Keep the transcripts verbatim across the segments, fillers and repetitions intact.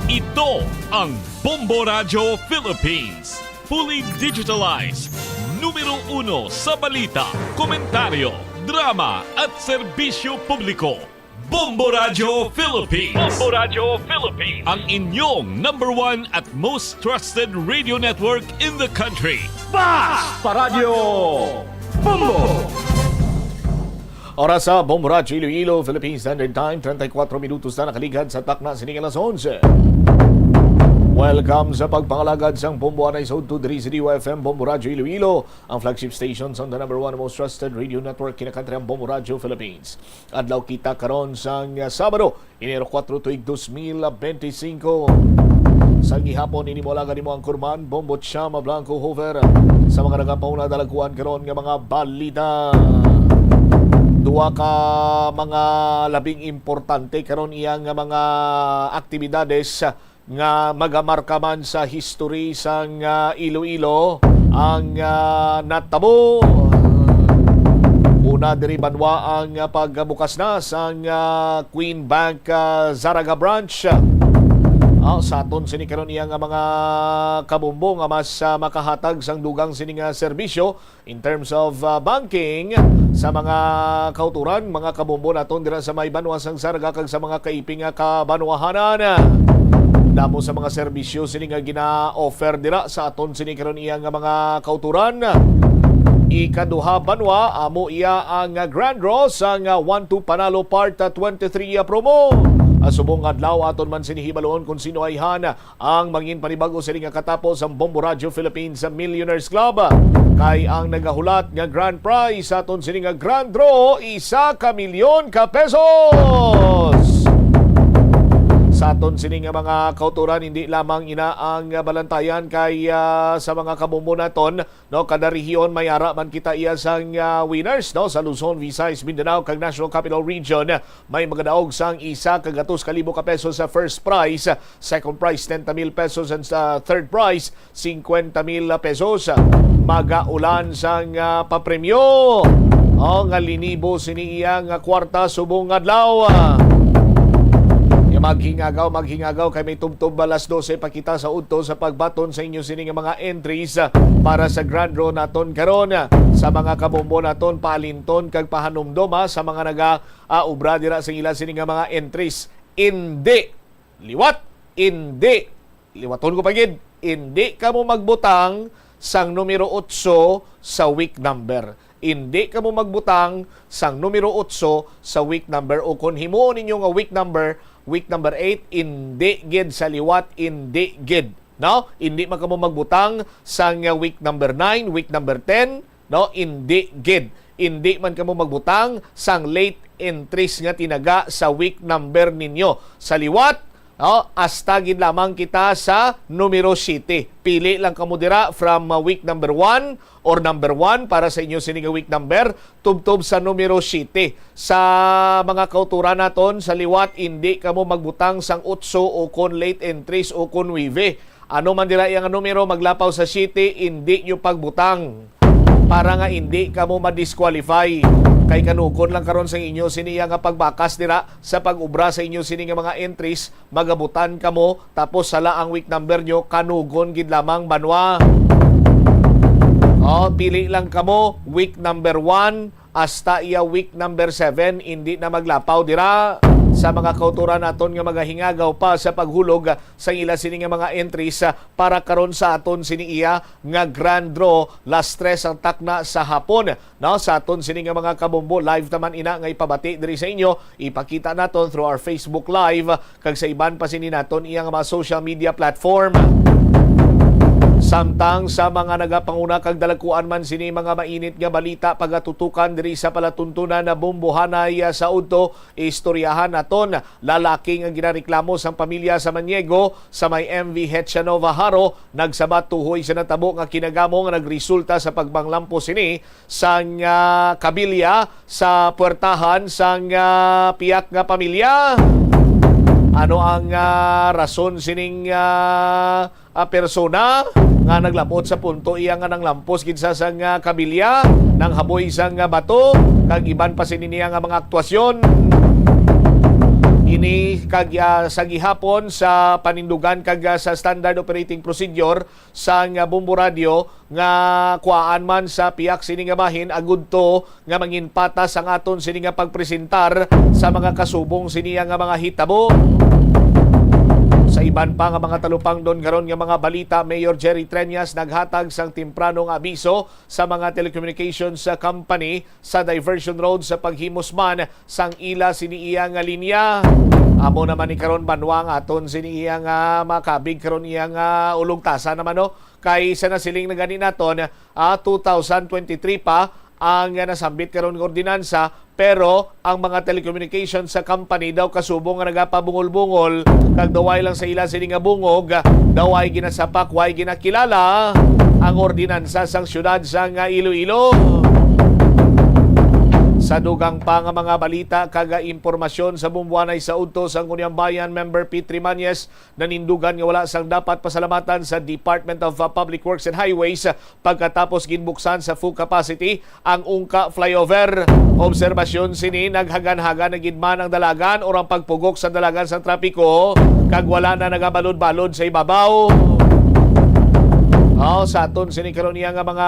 Ito ang Bombo Radyo Philippines. Fully digitalized. Numero uno sa balita, komentaryo, drama at serbisyo publiko. Bombo Radyo Philippines. Bombo Radyo Philippines. Ang inyong number one at most trusted radio network in the country. Basta Radyo Bombo! Oras sa Bombo Radyo Iloilo, Philippine Standard Time, treinta y cuatro minutos na nakaligad sa takna sining alas onse. Welcome sa pagpangalagad sang Bombo anay sa udto diri sa D Y F M Bombo Radyo Iloilo, ang flagship station sa the number one most trusted radio network kinakantri ang Bombo Radyo Philippines. Adlaw kita karon sang Sabado, Enero kuwatro, tuig dos mil benti singko. Sa gihapon, ini mo alagad mo ang kurman, Bombo Chama Blanco Hoover. Sa mga nagapauna, dalaguan karon nga mga balita. Duha ka mga labing importante karon iya nga mga aktibidades nga magamarka man sa history sang, ah, Iloilo ang, ah, natabo. Una diri banwa ang, ah, pagbukas na sang, ah, Queen Bank, ah, Zarraga Branch. Ah, sa aton sini karon iya nga mga kabombo nga mas, ah, makahatag sang dugang sini nga serbisyo in terms of, uh, banking sa mga kauturan, mga kabombo naton dira sa may banwa sang Zarraga kag sa mga kaiping nga kabanwahanan. Damo sa mga serbisyo sini nga gina-offer dira sa aton sini karon iya nga mga kauturan. Ikaduha banwa, amo iya ang grand draw sang, uh, One Two Panalo Part, uh, twenty-three, uh, promo. Uh, subong adlaw, aton man sini hibaluon kung sino ayhan ang mangin panibago sini nga katapo sang Bombo Radyo Philippines Millionaires Club. Kay ang nagahulat nga grand prize sa aton sini nga grand draw, isa ka milyon ka pesos. Sa aton sini nga mga kauturan, hindi lamang ina ang balantayan kay, ah, sa mga kabombo naton, no, kada rehiyon may ara man kita iya sang, ah, winners, no, sa Luzon, Visayas, Mindanao, kag National Capital Region. May magadaog sang isa ka gatos ka libo ka pesos sa first prize, second prize, treinta mil pesos, and sa third prize, cincuenta mil pesos. Magaulan sang, ah, papremyo. Oh, nga linibo sini iya nga kwarta subong adlaw. Ya, maghingagaw, maghingagaw kay may tubtob alas dose pa kita sa udto sa pagbaton sa inyo sini nga mga entries, ah, para sa grand draw naton karon. Sa mga kabombo naton, paalinton kag pahanumdom, ha, sa mga naga, ah, obra dira sa ila sini nga mga entries. Indi liwat, indi liwaton ko pa gid, indi kamo magbutang sang numero otso sa week number. Indi kamo magbutang sang numero otso sa week number, o kon himuon ninyo nga week number, week number eight, indi gid sa liwat, indi gid, no? Indi man kamo magbutang sang, uh, week number nine, week number ten, no? Indi gid. Indi man kamo magbutang sang late entries nga tinaga sa week number ninyo. Sa liwat, no, hasta gid lamang kita sa numero siyete. Pili lang kamo dira from, uh, week number one or number one para sa inyo sini nga week number, tubtob sa numero siyete. Sa mga kauturan naton sa liwat, indi kamo magbutang sang otso o kon late entries o kon nuebe. Ano man dira iya nga numero, maglapaw sa siyete, indi nyo pagbutang para nga indi kamo ma-disqualify. Kay kanugon lang karon sang inyo sini iya nga pagbakas dira sa pag-obra sa inyo sini nga mga entries, magabutan kamo, tapos sala ang week number nyo, kanugon gid lamang banwa. Oh, pili lang kamo, week number one, hasta iya week number seven, indi na maglapaw dira. Sa mga kauturan naton nga magahingagaw pa sa paghulog, ah, sang ila sini nga mga entries, ah, para karon sa aton sini iya nga grand draw, las tres ang takna sa hapon. No, sa aton sini nga mga kabombo, live naman ina nga ipabati diri sa inyo, ipakita naton through our Facebook Live, kag sa iban pa sini naton iya nga mga social media platform. Samtang sa mga nagapanguna kag dalakuan man sini mga mainit nga balita pagatutukan diri sa palatuntunan na bombohanay, ah, sa udto, istoryahan naton. Lalaki nga ginareklamo sang pamilya sa Maniego sa may M V Hechanova Jaro nagsabat tuhoy sa natabo nga kinagamo nga nagresulta sa pagpanglampos sini sang, ah, kabilya sa puwertahan sang, ah, piyak nga pamilya. Ano ang, ah, rason sining, ah, ah, persona nga naglabot sa punto iya nga nanglampos gid sa sang, ah, kabilya, nanghaboy sang, ah, bato, kag iban pa sini niya nga mga aktwasyon? Ini kag, ah, sa gihapon sa panindugan kag, ah, sa standard operating procedure sang, ah, Bombo Radio nga kuhaan man sa pihak sini nga bahin, agud to nga manginpatas ang aton sini nga pagpresentar sa mga kasubong sini nga mga hitabo. Sa iban pa nga mga talupangdon karon nga mga balita, Mayor Jerry Treñas naghatag sang temprano nga abiso sa mga telecommunications company sa diversion road sa paghimus man sang ila sini iya nga linya. Amo naman ni karon banwa nga aton sini iya nga makabig karon iya nga ulugtasan naman, no? Kay sa nasiling na gani naton, ah, two thousand twenty-three pa ang nasambit karon nga ordinansa, pero ang mga telecommunication sa company daw kasubong nga nagapabungol-bungol, kag daw way lang sa ila sini nga bungog, daw way ginasapak, way ginakilala ang ordinansa sang siyudad sang Iloilo. Sa dugang pa nga mga balita kag impormasyon, sa bumbuanay sa udto sang Uniang Bayan member P three Mañez, nanindugan nga wala sang dapat pasalamatan sa Department of, uh, Public Works and Highways, uh, pagkatapos ginbuksan sa full capacity ang Ungka Flyover. Obserbasyon sini, naghagan-hagan na gid man ang dalagan or ang pagpugok sa dalagan sa trapiko, kag wala na nagabalod-balod sa ibabaw. Oh, sa aton sini karon niya nga mga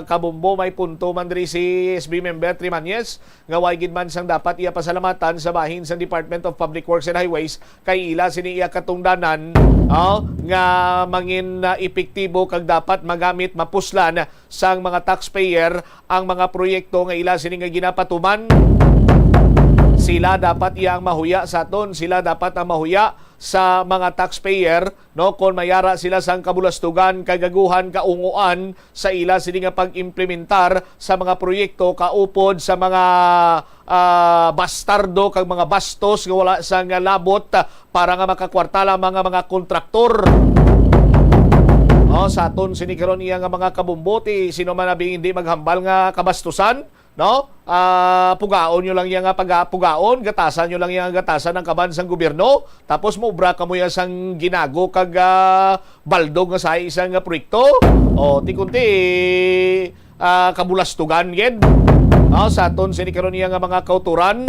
kabumbo, may punto man diri si S B member Trimañez nga way gid man sang dapat iya pasalamatan sa bahin sang Department of Public Works and Highways, kay ila sini iya katungdanan, oh, nga mangin, ah, epektibo kag dapat magamit, mapuslan sang mga taxpayer ang mga proyekto nga ila sini nga ginapatuman. Sila dapat iya ang mahuya sa aton, sila dapat ang mahuya sa mga taxpayer, no, kon mayara sila sang kabulastugan, kagaguhan, kaunguan sa ila sini nga pag-implementar sa mga proyekto kaupod sa mga, ah, bastardo kag mga bastos nga wala sang labot, ah, para nga makakwarta lamang nga mga kontraktor. Oh, sa aton sini karon iya nga mga kabumbo, ti sino man abi hindi maghambal nga kabastusan, no? Ah, pugaon nyo lang iya nga pagapugaon, gatasan nyo lang iya nga gatasan ang kaban sang gobyerno, tapos moobra kamo iya sang ginago kag, ah, baldog nga sa isang, ah, proyekto. O, ti kunti, ah, kabulastugan gid. Ah, sa aton sini karon iya nga mga kauturan.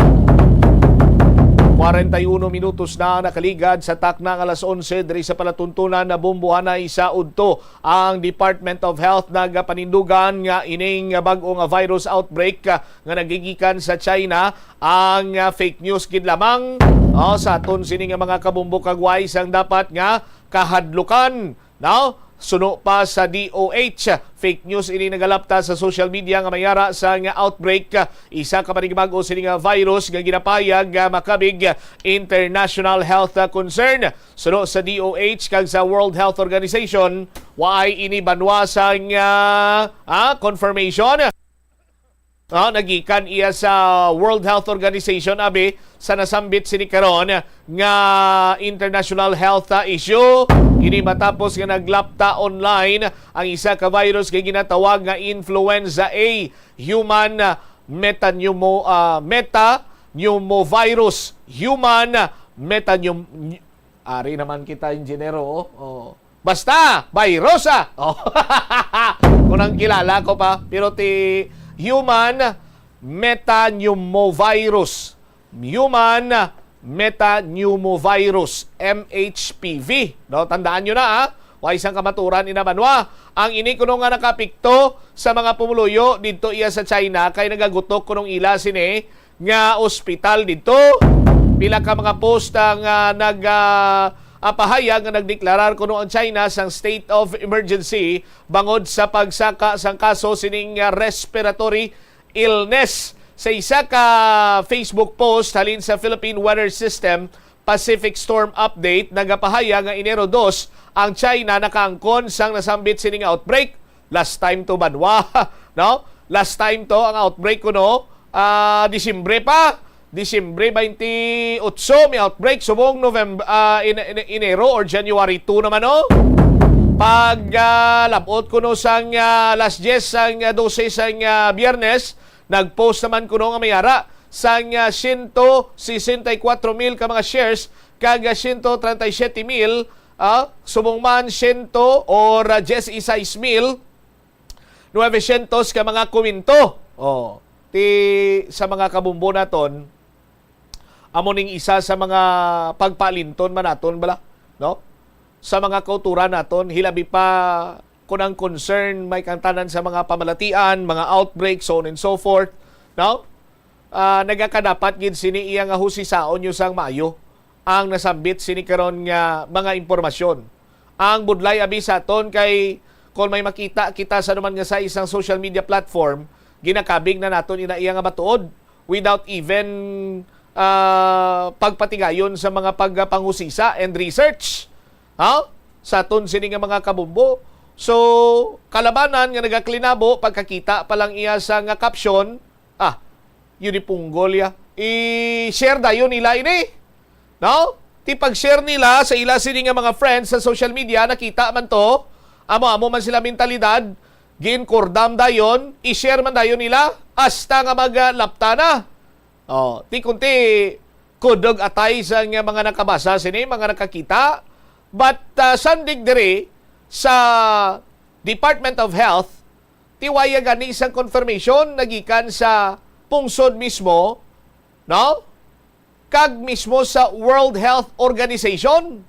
Kwarenta y uno minutos na ang nakaligad sa takna nga alas onse diri sa palatuntunan na bumbuhanay sa udto. Ang Department of Health nagapanindugan nga ining bag-o nga virus outbreak, ah, nga nagigikan sa China ang, ah, fake news gid lamang. Oh, sa aton sini nga mga kabumbo kag way sang dapat nga kahadlukan, no? Suno pa sa D O H, fake news ini nagalapta sa social media nga mayara sa nga outbreak, isa ka panigbago sini nga virus nga ginapayag nga makabig international health concern. Suno sa D O H kag sa World Health Organization, waay ini banwa sang, ah, ah, confirmation. Ah, nagikan iya sa World Health Organization, abi, sa nasambit sini karon nga international health, ah, issue. Ini matapos nga naglapta online ang isa ka virus nga ginatawag nga influenza A, human, ah, metapneumo-, ah, metapneumovirus, human metapneum-, ari naman kita, ingenyero, oh. Oh. Basta, virus, ah. Oh. Kung nang kilala ko pa, pero ti human metapneumovirus. Human metapneumovirus, M H P V. No, tandaan nyo na, ah. Wa isang kamaturan ina banwa. Ang ini kuno nga nakapikto sa mga pumuluyo didto iya sa China kay nagagutok kunong ila sini nga ospital didto. Pila ka mga post ang, ah, nag, ah, apahayag nga nagdeklarar kuno ang China sang state of emergency bangod sa pagsaka sang kaso sining, ah, respiratory illness. Sa isa ka Facebook post halin sa Philippine Weather System, Pacific Storm Update, nagapahayag nga Enero dos ang China nakaangkon sang nasambit sining outbreak. Last time to banwa, no? Last time to ang outbreak kuno, ah, Disyembre pa. Disyembre twenty-eight may outbreak, subong November, ah, in, in, Enero or January two naman, no? Pag, ah, labot kuno sang, ah, alas diyes sang, ah, dose sang, ah, Biyernes, nag-post naman kuno nga mayara sang, ah, siyento sesenta y kuwatro mil ka mga shares kag, ah, siyento trenta y siyete mil, ah, subong man siyento or, ah, diyes y sais mil nuwebesyentos ka mga komento. Oh, ti sa mga kabumbo naton, Amo ning isa sa mga pagpaalinton man naton bala, no? Sa mga kauturan naton, hilabi pa kon ang concern may kang tanan sa mga pamalatian, mga outbreak, so on and so forth, no? Ah, nagakadapat gid sini iya nga husisaon niyo sang maayo ang nasambit sini karon nga mga impormasyon. Ang budlay abi sa aton kay kon may makita kita sa anuman nga sa isang social media platform, ginakabig na naton ina iya nga matuod without even, ah, pagpatigayon sa mga pagpanghusisa and research, ha? Sa aton sini nga mga kabumbo. So, kalabanan nga nagaklinabo, pagkakita pa lang iya sa nga caption, ah, yun ni punggol ya. I-share dayon nila ini. No? Ti pag-share nila sa ila sini nga mga friends sa social media, nakita man to, amo-amo man sila mentalidad, ginkordam dayon, i-share man dayon nila, hasta nga maglapta na. Oh, ti kunti kudog atay sa nga mga nakabasa sini, mga nakakita. But, ah, sandig diri sa Department of Health, ti waya gani sang confirmation nagikan sa pungsod mismo, no? Kag mismo sa World Health Organization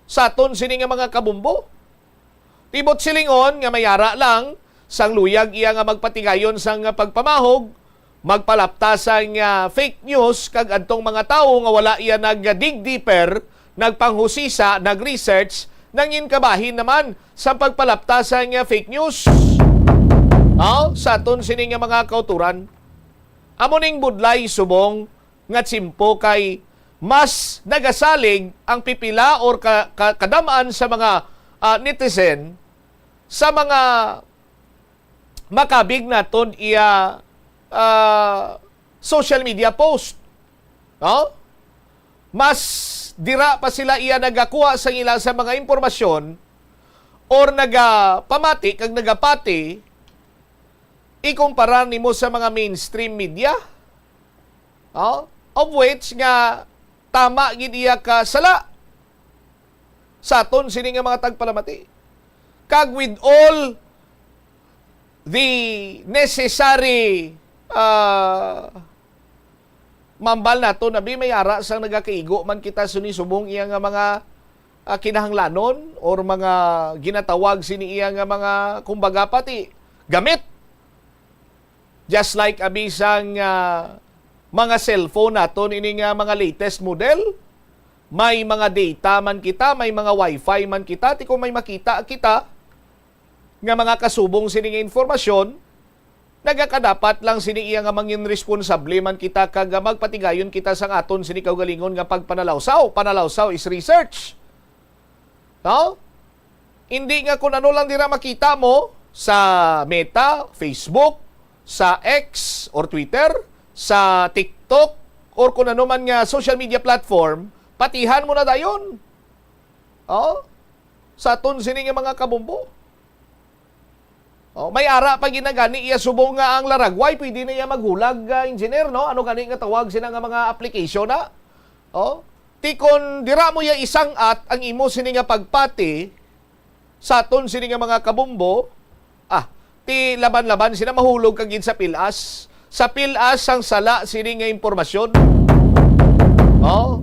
sa aton sini nga mga kabumbo. Tibot silingon nga may ara lang sang luyag iya nga magpatigayon sang pagpamahog, magpalapta sang, ah, fake news kag adtong mga tawo nga wala iya nag-dig deeper, nagpanghusisa, nag-research, nangin kabahin naman sa pagpalapta sang, ah, fake news. Oh, sa aton sini nga mga kauturan. Amo ning budlay subong nga tiyempo kay mas nagasalig ang pipila or ka, ka, kadam-an sa mga, ah, netizen sa mga makabig naton iya, ah, social media post. No? Mas dira pa sila iya nagakuha sa ila sa mga impormasyon or nagapamati kag nagapati ikumpara nimo sa mga mainstream media, oh, of which nga tama gid iya ka sala sa aton sini nga mga tagpalamati. Kag with all the necessary, ah, mambal nato, abi, may ara sang nagakaigo man kita sini subong iya nga mga, ah, kinahanglanon or mga ginatawag sini iya nga mga, kumbaga, pati gamit. Just like abi sang, ah, mga cellphone naton ini nga mga latest model, may mga data man kita, may mga wifi man kita, ti kung may makita kita nga mga kasubong sini nga informasyon, nagakadapat lang sini iya nga mangin responsable man kita kag, ah, magpatigayon kita sang aton sini kaugalingon nga pagpanalawsaw. Panalawsaw is research. No? Hindi nga kung ano lang dira makita mo sa Meta, Facebook, sa X or Twitter, sa TikTok, or kung ano man nga social media platform, patihan mo na dayon. Oh? Sa aton sini nga mga kabumbo. Oh, may ara pa ginagani iya subong nga ang laragway, pwede na iya maghulag, ah, engineer, no? Ano gani nga tawag sina nga mga application na? Oh, ti kon dira mo iya isang-at ang imo sini nga pagpati sa aton sini nga mga kabumbo, ah, ti laban-laban sila mahulog ka gid sa pilas. Sa pilas sang sala sini nga impormasyon. Oh,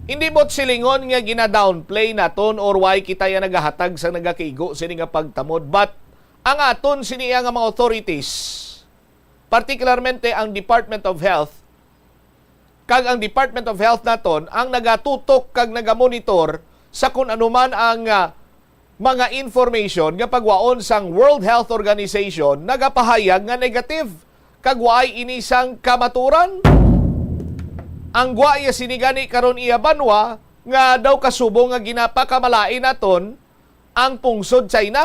hindi bot silingon nga gina-downplay naton or why kita ya nagahatag sa nagakaigo sini nga pagtamod, but ang aton sini iya nga mga authorities, particularmente ang Department of Health, kag ang Department of Health naton ang nagatutok kag nagamonitor sa kun ano man ang, ah, mga information nga pagwaon sang World Health Organization nagapahayag nga negative kag waay ini sang kamaturan. Ang gwa iya sini gani karon iya banwa nga daw kasubong nga ginapakamalain naton ang pungsod China.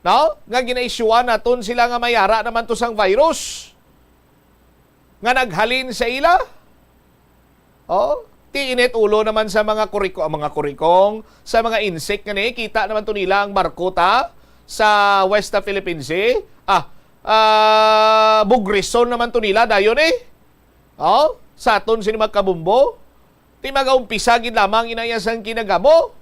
No? Nga ginaisyuan naton sila nga may ara naman to sang virus nga naghalin sa ila. Oh, ti init ulo naman sa mga kuriko-, ang mga kurikong, sa mga insect nga nakikita naman to nila ang barko ta sa West Philippine Sea. Ah, ah, bugrison naman to nila dayon eh. Oh, sa aton sini mga kabumbo, ti magaumpisa gid lamang inaya sang kinagamo.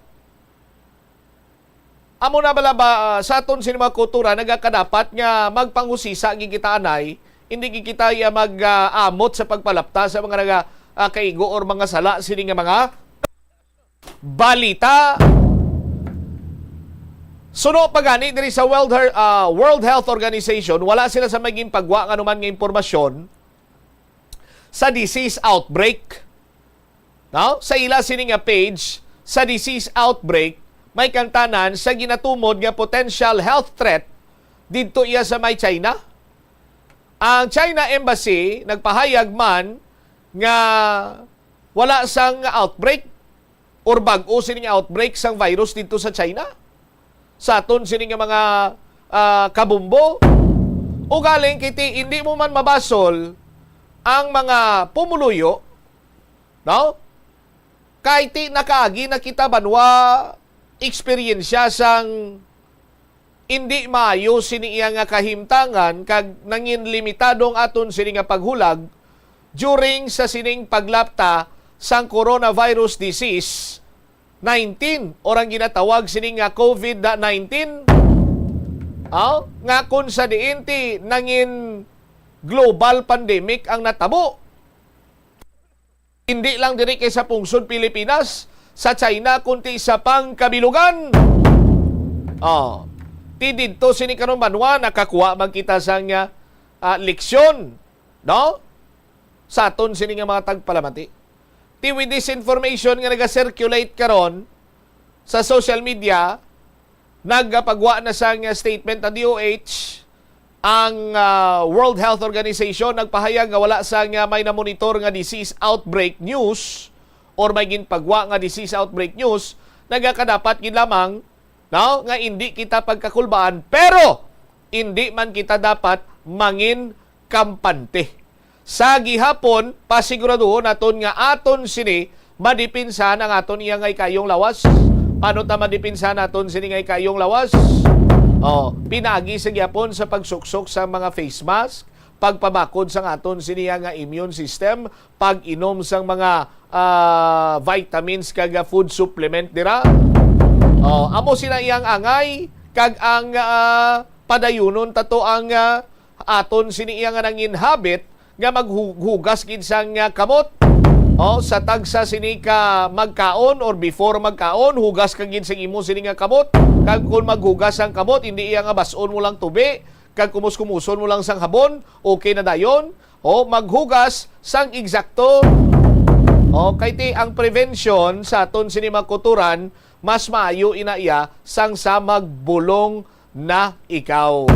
Amo na bala ba, ah, sa aton sini mga kultura, nagakadapat nga magpanghusisa gid kita anay, hindi gid kita ya mag, ah, amot sa pagpalapta sa mga naga-, ah, kaigo or mga sala sini nga mga balita. Suno pa gani diri sa World Her-, ah, World Health Organization, wala sila sa may ginpagwa nga anuman nga impormasyon sa disease outbreak. No? Sa ila sini nga page, sa disease outbreak, may kantanan sa ginatumod nga potential health threat didto iya sa may China. Ang China Embassy nagpahayag man nga wala sang outbreak or bag-o sini nga outbreak sang virus didto sa China. Sa aton sini nga mga, ah, kabumbo. Ugaling kiti, hindi mo man mabasol ang mga pumuluyo, no? Kay ti nakaagi na kita banwa eksperyensya sang hindi maayo sini iya nga kahimtangan kag nangin limitado ang aton sini nga paghulag during sa sining paglapta sang coronavirus disease nineteen or ang ginatawag sini nga covid nineteen. Aw, nga kung sa diin ti nangin global pandemic ang natabo. Hindi lang diri kay sa pungsod Pilipinas, sa China, kundi sa pangkabilugan. Oh, ti didto sini karon banwa, nakakuha man kita sang, ah, ah, leksyon, no? Sa aton sini nga mga tagpalamati. Ti with disinformation nga naga-circulate karon sa social media, nagapagwa na sang statement ang D O H, ang, ah, World Health Organization nagpahayag nga wala sang may namonitor nga disease outbreak news or may ginpagwa nga disease outbreak news, nagakadapat gid lamang, no, nga indi kita pagkakulbaan, pero indi man kita dapat mangin kampante. Sa gihapon, pasiguraduhon naton nga aton sini madipinsahan ang aton iya nga ikayong lawas. Paano ta madipinsahan naton sini nga ikayong lawas? Oh, pinagi sa gihapon sa pagsuksok sa mga face mask, pagpabakod sang aton sini nga immune system, pag-inom sang mga, ah, vitamins kag, ah, food supplement dira. Oh, amo sina iyang angay kag ang, ah, padayunon tato ang, ah, aton sini iya nga nangin habit nga maghugas gid sang, ah, kamot. Oh, sa tagsa sini ka magkaon or before magkaon, hugas ka gid sang imo sini nga kamot. Kag kung maghugas ang kamot, hindi iya nga bas-on mo lang tubi, kag kumus-kumuson mo lang sang habon, okay na dayon. O maghugas sang eksakto. O kay ti ang prevention sa aton sini mga kutoran, mas maayo ina iya sang sa magbulong na ikaw.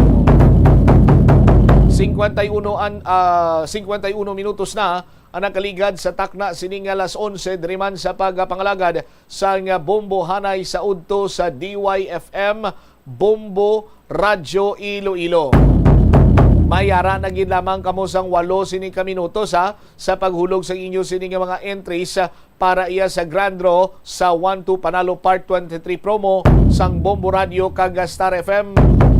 Singkwenta y uno an-, ah, singkwenta y uno minutos na ang nakaligad sa takna sini nga alas onse diri man sa pagapangalagad sang Bombo Hanay sa udto sa D Y F M, Bombo Radyo Iloilo. May ara na gid lamang kamo sang walo sini ka minutos, ha, sa paghulog sa inyo sini nga mga entries, ha, para iya sa Grand Draw sa One Two Panalo Part twenty-three promo sang Bombo Radio kag Star F M.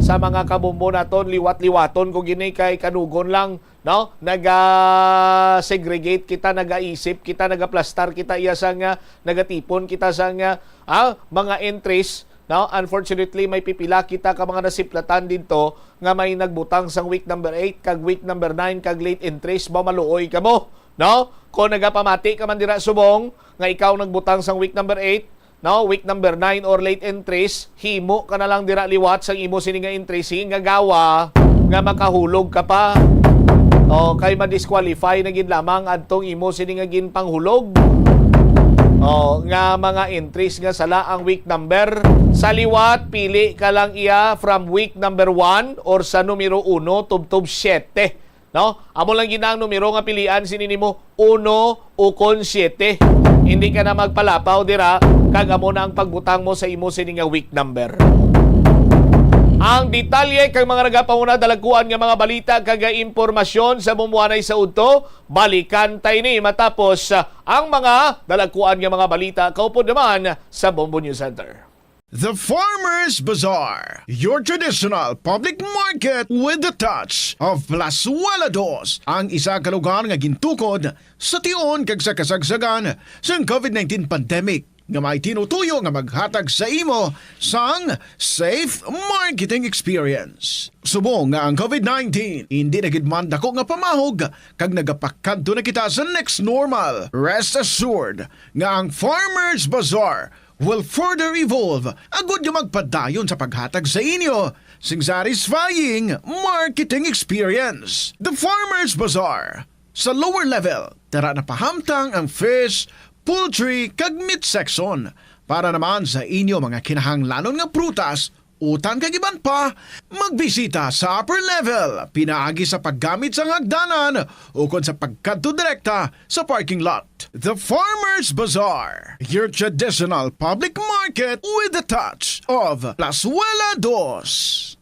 Sa mga kabombo naton, liwat-liwaton ko gini kay kanugon lang, no? Naga-segregate kita, nagaisip kita, nagaplastar kita iya sang, ah, nagatipon kita sang, ah, ah, mga entries, no? Unfortunately, may pipila kita ka mga nasiplatan didto nga may nagbutang sang week number eight kag week number nine kag late entries, ba maluoy kamo, no? Kung nagapamati ka man dira subong nga ikaw nagbutang sang week number eight, no, week number nine or late entries, himo ka na lang dira liwat sang imo sini nga entries, nga gawa nga makahulog ka pa. O, kay ma-disqualify na gid lamang adtong imo sini nga ginpanghulog. O, nga mga entries nga sala ang week number. Sa liwat, pili ka lang iya from week number one or sa numero uno tubtob siyete. No? Amo lang gid na ang numero nga pilian sini nimo, uno ukon siyete. Hindi ka na magpalapaw dira, kag amo na ang pagbutang mo sa imo sini nga week number. Ang detalye kag mga nagapanguna dalagkuan nga mga balita kag impormasyon sa Bombo Hanay sa udto, balikan ta ini matapos, ah, ang mga dalagkuan nga mga balita kaupod naman sa Bombo News Center. The Farmers Bazaar, your traditional public market with a touch of Plazuela Dos, ang isa ka lugar nga gintukod sa tion kag sa kasagsagan sang covid nineteen pandemic. nga may tinutuyo nga maghatag sa imo sang safe marketing experience. Subong nga ang COVID nineteen indi na gid man dako nga pamahog kag nagapakadto na kita sa next normal, rest assured nga ang Farmers Bazaar will further evolve agud nga magpadayon sa paghatag sa inyo sing satisfying marketing experience. The Farmers Bazaar. Sa lower level, tara na pahamtang ang fish, poultry, kag meat section. Para naman sa inyo mga kinahanglanon nga prutas, utan kag iban pa, magbisita sa upper level pinaagi sa paggamit sang hagdanan ukon sa pagkadto direkta sa parking lot. The Farmers Bazaar, your traditional public market with a touch of Plazuela Dos.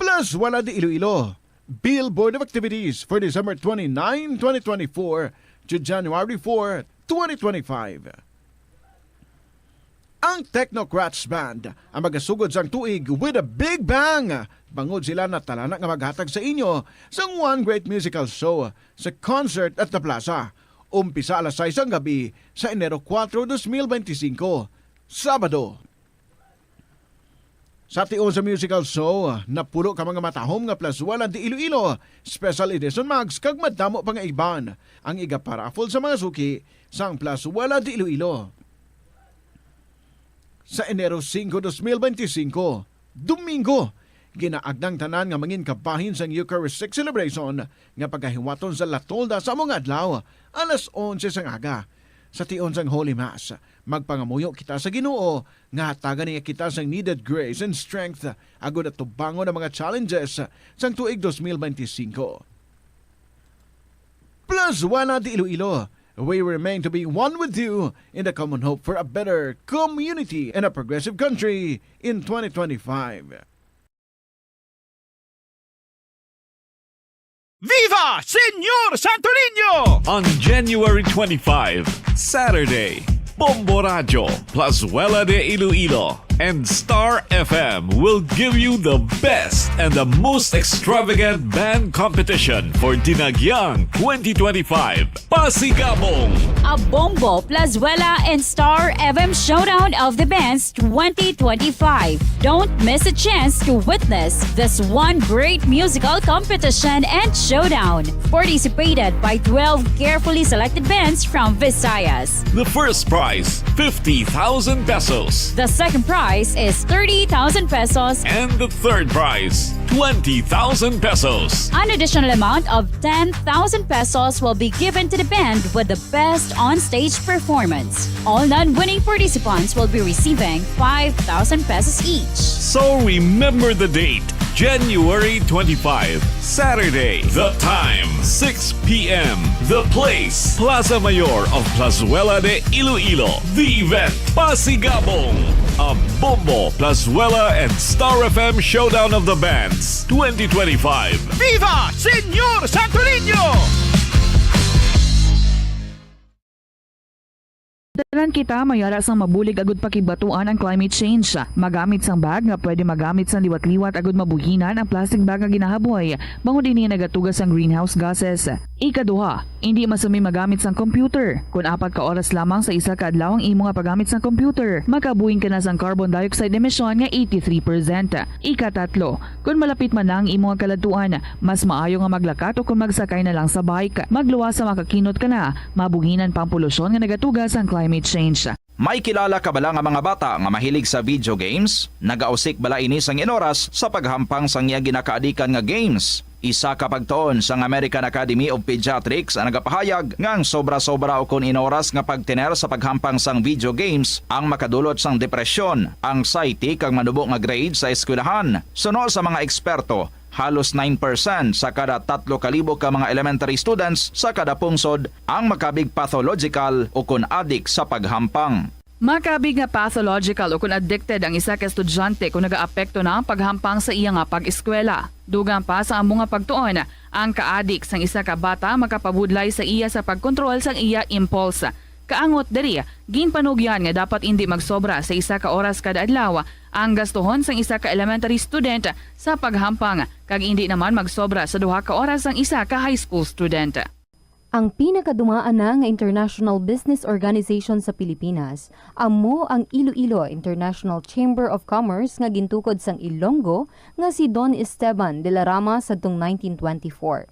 Plazuela de Iloilo, Billboard of Activities for December twenty-nine, twenty twenty-four to January four, twenty twenty-five. Ang Technocrats Band ang magasugod sang tuig with a big bang, bangod sila natalana nga maghatag sa inyo sang one great musical show sa concert at the plaza. Umpisa alas sais sang gabi sa Enero kuwatro, dos mil benti singko, Sabado. Sa tion sa musical show, napulo ka mga matahom nga Plazuela de Iloilo Special Edition mugs kag madamo pa nga iban ang igaparaffle sa mga suki sang Plazuela de Iloilo. Sa Enero singko, dos mil benti singko, Domingo, ginaagnang tanan nga mangin kabahin sang Eucharistic celebration nga pagahiwaton sa La Tolda sa amo nga adlaw, alas onse sang aga. Sa tion sang Holy Mass, magpangamuyo kita sa Ginoo nga hatagan niya kita sang needed grace and strength agud atubangon ang mga challenges sang tuig dos mil benti singko. Plazuela de Iloilo, we remain to be one with you in the common hope for a better community and a progressive country in twenty twenty-five. Viva Señor Santo Niño! On January twenty-five, Saturday, Bombo Radyo, Plazuela de Iloilo, and Star F M will give you the best and the most extravagant band competition for Dinagyang twenty twenty-five. Pasigabong! A Bombo, Plazuela, and Star F M Showdown of the Bands twenty twenty-five. Don't miss a chance to witness this one great musical competition and showdown, participated by twelve carefully selected bands from Visayas. The first prize, fifty thousand pesos. The second prize is thirty thousand pesos. And the third prize, twenty thousand pesos. An additional amount of ten thousand pesos will be given to the band with the best on-stage performance. All non-winning participants will be receiving five thousand pesos each. So remember the date, January twenty-five, Saturday. The time, six p m. The place, Plaza Mayor of Plazuela de Iloilo. The event, Pasigabong, a Bombo, Plazuela, and Star F M Showdown of the Bands twenty twenty-five. Viva Señor Santo Niño! Tanan kita may ara sang mabulig agud pakigbatuan ang climate change. Magamit sang bag nga pwede magamit sang liwat-liwat agud mabuhinan ang plastic bag nga ginahaboy, bangod ini nagatuga sang greenhouse gases. Ikaduha, indi masumi magamit sang computer. Kon apat ka oras lamang sa isa ka adlaw ang imo nga paggamit sang computer, makabuhin ka na sang carbon dioxide emission nga eighty-three percent. Ikatatlo, kon malapit man na ang imo nga kaladtuan, mas maayo nga maglakat o kon magsakay na lang sa bike. Magluwas sa makakinot ka na, mabuhinan pa ang polusyon nga nagatuga sang climate change. May kilala ka bala nga mga bata nga mahilig sa video games? Nagausik bala ini sang inoras sa paghampang sang iya ginakaadikan nga games? Isa ka pagtuon sang American Academy of Pediatrics ang nagapahayag nga ang sobra-sobra ukon inoras nga pagtener sa paghampang sang video games ang makadulot sang depresyon, anxiety, kag manubo nga grade sa eskwelahan. Suno sa mga eksperto, halos nine percent sa kada tatlo ka libo ka mga elementary students sa kada pungsod ang makabig pathological ukon adik sa paghampang. Makabig nga pathological ukon addicted ang isa ka estudyante kon nagaapekto na ang paghampang sa iya nga pag-eskwela. Dugang pa sa amo nga pagtuon, ang kaadik sang isa ka bata makapabudlay sa iya sa pagkontrol sang iya impulse. Kaangot diri, ginpanugyan nga dapat indi magsobra sa isa ka oras kada adlaw ang gastuhon sang isa ka elementary student sa paghampang, kag indi naman magsobra sa duha ka oras ang isa ka high school student. Ang pinakadumaan na nga international business organization sa Pilipinas amo ang Iloilo International Chamber of Commerce nga gintukod sang Ilonggo nga si Don Esteban de la Rama sadtong nineteen twenty-four.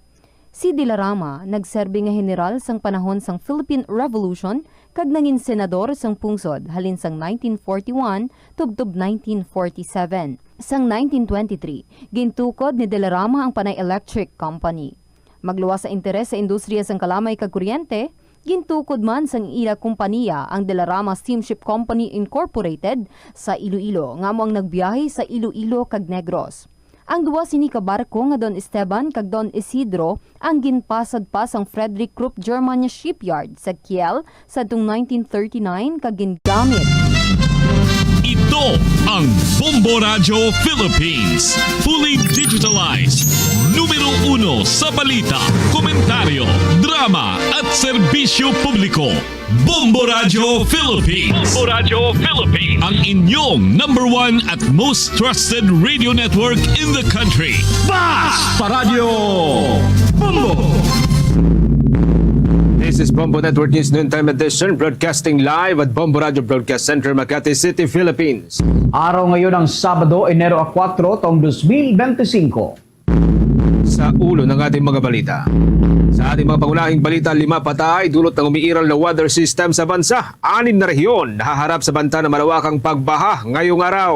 Si de la Rama nagserbi nga heneral sang panahon sang Philippine Revolution kag nangin senador sang pungsod halin sang nineteen forty-one tubtob nineteen forty-seven. Sang nineteen twenty-three, gintukod ni de la Rama ang Panay Electric Company. Magluwas sa interes sa industriya sang kalamay kag kuryente, gintukod man sang ila kompaniya ang De La Rama Steamship Company Incorporated sa Iloilo, nga amo ang nagbiyahe sa Iloilo kag Negros. Ang duwa sini ka barko nga Don Esteban kag Don Isidro ang ginpasad pa sang Frederick Krupp German Shipyard sa Kiel sadtong nineteen thirty-nine kag gingamit. Ito ang Bombo Radyo Philippines. Fully digitalized. Numero uno sa balita, komentaryo, drama at serbisyo publiko. Bombo Radyo Philippines. Bombo Radyo Philippines. Ang inyong number one at most trusted radio network in the country. Basta Radyo Bombo! This is Bombo Network News Noontime Edition, broadcasting live at Bombo Radyo Broadcast Center, Makati City, Philippines. Araw ngayon ang Sabado, Enero a kuwatro, taong dos mil benti singko. Sa ulo ng ating mga balita. Sa ating mga pangunahing balita, lima patay dulot ng umiiral na weather system sa bansa. Anim na rehiyon nahaharap sa banta ng malawakang pagbaha ngayong araw.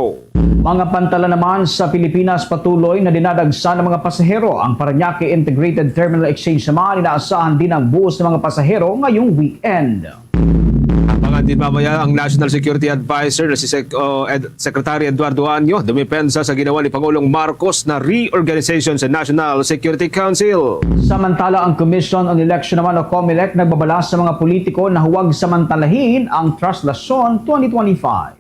Mga pantalan naman sa Pilipinas, patuloy na dinadagsa ng mga pasahero. Ang Parañaque Integrated Terminal Exchange naman, inaasahan din ang buhos ng mga pasahero ngayong weekend. Abangan din mamaya ang National Security Advisor na si Sec- o Ed- Secretary Eduardo Anyo dumipensa sa ginawa ni Pangulong Marcos na reorganization sa National Security Council. Samantala, ang Commission on Election naman o COMELEC nagbabala sa mga politiko na huwag samantalahin ang traslasyon twenty twenty-five.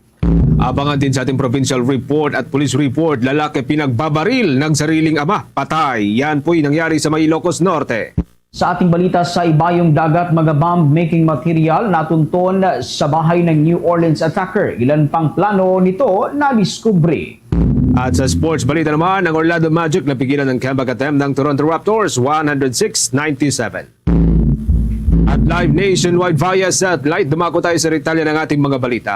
Abangan din sa ating provincial report at police report, lalaki pinagbabaril ng sariling ama, patay. Yan po'y nangyari sa may Ilocos Norte. Sa ating balita, sa Ibayong Dagat, mga bomb-making material natunton sa bahay ng New Orleans attacker. Ilan pang plano nito nadiskubre. At sa sports balita naman, ang Orlando Magic napigilan ng comeback attempt ng Toronto Raptors, one hundred six ninety-seven. At live nationwide via satellite, dumako tayo sa detalye ng ating mga balita.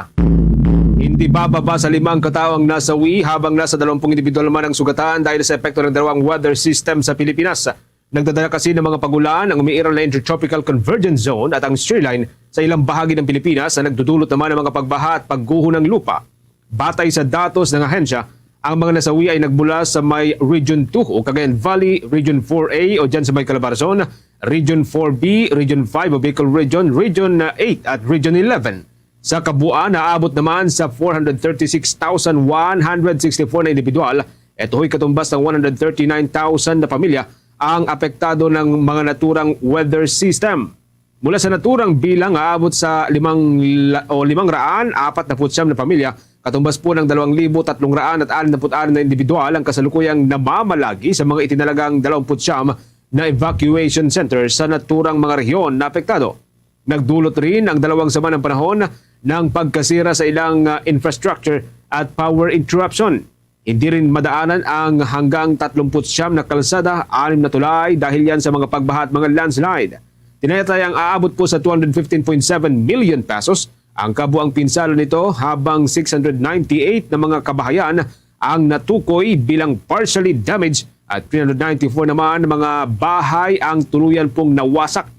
Hindi bababa sa limang katao ang nasawi, habang nasa dalawampung individual naman ang sugatan dahil sa epekto ng dalawang weather system sa Pilipinas. Nagdadala kasi ng mga pag-ulan ang umiiral na Intertropical Convergence Zone at ang Streeline sa ilang bahagi ng Pilipinas na nagdudulot naman ng mga pagbaha at pagguho ng lupa. Batay sa datos ng ahensya, ang mga nasawi ay nagmula sa may Region two o Cagayan Valley, Region four A o dyan sa may Calabarzon, Region four B, Region five o Bicol Region, Region eight at Region eleven. Sa kabuuan, naabot naman sa four hundred thirty-six thousand one hundred sixty-four na individual. Ito'y katumbas ng one hundred thirty-nine thousand na pamilya ang apektado ng mga naturang weather system. Mula sa naturang bilang aabot sa limang la- o limang raan apat na putsyam na pamilya, katumbas po ng dalawang libo tatlong raan at anim na put-anim na individual ang kasalukuyang namamalagi sa mga itinalagang dalawampu't siyam na evacuation center sa naturang mga rehiyon na apektado. Nagdulot rin ang dalawang sama ng panahon ng pagkasira sa ilang ah, infrastructure at power interruption. Hindi rin madaanan ang hanggang tatlumpu't siyam na kalsada, anim na tulay dahil yan sa mga pagbaha at mga landslide. Tinatayang aabot po sa two hundred fifteen point seven million pesos ang kabuang pinsala nito, habang six hundred ninety-eight na mga kabahayan ang natukoy bilang partially damaged at three hundred ninety-four naman mga bahay ang tuluyan pong nawasak.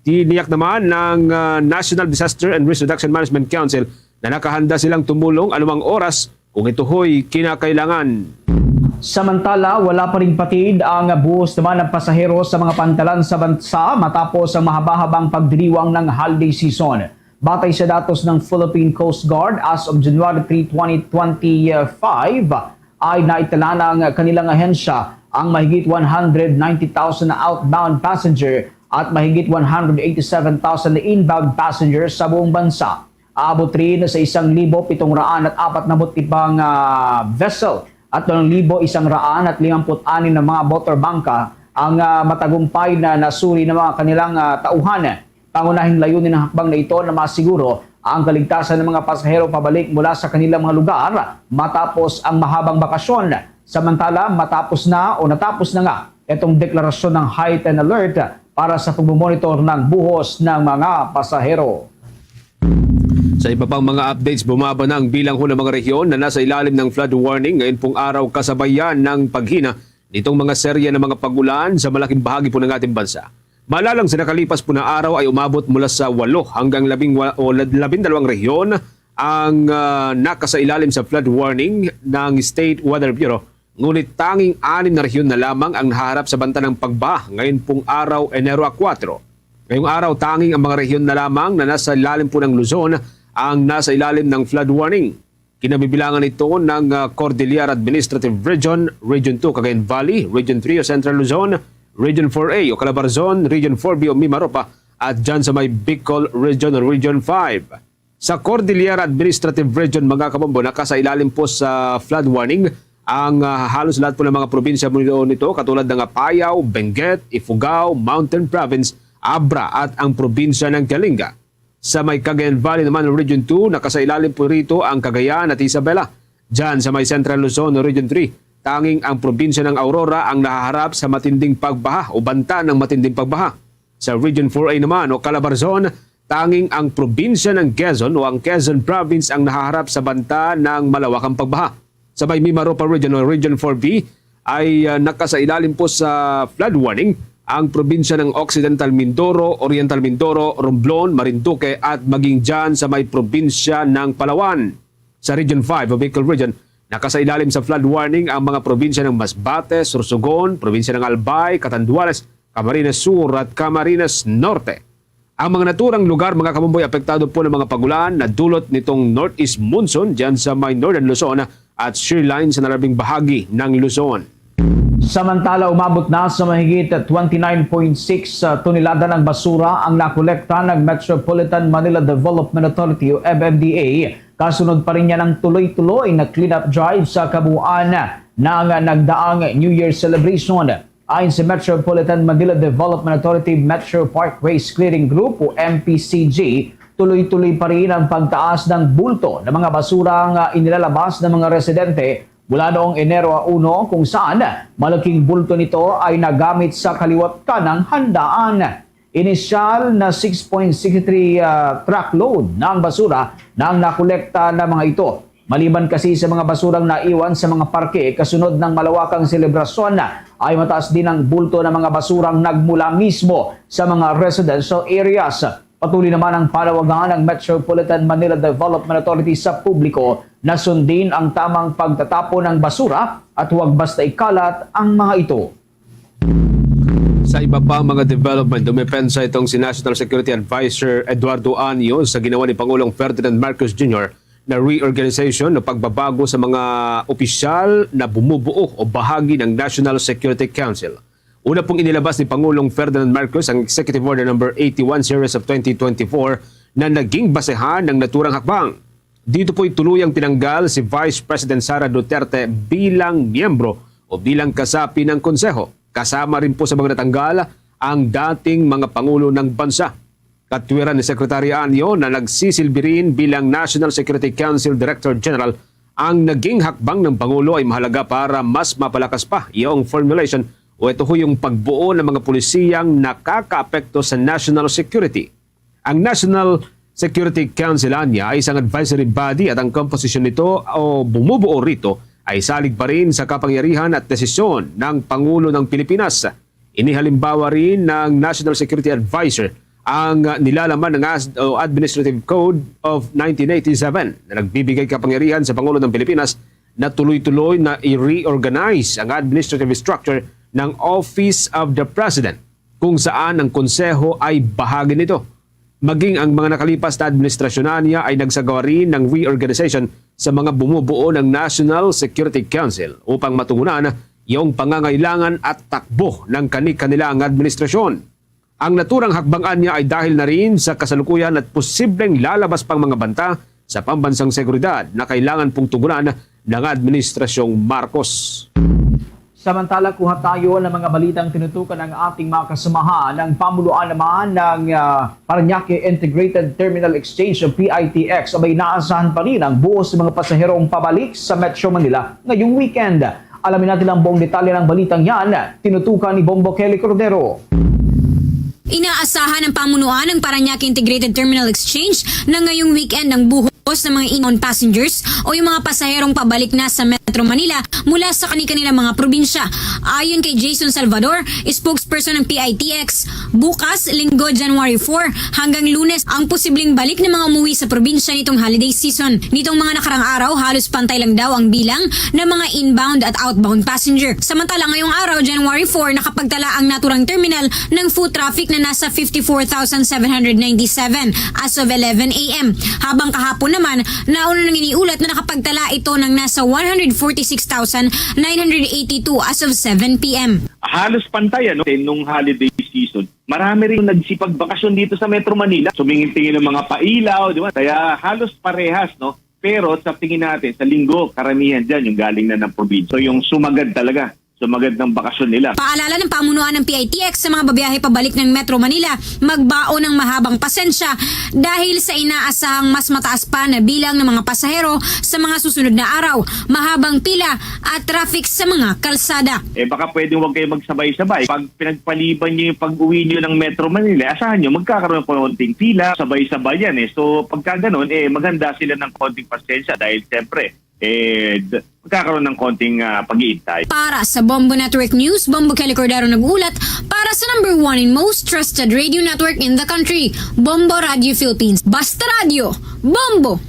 Tiniyak naman ng ah, National Disaster and Risk Reduction Management Council na nakahanda silang tumulong anumang oras kung ito ho'y kinakailangan. Samantala, wala pa ring patid ang buhos naman ng pasahero sa mga pantalan sa bansa matapos ang mahaba-habang pagdiriwang ng holiday season. Batay sa datos ng Philippine Coast Guard, as of January three, twenty twenty-five, ay naitala ng kanilang ahensya ang mahigit one hundred ninety thousand na outbound passenger at mahigit one hundred eighty-seven thousand na inbound passenger sa buong bansa. Aabot rin sa isang libo pitong raan at apat na put limang, ah, vessel at dalawang libo isang raan at limampu't anim na mga motor bangka ang, ah, matagumpay na nasuri ng mga kanilang, ah, tauhan. Pangunahing layunin ng hakbang na ito na masiguro ang kaligtasan ng mga pasahero pabalik mula sa kanilang mga lugar matapos ang mahabang bakasyon. Samantala, matapos na o natapos na nga itong deklarasyon ng heightened alert para sa pagmomonitor ng buhos ng mga pasahero. Sa iba pang mga updates, bumaba na ang bilang ho ng mga rehiyon na nasa ilalim ng flood warning. Ngayon pong araw, kasabay yan ng paghina nitong mga serye ng mga pag-ulan sa malaking bahagi po ng ating bansa. Malalang sa nakalipas po na araw ay umabot mula sa walo hanggang labing wa-, o lab-, labindalawang rehiyon ang, ah, nakasailalim sa flood warning ng State Weather Bureau. Ngunit tanging anim na rehiyon na lamang ang nahaharap sa banta ng pagbaha ngayon pong araw, Enero kuwatro. Ngayong araw, tanging ang mga rehiyon na lamang na nasa ilalim po ng Luzon ang nasa ilalim ng flood warning. Kinabibilangan ito ng, ah, Cordillera Administrative Region, Region two Cagayan Valley, Region three o Central Luzon, Region four A o Calabarzon, Region four B o Mimaropa, at dyan sa may Bicol Region o Region five. Sa Cordillera Administrative Region, mga kabombo, nakasailalim po sa flood warning ang, ah, halos lahat po ng mga probinsya mo nito, katulad ng Apayao, Benguet, Ifugao, Mountain Province, Abra, at ang probinsya ng Kalinga. Sa may Cagayan Valley naman, Region two, nakasailalim po rito ang Cagayan at Isabela. Diyan sa may Central Luzon, Region three, tanging ang probinsya ng Aurora ang nahaharap sa matinding pagbaha o banta ng matinding pagbaha. Sa Region four A naman o Calabarzon, tanging ang probinsya ng Quezon o ang Quezon Province ang nahaharap sa banta ng malawakang pagbaha. Sa may Mimaropa Region o Region four B ay, ah, nakasailalim po sa flood warning ang probinsya ng Occidental Mindoro, Oriental Mindoro, Romblon, Marinduque at maging dyan sa may probinsya ng Palawan. Sa Region five o Bicol Region, nakasailalim sa flood warning ang mga probinsya ng Masbate, Sorsogon, probinsya ng Albay, Catanduanes, Camarines Sur at Camarines Norte. Ang mga naturang lugar, mga kabomboy, apektado po ng mga pagulan na dulot nitong northeast monsoon dyan sa may Northern Luzon at shear line sa nalabing bahagi ng Luzon. Samantala, umabot na sa mahigit twenty-nine point six tonelada ng basura ang nakolekta ng Metropolitan Manila Development Authority o M M D A, kasunod pa rin niya ng tuloy-tuloy na cleanup drive sa kabuuan ng nagdaang New Year celebration. Ayon sa Metropolitan Manila Development Authority Metro Parkways Clearing Group o M P C G, tuloy-tuloy pa rin ang pagtaas ng bulto ng mga basurang, ah, inilalabas ng mga residente mula noong Enero uno, kung saan malaking bulto nito ay nagamit sa kaliwat kanang handaan. Inisyal na six point six three, ah, truckload ng basura na ang nakolekta ng mga ito. Maliban kasi sa mga basurang naiwan sa mga parke kasunod ng malawakang selebrasyon, ay mataas din ang bulto ng mga basurang nagmula mismo sa mga residential areas. Patuloy naman ang panawagan ng Metropolitan Manila Development Authority sa publiko na sundin ang tamang pagtatapon ng basura at huwag basta ikalat ang mga ito. Sa iba pa mga development, dumepensa itong si National Security Advisor Eduardo Anyo sa ginawa ni Pangulong Ferdinand Marcos Junior na reorganization o pagbabago sa mga opisyal na bumubuo o bahagi ng National Security Council. Una pong inilabas ni Pangulong Ferdinand Marcos ang Executive Order Number eighty-one Series of twenty twenty-four na naging basehan ng naturang hakbang. Dito po'y tuluyang tinanggal si Vice President Sara Duterte bilang miyembro o bilang kasapi ng Konseho. Kasama rin po sa mga natanggal ang dating mga pangulo ng bansa. Katwiran ni Secretary Anyo na nagsisilbi rin bilang National Security Council Director General, ang naging hakbang ng Pangulo ay mahalaga para mas mapalakas pa iyong formulation o ito ho yung pagbuo ng mga polisiyang nakakaapekto sa national security. Ang National Security Council anya ay isang advisory body at ang komposisyon nito o bumubuo rito ay salig pa rin sa kapangyarihan at desisyon ng Pangulo ng Pilipinas. Inihalimbawa rin ng National Security Advisor ang nilalaman ng as-, o Administrative Code of nineteen eighty-seven na nagbibigay kapangyarihan sa Pangulo ng Pilipinas na tuloy-tuloy na i-reorganize ang administrative structure ng Office of the President, kung saan ang konseho ay bahagi nito. Maging ang mga nakalipas na administrasyon niya ay nagsagawa rin ng reorganization sa mga bumubuo ng National Security Council upang matugunan yung pangangailangan at takbo ng kani-kanilang administrasyon. Ang naturang hakbangan niya ay dahil na rin sa kasalukuyan at posibleng lalabas pang mga banta sa pambansang seguridad na kailangan pong tugunan ng Administrasyong Marcos. Samantala, kuha tayo ng mga balitang tinutukan ng ating mga kasamahan. Ang pamunuan naman ng, ah, Parañaque Integrated Terminal Exchange o P I T X abay naasahan pa rin ang buhos ng mga pasaherong pabalik sa Metro Manila ngayong weekend. Alamin natin ang buong detalye ng balitang yan. Tinutukan ni Bombo Kelly Cordero. Inaasahan ng pamunuan ng Parañaque Integrated Terminal Exchange na ngayong weekend ang buhos ng mga inbound passengers o yung mga pasaherong pabalik na sa Metro Manila mula sa kani-kanilang mga probinsya. Ayon kay Jason Salvador, spokesperson ng P I T X, bukas, Linggo, January four, hanggang Lunes ang posibleng balik ng mga umuwi sa probinsya nitong holiday season. Nitong mga nakarang araw, halos pantay lang daw ang bilang ng mga inbound at outbound passenger. Samantala, ngayong araw, January four, nakapagtala ang naturang terminal ng foot traffic na nasa fifty-four thousand seven hundred ninety-seven as of eleven a m. Habang kahapon naman, nauna nang iniulat na nakapagtala ito ng nasa one hundred forty-six thousand nine hundred eighty-two as of seven p m. Halos pantay, ano, nung holiday season. Marami rin yung nagsipagbakasyon dito sa Metro Manila. Sumingin-tingin ng mga pailaw, di ba? Kaya halos parehas, no? Pero sa tingin natin, sa Linggo, karamihan dyan yung galing na ng probinsya. So, yung sumagad talaga, sumagad ng bakasyon nila. Paalala ng pamunuan ng P I T X sa mga babiyahe pabalik ng Metro Manila, magbaon ng mahabang pasensya dahil sa inaasahang mas mataas pa na bilang ng mga pasahero sa mga susunod na araw, mahabang pila at traffic sa mga kalsada. Eh, baka pwedeng huwag kayo magsabay-sabay. Pag pinagpaliban nyo yung pag-uwi nyo ng Metro Manila, asahan nyo, magkakaroon ng konting pila, sabay-sabay yan eh. So, pagka ganun, eh, maganda sila ng konting pasensya dahil siyempre, eh, d- magkakaroon ng konting ah, pag-iintay. Para sa Bombo Network News, Bombo Kelly Cordero nag-ulat. Para sa number one and most trusted radio network in the country, Bombo Radio Philippines. Basta Radio, Bombo!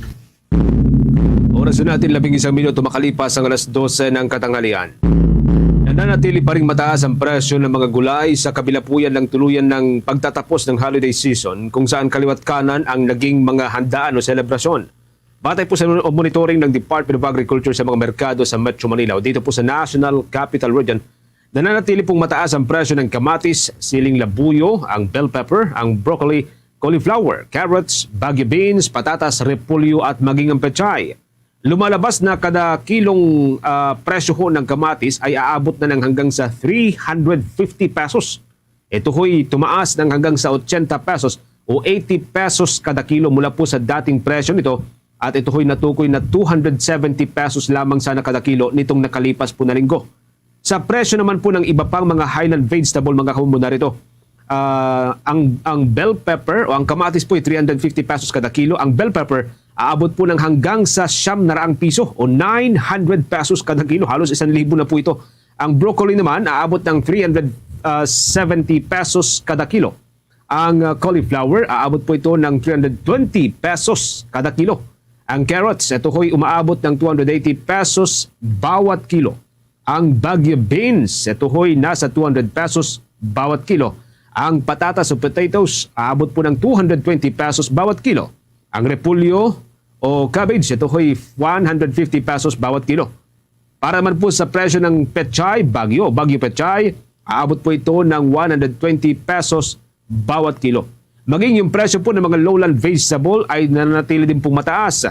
Oras na natin, labing isang minuto makalipas ang alas dose ng katanghalian. Nananatili pa ring mataas ang presyo ng mga gulay sa kabila po yan ng tuluyan ng pagtatapos ng holiday season, kung saan kaliwat kanan ang naging mga handaan o selebrasyon. Batay po sa monitoring ng Department of Agriculture sa mga merkado sa Metro Manila o dito po sa National Capital Region, nananatili pong mataas ang presyo ng kamatis, siling labuyo, ang bell pepper, ang broccoli, cauliflower, carrots, Baguio beans, patatas, repolyo at maging ang pechay. Lumalabas na kada kilong ah, presyo ho ng kamatis ay aabot na ng hanggang sa three hundred fifty pesos. Ito ho'y tumaas ng hanggang sa eighty pesos o eighty pesos kada kilo mula po sa dating presyo nito, at ito ho'y natukoy na two hundred seventy pesos lamang sana kada kilo nitong nakalipas po na linggo. Sa presyo naman po ng iba pang mga highland vegetable, mga kaumbo, narito, ah, ang, ang bell pepper o ang kamatis po ay three hundred fifty pesos kada kilo. Ang bell pepper aabot po ng hanggang sa siyam na raang piso o nine hundred pesos kada kilo. Halos isang libo na po ito. Ang broccoli naman aabot ng three hundred seventy pesos kada kilo. Ang ah, cauliflower aabot po ito ng three hundred twenty pesos kada kilo. Ang carrots, ito ho'y umaabot ng two hundred eighty pesos bawat kilo. Ang Baguio beans, ito ho'y nasa two hundred pesos bawat kilo. Ang patatas o potatoes, aabot po ng two hundred twenty pesos bawat kilo. Ang repolyo o cabbage, ito ho'y one hundred fifty pesos bawat kilo. Para naman po sa presyo ng pechay, Baguio, Baguio pechay, aabot po ito ng one hundred twenty pesos bawat kilo. Maging yung presyo po ng mga lowland vegetable ay nananatili din pong mataas.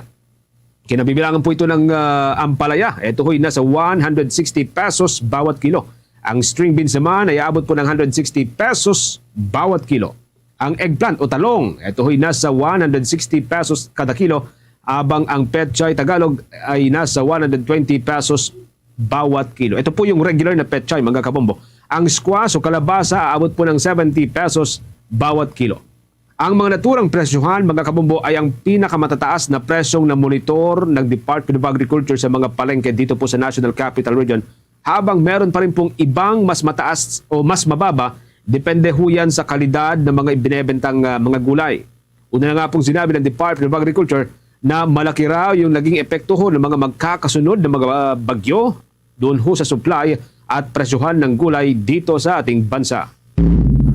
Kinabibilangan po ito ng ah, ampalaya. Ito ho'y nasa one hundred sixty pesos bawat kilo. Ang string beans naman ay aabot po ng hundred sixty pesos bawat kilo. Ang eggplant o talong, ito ho'y nasa one hundred sixty pesos kada kilo, abang ang pechay Tagalog ay nasa one hundred twenty pesos bawat kilo. Ito po yung regular na pechay, mga kabombo. Ang squash o kalabasa aabot po ng seventy pesos bawat kilo. Ang mga naturang presyohan, mga kabombo, ay ang pinakamatataas na presyong na monitor ng Department of Agriculture sa mga palengke dito po sa National Capital Region, habang meron pa rin pong ibang mas mataas o mas mababa, depende ho yan sa kalidad ng mga ibinebentang ah, mga gulay. Una na nga pong sinabi ng Department of Agriculture na malaki raw yung naging epekto ho ng mga magkakasunod na mga ah, bagyo doon ho sa supply at presyohan ng gulay dito sa ating bansa.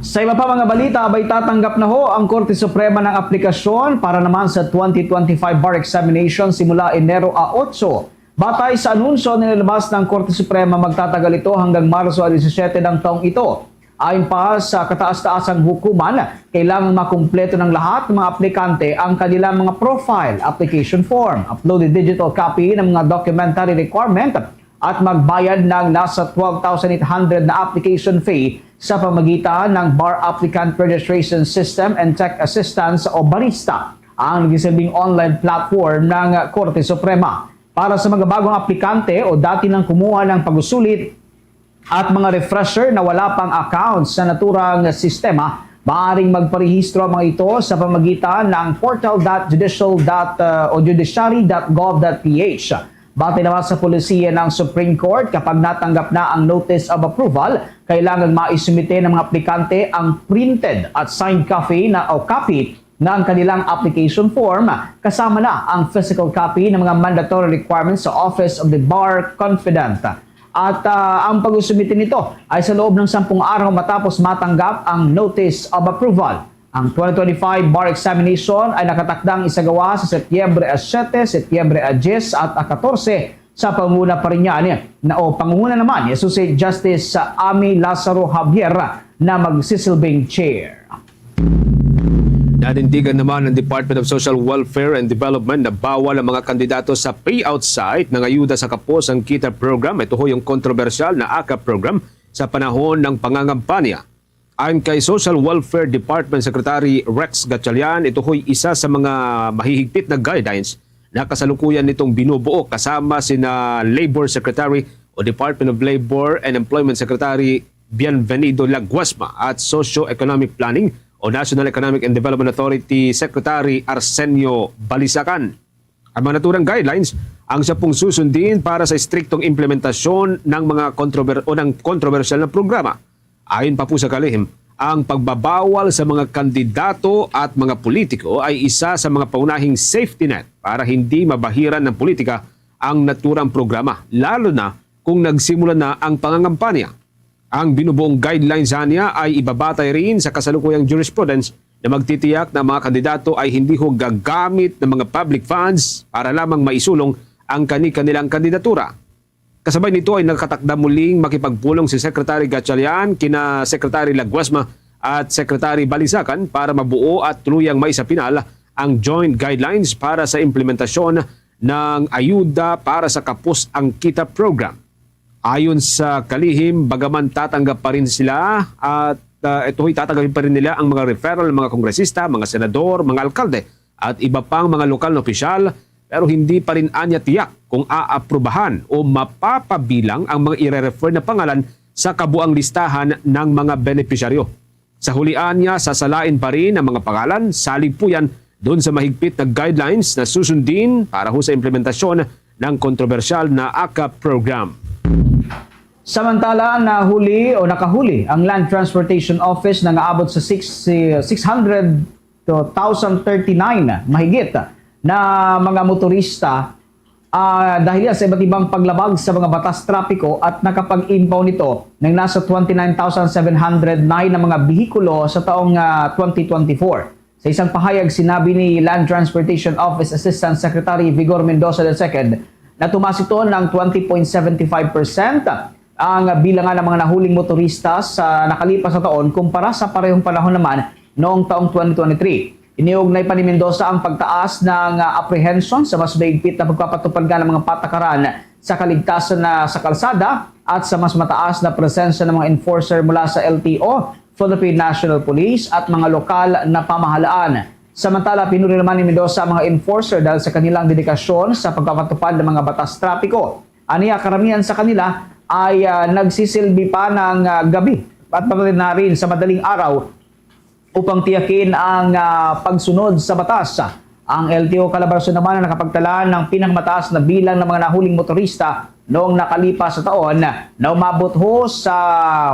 Sa iba pa mga balita, abay, tatanggap na ho ang Korte Suprema ng aplikasyon para naman sa twenty twenty-five bar examination simula Enero a otso. Batay sa anunsyo na nilabas ng Korte Suprema, magtatagal ito hanggang Marso a disisiete ng taong ito. Ayon pa sa kataas-taasang hukuman, kailangang makumpleto ng lahat ng mga aplikante ang kanilang mga profile, application form, uploaded digital copy ng mga documentary requirement, at magbayad ng nasa twelve thousand eight hundred na application fee sa pamagitan ng Bar Applicant Registration System and Tech Assistance o Barista, ang nagsisilbing online platform ng Korte Suprema. Para sa mga bagong aplikante o dati nang kumuha ng pag-usulit at mga refresher na wala pang account sa naturang sistema, Maaring magparehistro ang mga ito sa pamagitan ng portal dot judicial dot, uh, o judiciary dot gov dot P H. Batay naman sa polisiya ng Supreme Court, kapag natanggap na ang notice of approval, kailangang maisumite ng mga aplikante ang printed at signed copy na o copy ng kanilang application form, kasama na ang physical copy ng mga mandatory requirements sa Office of the Bar Confidant. At, ah, ang pag-usumite nito ay sa loob ng sampung araw matapos matanggap ang notice of approval. Ang twenty twenty-five bar examination ay nakatakdang isagawa sa Setyembre a siyete, Setyembre a diyes at a katorse sa panguna pa rin niya ni, na, o panguna naman ni Associate Justice, ah, Amy Lazaro Javier na magsisilbing chair. Nanindigan naman ang Department of Social Welfare and Development na bawal ang mga kandidato sa payout site ng ayuda sa kapos ang kita program. Ito ho yung kontrobersyal na aka program sa panahon ng pangangampanya. Ayon kay Social Welfare Department Secretary Rex Gatchalian, ito ho'y isa sa mga mahihigpit na guidelines na kasalukuyan nitong binubuo kasama sina Labor Secretary o Department of Labor and Employment Secretary Bienvenido Laguasma at Socio-Economic Planning o National Economic and Development Authority Secretary Arsenio Balisacan. Ang mga naturang guidelines ang siya pong susundin para sa estriktong implementasyon ng mga kontrober-, o ng kontrobersyal na programa. Ayon pa po sa kalihim, ang pagbabawal sa mga kandidato at mga politiko ay isa sa mga pangunahing safety net para hindi mabahiran ng politika ang naturang programa, lalo na kung nagsimula na ang pangangampanya. Ang binubuong guidelines niya ay ibabatay rin sa kasalukuyang jurisprudence na magtitiyak na ang mga kandidato ay hindi ho gagamit ng mga public funds para lamang maisulong ang kani-kanilang kandidatura. Kasabay nito ay nakatakda muling makipagpulong si Secretary Gatchalian kina Secretary Laguasma at Secretary Balisacan para mabuo at tuluyang maisapinal ang joint guidelines para sa implementasyon ng ayuda para sa kapos ang kita program. Ayon sa kalihim, bagaman tatanggap pa rin sila at, ah, ito'y tatanggapin pa rin nila ang mga referral ng mga kongresista, mga senador, mga alkalde at iba pang mga lokal na opisyal, pero hindi pa rin anya tiyak kung aaprubahan o mapapabilang ang mga ire-refer na pangalan sa kabuang listahan ng mga benepisyaryo. Sa hulian niya, sasalain pa rin ang mga pangalan, salig po yan doon sa mahigpit na guidelines na susundin para ho sa implementasyon ng kontrobersyal na aka program. Samantala, nahuli o nakahuli ang Land Transportation Office na naabot sa six, six hundred to one thousand thirty-nine mahigit na mga motorista, ah, dahil sa iba't ibang paglabag sa mga batas trapiko at nakapag-impound nito ng nasa twenty-nine thousand seven hundred nine na mga bihikulo sa taong, ah, twenty twenty-four. Sa isang pahayag, sinabi ni Land Transportation Office Assistant Secretary Vigor Mendoza the second na tumaas ito ng twenty point seven five percent ang bilangan ng mga nahuling motorista sa nakalipas na taon kumpara sa parehong panahon naman noong taong twenty twenty-three. Iniugnay pa ni Mendoza ang pagtaas ng, ah, apprehension sa mas mahigpit na pagpapatupad nga ng mga patakaran sa kaligtasan na sa kalsada at sa mas mataas na presensya ng mga enforcer mula sa L T O, Philippine National Police, at mga lokal na pamahalaan. Samantala, pinuri naman ni Mendoza ang mga enforcer dahil sa kanilang dedikasyon sa pagpapatupad ng mga batas trapiko. Aniya, karamihan sa kanila ay, ah, nagsisilbi pa ng, ah, gabi at pati na rin sa madaling araw upang tiyakin ang, ah, pagsunod sa batas. Ang L T O Calabarzon naman ang nakapagtala ng pinakamataas na bilang ng mga nahuling motorista noong nakalipas sa taon na umabot ho sa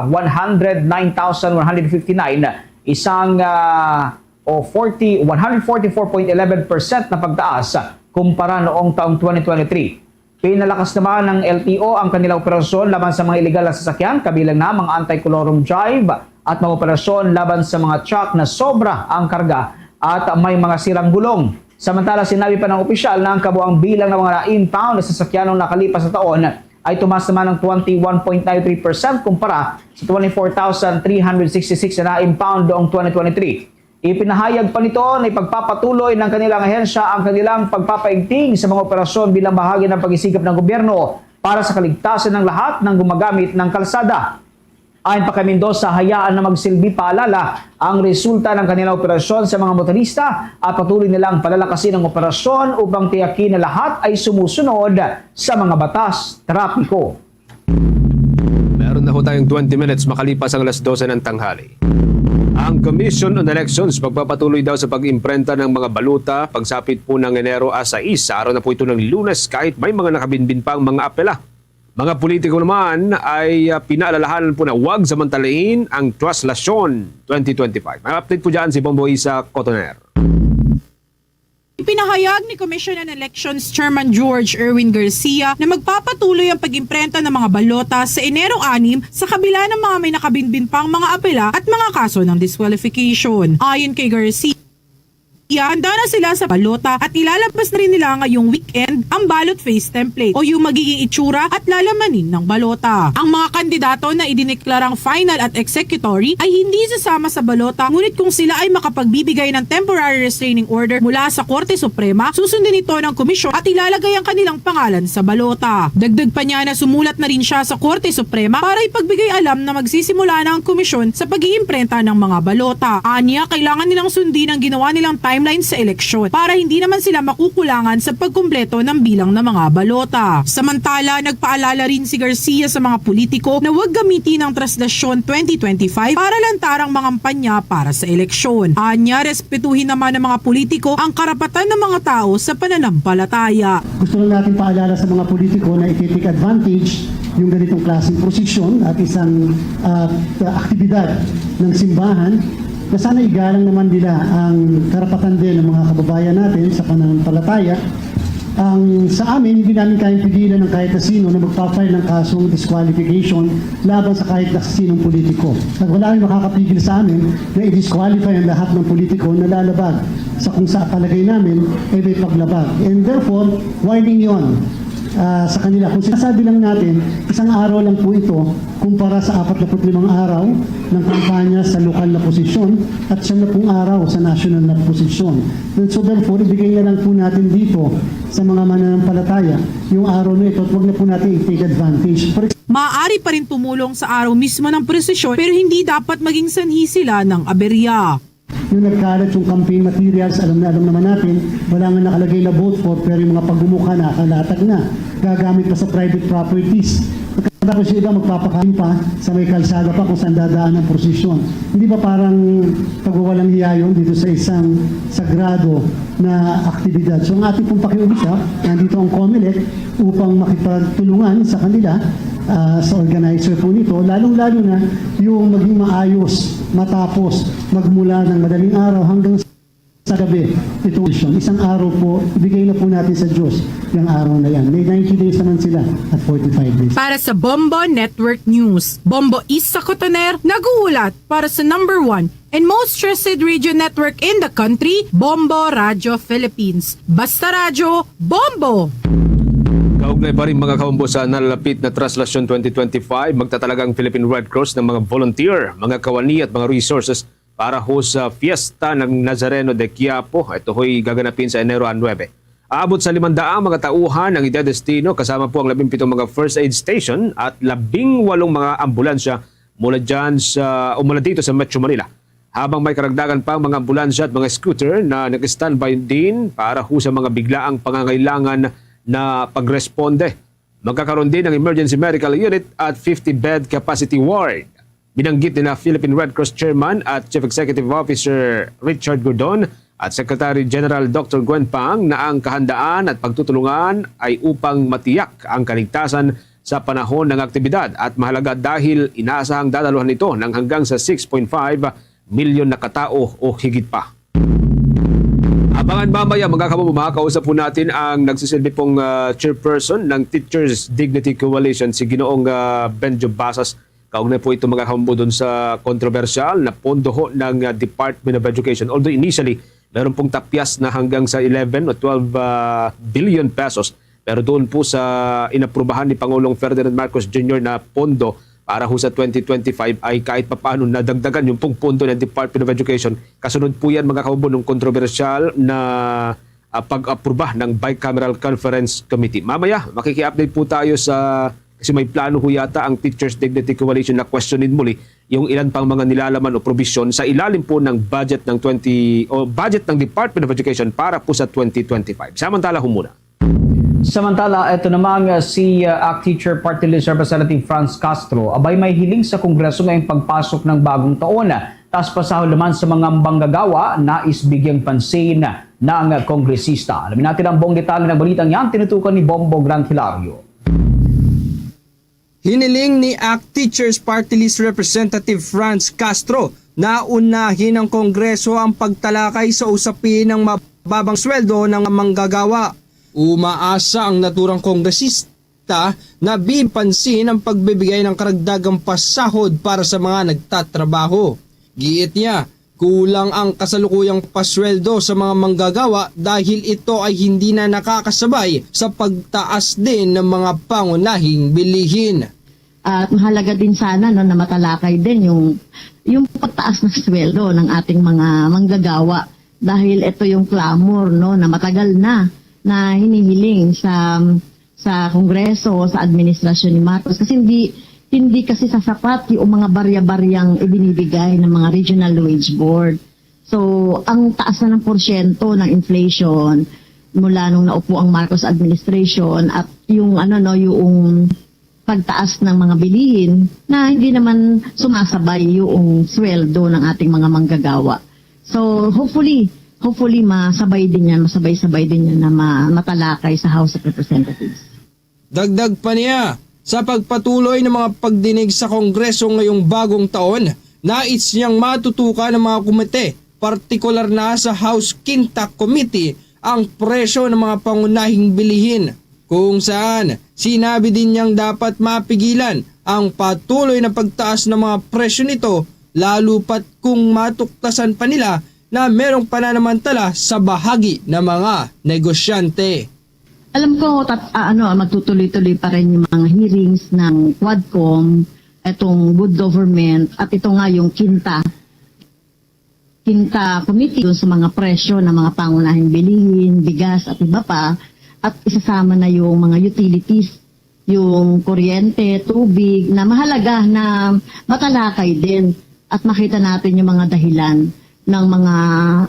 one hundred nine thousand one hundred fifty-nine, isang, ah, o forty, one hundred forty-four point eleven percent na pagtaas kumpara noong taong twenty twenty-three. Pinalakas naman ng L T O ang kanilang operasyon laban sa mga iligal na sasakyan, kabilang na mga anti-colorum drive at mga operasyon laban sa mga truck na sobra ang karga at may mga sirang gulong. Samantala, sinabi pa ng opisyal na ang kabuang bilang ng mga na-impound na sasakyan noong nakalipas na taon ay tumaas naman ng twenty-one point nine three percent kumpara sa twenty-four thousand three hundred sixty-six na na-impound noong twenty twenty-three. Ipinahayag pa nito na ipagpapatuloy ng kanilang ahensya ang kanilang pagpapaigting sa mga operasyon bilang bahagi ng pag-isigap ng gobyerno para sa kaligtasan ng lahat ng gumagamit ng kalsada. Ayon pa kay Mendoza, hayaan na magsilbi paalala ang resulta ng kanilang operasyon sa mga motorista at patuloy nilang palalakasin ang operasyon upang tiyakin na lahat ay sumusunod sa mga batas trapiko. Meron na ho tayong twenty minutes makalipas ang alas dose ng tanghali. Ang Commission on Elections magpapatuloy daw sa pag-imprenta ng mga balota pagsapit po ng Enero a sais. Sa araw na po ito ng Lunes, kahit may mga nakabinbin pa ang mga apela. Mga politiko naman ay, ah, pinaalalahanan po na huwag samantalain ang traslasyon twenty twenty-five. May update po dyan si Bombo Isa Cotoner. Ipinahayag ni Commission on Elections Chairman George Erwin Garcia na magpapatuloy ang pag-imprenta ng mga balota sa Enero anim sa kabila ng mga may nakabinbin pang mga apela at mga kaso ng disqualification. Ayon kay Garcia, handa na sila sa balota at ilalabas na rin nila ngayong weekend ang ballot face template o yung magiging itsura at lalamanin ng balota. Ang mga kandidato na idineklarang final at executory ay hindi sasama sa balota, ngunit kung sila ay makapagbibigay ng temporary restraining order mula sa Korte Suprema, susundin ito ng komisyon at ilalagay ang kanilang pangalan sa balota. Dagdag pa niya na sumulat na rin siya sa Korte Suprema para ipagbigay alam na magsisimula na ang komisyon sa pag-iimprenta ng mga balota. Anya, kailangan nilang sundin ang ginawa nilang timeline sa eleksyon para hindi naman sila makukulangan sa pagkumpleto ng bilang ng mga balota. Samantala, nagpaalala rin si Garcia sa mga politiko na huwag gamitin ang traslasyon twenty twenty-five para lantarang mangampanya para sa eleksyon. Anya, respetuhin naman ng mga politiko ang karapatan ng mga tao sa pananampalataya. Gusto lang natin paalala sa mga politiko na i-take advantage yung ganitong klaseng prosesyon at isang ah, aktibidad ng simbahan na sana igalang naman nila ang karapatan din ng mga kababayan natin sa pananampalataya. Ang sa amin, hindi namin kayang pigilan ng kahit na sino na magpa-file ng kasong disqualification laban sa kahit na sinong politiko. At wala rin makakapigil sa amin na i-disqualify ang lahat ng politiko na lalabag sa kung sa palagay namin ay may paglabag. And therefore, warning yon ah, sa kanila. Kung sinasabi lang natin, isang araw lang po ito kumpara sa apat na put limang araw ng kampanya sa lokal na posisyon at siyam na pung araw sa national na posisyon. And so therefore, ibigay na lang po natin dito sa mga mananampalataya yung araw na ito at huwag na po natin i-take advantage. For Maaari pa rin tumulong sa araw mismo ng prosesyon, pero hindi dapat maging sanhi sila ng aberya. Nung nagkalat yung campaign materials, alam na alam naman natin, wala nga nakalagay na vote for, pero yung mga pagmumukha nakalatag na. Gagamit pa sa private properties. Tapos yung iba magpapakain pa sa may kalsada pa kung saan dadaan ang prosesyon. Hindi ba parang pagwawalang hiya yun dito sa isang sagrado na aktibidad? So ang ating pong pakiusap, nandito ang Comelec upang makipagtulungan sa kanila ah, sa organizer po nito, lalong-lalo na yung maging maayos matapos magmula ng madaling araw hanggang sa gabi itong eleksyon. Isang araw po, ibigay na po natin sa Diyos yung araw na yan. May ninety days naman sila at forty-five days. Para sa Bombo Network News, Bombo Isa Cotoner nag-uulat para sa number one and most trusted radio network in the country, Bombo Radio Philippines. Basta Radyo, Bombo! Kaugnay pa rin, mga kaumbo, sa nalalapit na Traslasyon twenty twenty-five, magtatalaga ang Philippine Red Cross ng mga volunteer, mga kawani at mga resources para ho sa Fiesta ng Nazareno de Quiapo. Ito ho'y gaganapin sa Enero nuebe. Aabot sa limandaang mga tauhan ang idedestino, kasama po ang labing pitong mga first aid station at labing walong mga ambulansya mula dyan sa, o mula dito sa Metro Manila. Habang may karagdagan pang mga ambulansya at mga scooter na nag-standby din para ho sa mga biglaang pangangailangan na pagresponde. Magkakaroon din ng emergency medical unit at fifty-bed capacity ward. Binanggit nila Philippine Red Cross Chairman at Chief Executive Officer Richard Gordon at Secretary General Doctor Gwen Pang na ang kahandaan at pagtutulungan ay upang matiyak ang kaligtasan sa panahon ng aktibidad at mahalaga dahil inaasahang dadaluhan ito ng hanggang sa six point five milyon na katao o higit pa. Abangan mamaya, mga kababayan, makakausap po natin ang nagsisilbi pong ah, chairperson ng Teachers Dignity Coalition, si Ginoong ah, Benjo Basas. Kaugnay po ito, mga kababayan, doon sa kontrobersyal na pondo ho ng ah, Department of Education. Although initially, meron pong tapyas na hanggang sa eleven o twelve ah, billion pesos. Pero doon po sa inaprubahan ni Pangulong Ferdinand Marcos Junior na pondo para ho sa twenty twenty-five ay kahit papaano nadagdagan yung pong pondo ng Department of Education. Kasunod po yan, mga kababayan, ng kontrobersyal na ah, pag-apruba ng Bicameral Conference Committee. Mamaya, makiki-update po tayo sa, kasi may plano ho yata ang Teachers Dignity Coalition na questionin muli yung ilan pang mga nilalaman o probisyon sa ilalim po ng budget ng twenty o budget ng Department of Education para po sa twenty twenty-five. Samantala ho muna. Samantala, ito namang uh, si uh, ACT Teacher Party List Representative Franz Castro, abay may hiling sa Kongreso ngayong pagpasok ng bagong taon. Taas pa sahod naman sa mga manggagawa, nais bigyang pansin ng kongresista. Alamin natin ang buong detalye ng balitang yan, tinutukan ni Bombo Gran Hilario. Hiniling ni ACT Teachers Party List Representative Franz Castro na unahin ng Kongreso ang pagtalakay sa usapin ng mababang sweldo ng manggagawa. Umaasa ang naturang kongresista na bipansin ang pagbibigay ng karagdagang pasahod para sa mga nagtatrabaho. Giit niya, kulang ang kasalukuyang pasweldo sa mga manggagawa dahil ito ay hindi na nakakasabay sa pagtaas din ng mga pangunahing bilihin. At mahalaga din sana, no, na matalakay din yung, yung pagtaas ng sweldo ng ating mga manggagawa, dahil ito yung clamor, no, na matagal na na hinihiling sa, sa Kongreso, sa administrasyon ni Marcos, kasi hindi, hindi kasi sasapat yung mga barya-baryang ibinibigay ng mga regional wage board. So, ang taas na ng porsyento ng inflation mula nung naupo ang Marcos administration, at yung, ano, no, yung pagtaas ng mga bilihin na hindi naman sumasabay yung sweldo ng ating mga manggagawa. So, hopefully, hopefully masabay din yan, masabay-sabay din yan na ma-, matalakay sa House of Representatives. Dagdag pa niya, sa pagpatuloy ng mga pagdinig sa Kongreso ngayong bagong taon, nais niyang matutukan ng mga komite, partikular na sa House Quinta Committee, ang presyo ng mga pangunahing bilihin, kung saan sinabi din niyang dapat mapigilan ang patuloy na pagtaas ng mga presyo nito, lalo pat kung matuktasan pa nila na merong pananamantala sa bahagi ng mga negosyante. Alam ko, tat-, ah, ano, magtutuloy-tuloy pa rin yung mga hearings ng Quadcom, itong good government, at ito nga yung Quinta, Quinta Committee dun sa mga presyo ng mga pangunahing bilihin, bigas at iba pa, at isasama na yung mga utilities, yung kuryente, tubig, na mahalaga na matalakay din at makita natin yung mga dahilan ng mga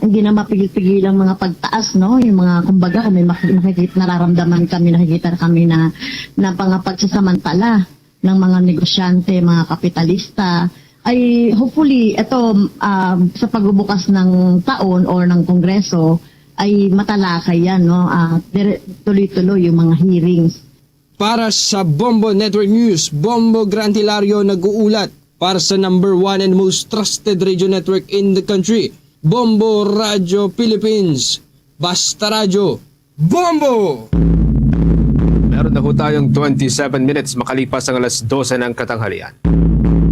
hindi na mapigil-pigilang mga pagtaas, no? Yung mga, kumbaga, kung may maki-, makikita, nararamdaman kami, nakikita kami na, na mga pagsasamantala ng mga negosyante, mga kapitalista, ay hopefully ito, um, sa pagbubukas ng taon or ng Kongreso ay matalakay yan, no? Ah, dire-, tuloy-tuloy yung mga hearings. Para sa Bombo Network News, Bombo Gran Hilario nag-uulat para sa number one and most trusted radio network in the country, Bombo Radio Philippines. Basta Radyo, Bombo! Meron na ho tayong twenty-seven minutes makalipas ang alas dose ng katanghalian.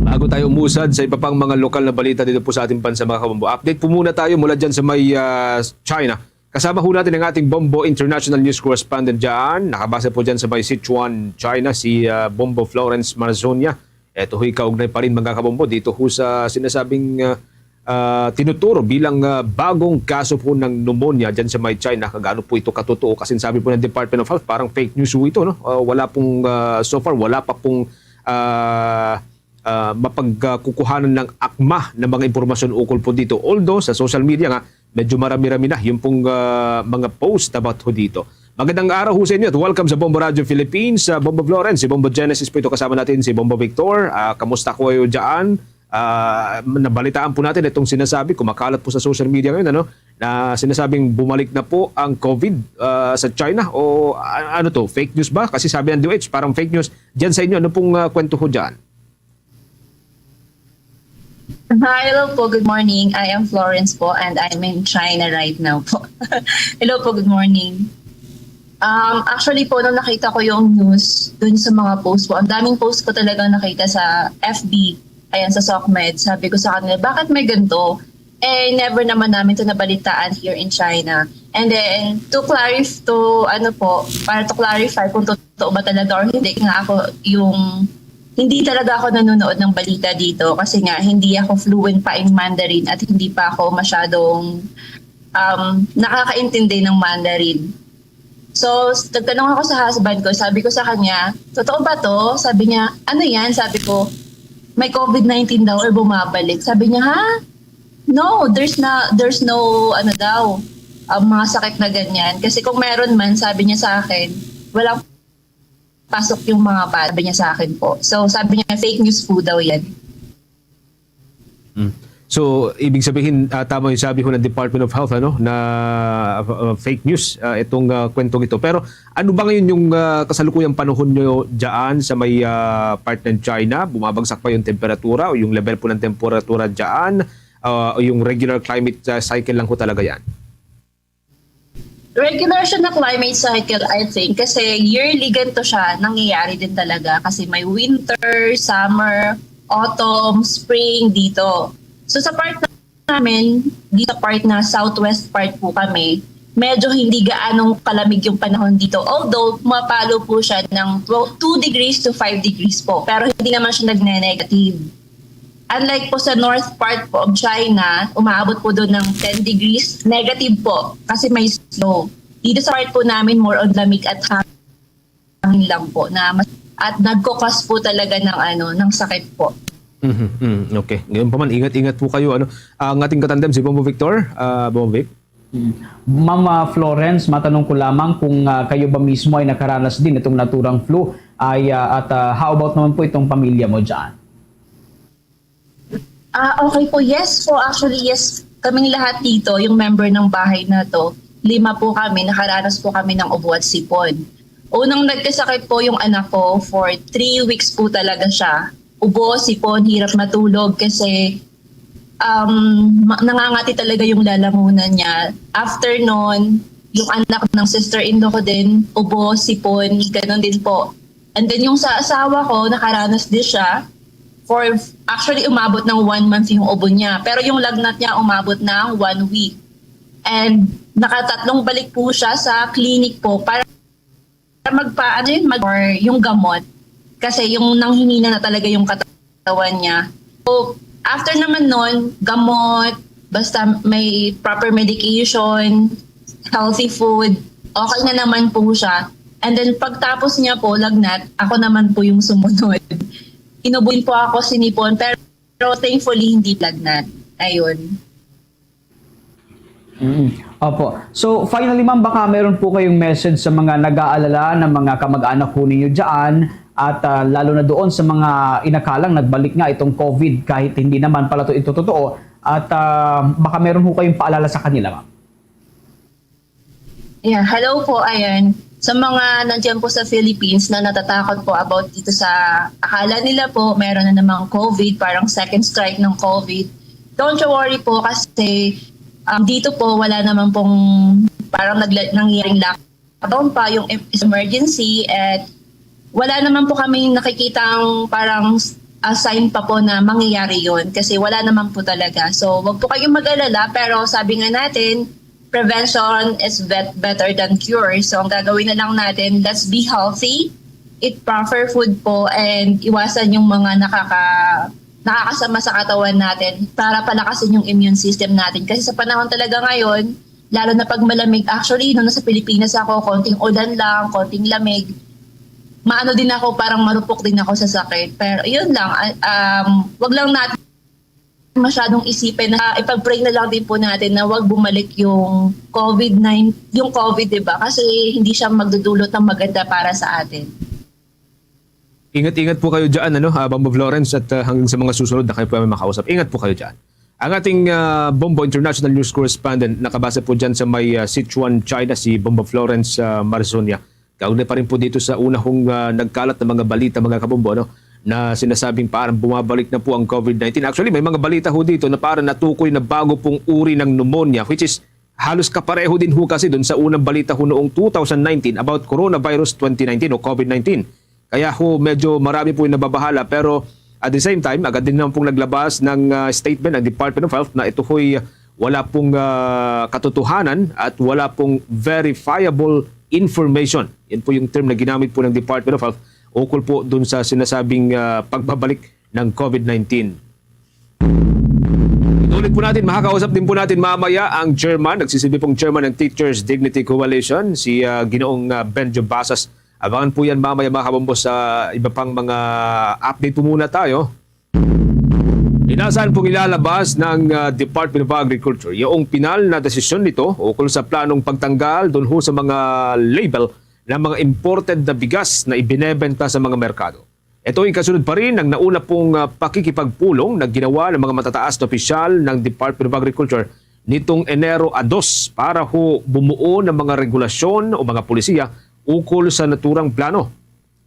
Bago tayo umusad sa iba pang mga lokal na balita dito po sa ating bansa, mga kabombo, update po muna tayo mula dyan sa may, ah, China. Kasama ho natin ang ating Bombo International News Correspondent dyan. Nakabase po dyan sa may Sichuan, China, si, ah, Bombo Florence Marzonia. Eto ho'y kaugnay pa rin, mga kabombo, dito ho sa sinasabing, ah, ah, tinuturo bilang, ah, bagong kaso po ng pneumonia dyan sa may China. Kagano po ito katotoo? Kasi sabi po ng Department of Health, parang fake news po ito, no? Ah, wala pong, ah, so far, wala pa pong, ah, ah, mapagkukuhanan ng akma na mga impormasyon ukol po dito. Although, sa social media nga, medyo marami-rami na yung pong, ah, mga post about ho dito. Magandang araw ho sa inyo at welcome sa Bombo Radio Philippines. Sa Bombo Florence, si Bombo Genesis po ito, kasama natin si Bombo Victor. Ah, kamusta ko kayo dyan? Ah, nabalitaan po natin itong sinasabi, kumakalat po sa social media ngayon, ano, na sinasabing bumalik na po ang COVID, ah, sa China. O, ah, ano to, fake news ba? Kasi sabi ng D O H, parang fake news. Dyan sa inyo, ano pong, ah, kwento ho dyan? Hi, hello po. Good morning. I am Florence po and I'm in China right now po. Hello po, good morning. Um, actually po, nung nakita ko yung news dun sa mga post po, ang daming post ko talagang nakita sa F B, ayan, sa SOCMED. Sabi ko sa kanila, "Bakit may ganito? Eh, never naman namin ito nabalitaan here in China." And then, to clarify, to, ano po, para to clarify kung totoo ba talaga or hindi, nga ako yung, hindi talaga ako nanonood ng balita dito kasi nga hindi ako fluent pa in Mandarin at hindi pa ako masyadong, um, nakakaintindi ng Mandarin. So, s-, nagtanong ako sa husband ko, sabi ko sa kanya, "Totoo ba 'to?" Sabi niya, "Ano 'yan?" Sabi ko, "May COVID nineteen daw or bumabalik." Sabi niya, "Ha? No, there's na, there's no, ano daw, ah, mga sakit na ganyan." Kasi kung meron man, sabi niya sa akin, "Walang pasok yung mga bata," sabi niya sa akin po. So, sabi niya, "Fake news po daw 'yan." Mm. So, ibig sabihin, ah, tama yung sabi ho ng Department of Health, ano, na, ah, fake news, ah, itong, ah, kwentong ito. Pero ano ba ngayon yung, ah, kasalukuyang panahon nyo dyan sa may, ah, part ng China? Bumabagsak pa yung temperatura o yung level po ng temperatura dyan? Ah, o yung regular climate, ah, cycle lang ho talaga yan? Regular siya na climate cycle, I think, kasi yearly ganito siya nangyayari din talaga kasi may winter, summer, autumn, spring dito. So sa part namin, dito sa part na southwest part po kami, medyo hindi gaanong kalamig yung panahon dito. Although, mapalo po siya ng two degrees to five degrees po. Pero hindi naman siya nagne-negative. Unlike po sa north part po of China, umaabot po doon ng ten degrees, negative po kasi may snow. Dito sa part po namin, more on lamig at hangin lang po na mas, at nagkukos po talaga ng ano, ng sakit po. Mhm, mm, okay. Ngayon pa man, ingat-ingat po kayo. Ano, ang ating katandem, si Bombo Victor. Ah, Bombo Vic? Mama Florence, matanong ko lamang kung ah, kayo ba mismo ay nakaranas din itong naturang flu ay ah, at ah, how about naman po itong pamilya mo dyan? Ah, okay po. Yes po. Actually, yes. Kaming lahat dito, yung member ng bahay na to, lima po kami, nakaranas po kami ng ubo at sipon. Unang nagkasakit po yung anak ko, for three weeks po talaga siya. Ubo, sipon, hirap matulog kasi um, ma- nangangati talaga yung lalamunan niya. After nun, yung anak ng sister-in-law ko din, ubo, sipon, ganun din po. And then yung sa asawa ko, nakaranas din siya. For, actually, umabot ng one month yung ubo niya. Pero yung lagnat niya, umabot ng one week. And nakatatlong balik po siya sa clinic po para magpa, ano yun, mag, or yung gamot. Kasi yung nanghinina na talaga yung katawan niya. So, after naman nun, gamot, basta may proper medication, healthy food, okay na naman po siya. And then pagtapos niya po, lagnat, ako naman po yung sumunod. Inubo din po ako sinipon, pero thankfully hindi lagnat. Ayun. Mm. Opo. So finally ma'am, baka meron po kayong message sa mga nag-aalala na mga kamag-anak po ninyo dyan at ah, lalo na doon sa mga inakalang nagbalik nga itong COVID kahit hindi naman pala to ito totoo at ah, baka meron po kayong paalala sa kanila ma'am. Yeah, hello po, ayan. Sa mga nandiyan po sa Philippines na natatakot po about dito sa akala nila po meron na namang COVID, parang second strike ng COVID. Don't you worry po kasi um, dito po wala naman pong parang nagla- nangyaring lockdown pa yung em- emergency at wala naman po kaming nakikitang parang uh, sign pa po na mangyayari yon kasi wala naman po talaga. So, wag po kayong mag-alala pero sabi nga natin, prevention is bet- better than cure. So, ang gagawin na lang natin, let's be healthy, eat proper food po, and iwasan yung mga nakaka nakakasama sa katawan natin para palakasin yung immune system natin. Kasi sa panahon talaga ngayon, lalo na pag malamig, actually, nung nasa Pilipinas ako, konting ulan lang, konting lamig, maano din ako, parang marupok din ako sa sakit. Pero yun lang, ah, um, wag lang natin masyadong isipin na ipag-pray na lang din po natin na wag bumalik yung COVID-19, yung COVID, di ba? Kasi hindi siya magdudulot ng maganda para sa atin. Ingat-ingat po kayo dyan, ano, ah, Bombo Florence, at ah, hanggang sa mga susunod na kayo po ay makausap. Ingat po kayo dyan. Ang ating ah, Bombo International News Correspondent, nakabase po dyan sa may ah, Sichuan, China, si Bombo Florence ah, Marzonia. Kaugnay pa rin po dito sa una hong ah, nagkalat na mga balita, mga kabombo, ano, na sinasabing parang bumabalik na po ang COVID-19. Actually, may mga balita ho dito na parang natukoy na bago pong uri ng pneumonia, which is halos kapareho din ho kasi dun sa unang balita ho noong two thousand nineteen about coronavirus twenty nineteen o COVID-19. Kaya ho, medyo marami po yung nababahala, pero at the same time, agad din naman pong naglabas ng ah, statement ang Department of Health na ito ho'y wala pong ah, katotohanan at wala pong verifiable information. Yan po yung term na ginamit po ng Department of Health ukol po dun sa sinasabing ah, pagbabalik ng COVID-19. Ulit po natin, makakausap din po natin mamaya ang chairman, nagsisilbi pong chairman ng Teachers Dignity Coalition, si ah, Ginoong ah, Benjo Basas. Abangan po yan mamaya, mga kabombo, sa iba pang mga update po muna tayo. Inasahan pong ilalabas ng ah, Department of Agriculture yung pinal na desisyon nito ukol sa planong pagtanggal doon ho sa mga label ng mga imported na bigas na ibinebenta sa mga merkado. Ito ay kasunod pa rin ng nauna pong, ah, pakikipagpulong na ginawa ng mga matataas na opisyal ng Department of Agriculture nitong Enero a dos para ho bumuo ng mga regulasyon o mga polisiya ukol sa naturang plano.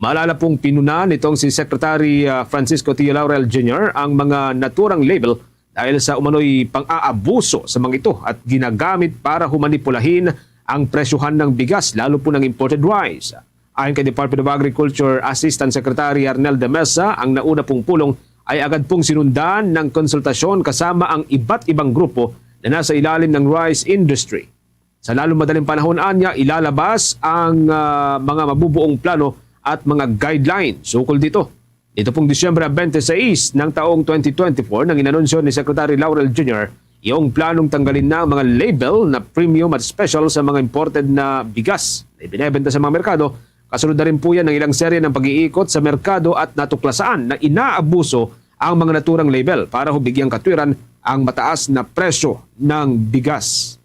Maalala pong pinuna nitong si Secretary, ah, Francisco T. Laurel Junior ang mga naturang label dahil sa umano'y pang-aabuso sa mga ito at ginagamit para humanipulahin ang presyohan ng bigas, lalo po ng imported rice. Ayon kay Department of Agriculture Assistant Secretary Arnel de Mesa, ang nauna pong pulong ay agad pong sinundan ng konsultasyon kasama ang iba't ibang grupo na nasa ilalim ng rice industry. Sa lalong madaling panahon, anya, ilalabas ang, ah, mga mabubuong plano at mga guidelines ukol dito. Dito pong Disyembre twenty-six ng taong twenty twenty-four, nang inanunsyo ni Secretary Laurel Junior yung planong tanggalin na ang mga label na premium at special sa mga imported na bigas na ibinebenta sa mga merkado. Kasunod na rin po yan ng ilang serye ng pag-iikot sa merkado at natuklasan na inaabuso ang mga naturang label para ho bigyang katwiran ang mataas na presyo ng bigas.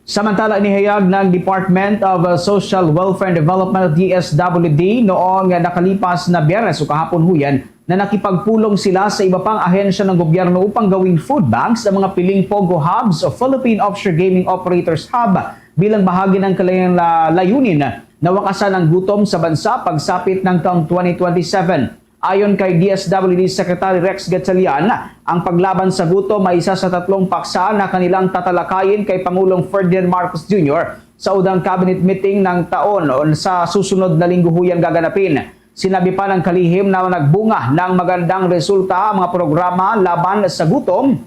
Samantala, inihayag ng Department of, uh, Social Welfare and Development, D S W D, noong nakalipas na Biyernes o kahapon huyan na nakipagpulong sila sa iba pang ahensya ng gobyerno upang gawing food banks ang mga piling POGO hubs o Philippine Offshore Gaming Operators Hub bilang bahagi ng kanilang la-, layunin na wakasan ang gutom sa bansa pagsapit ng taong twenty twenty-seven. Ayon kay D S W D Secretary Rex Gatchalian, ang paglaban sa gutom ay isa sa tatlong paksa na kanilang tatalakayin kay Pangulong Ferdinand Marcos Junior sa unang cabinet meeting ng taon o sa susunod na linggo huyang gaganapin. Sinabi pa ng kalihim na nagbunga ng magandang resulta ang mga programa laban sa gutom.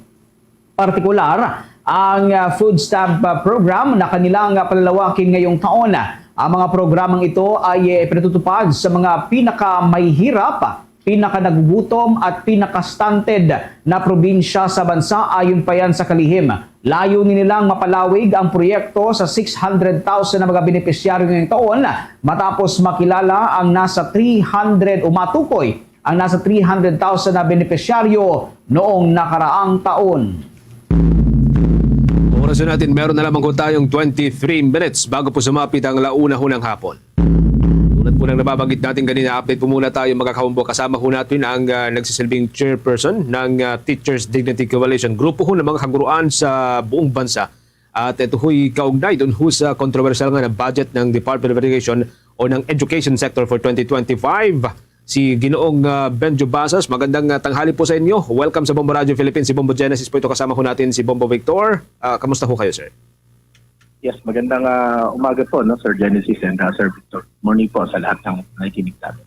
Partikular, ang, ah, food stamp, ah, program na kanilang, ah, palalawakin ngayong taon. Ang mga programang ito ay, eh, pinatutupad sa mga pinakamahihirap, pinakanagugutom at pinaka-stunted na probinsya sa bansa, ayon pa yan sa kalihim. Layunin nilang mapalawig ang proyekto sa six hundred thousand na mga benepisyaryo ngayong taon, matapos makilala ang nasa three hundred o matukoy ang nasa three hundred thousand na benepisyaryo noong nakaraang taon. Oras na natin, meron na lamang po tayong twenty-three minutes bago po sumapit ang la una ho ng hapon. Tulad po ng nababanggit natin kanina, update po muna tayo, mga kaumbo. Kasama ho natin ang, ah, nagsisilbing chairperson ng, ah, Teachers Dignity Coalition, grupo ho ng mga kaguruan sa buong bansa. At ito ho'y kaugnay doon ho sa kontrobersyal nga na budget ng Department of Education o ng education sector for twenty twenty-five. Si Ginoong, ah, Benjo Basas, magandang, ah, tanghali po sa inyo. Welcome sa Bombo Radio Philippines, si Bombo Genesis po ito. Kasama ho natin si Bombo Victor. Ah, kamusta ho kayo, sir? Yes, magandang, ah, umaga po, no, Sir Genesis and, ah, Sir Victor. Morning po sa lahat ng nakikinig natin.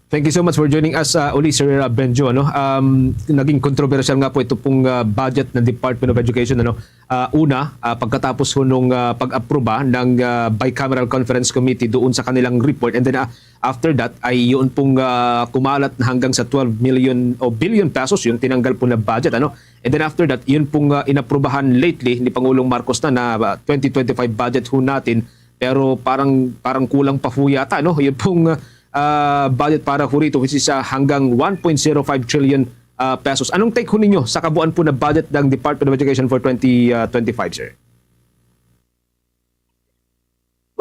Thank you so much for joining us, ah, uli, Sir, ah, Benjo, ano? Um, naging kontrobersyal nga po ito pong, ah, budget ng Department of Education, ano? Ah, una, ah, pagkatapos ho nung, ah, pag-aproba ng, ah, Bicameral Conference Committee doon sa kanilang report, and then, ah, after that ay yun pong, ah, kumalat na hanggang sa twelve million o billion pesos yung tinanggal po na budget, ano? And then after that, yun pong, ah, inaprubahan lately ni Pangulong Marcos na, na, ah, twenty twenty-five budget ho natin, pero parang, parang kulang pa ho yata, no? Yun pong, ah, budget para ho rito, which is, ah, hanggang one point zero five trillion, ah, pesos. Anong take ho ninyo sa kabuuan po na budget ng Department of Education for twenty twenty-five, sir?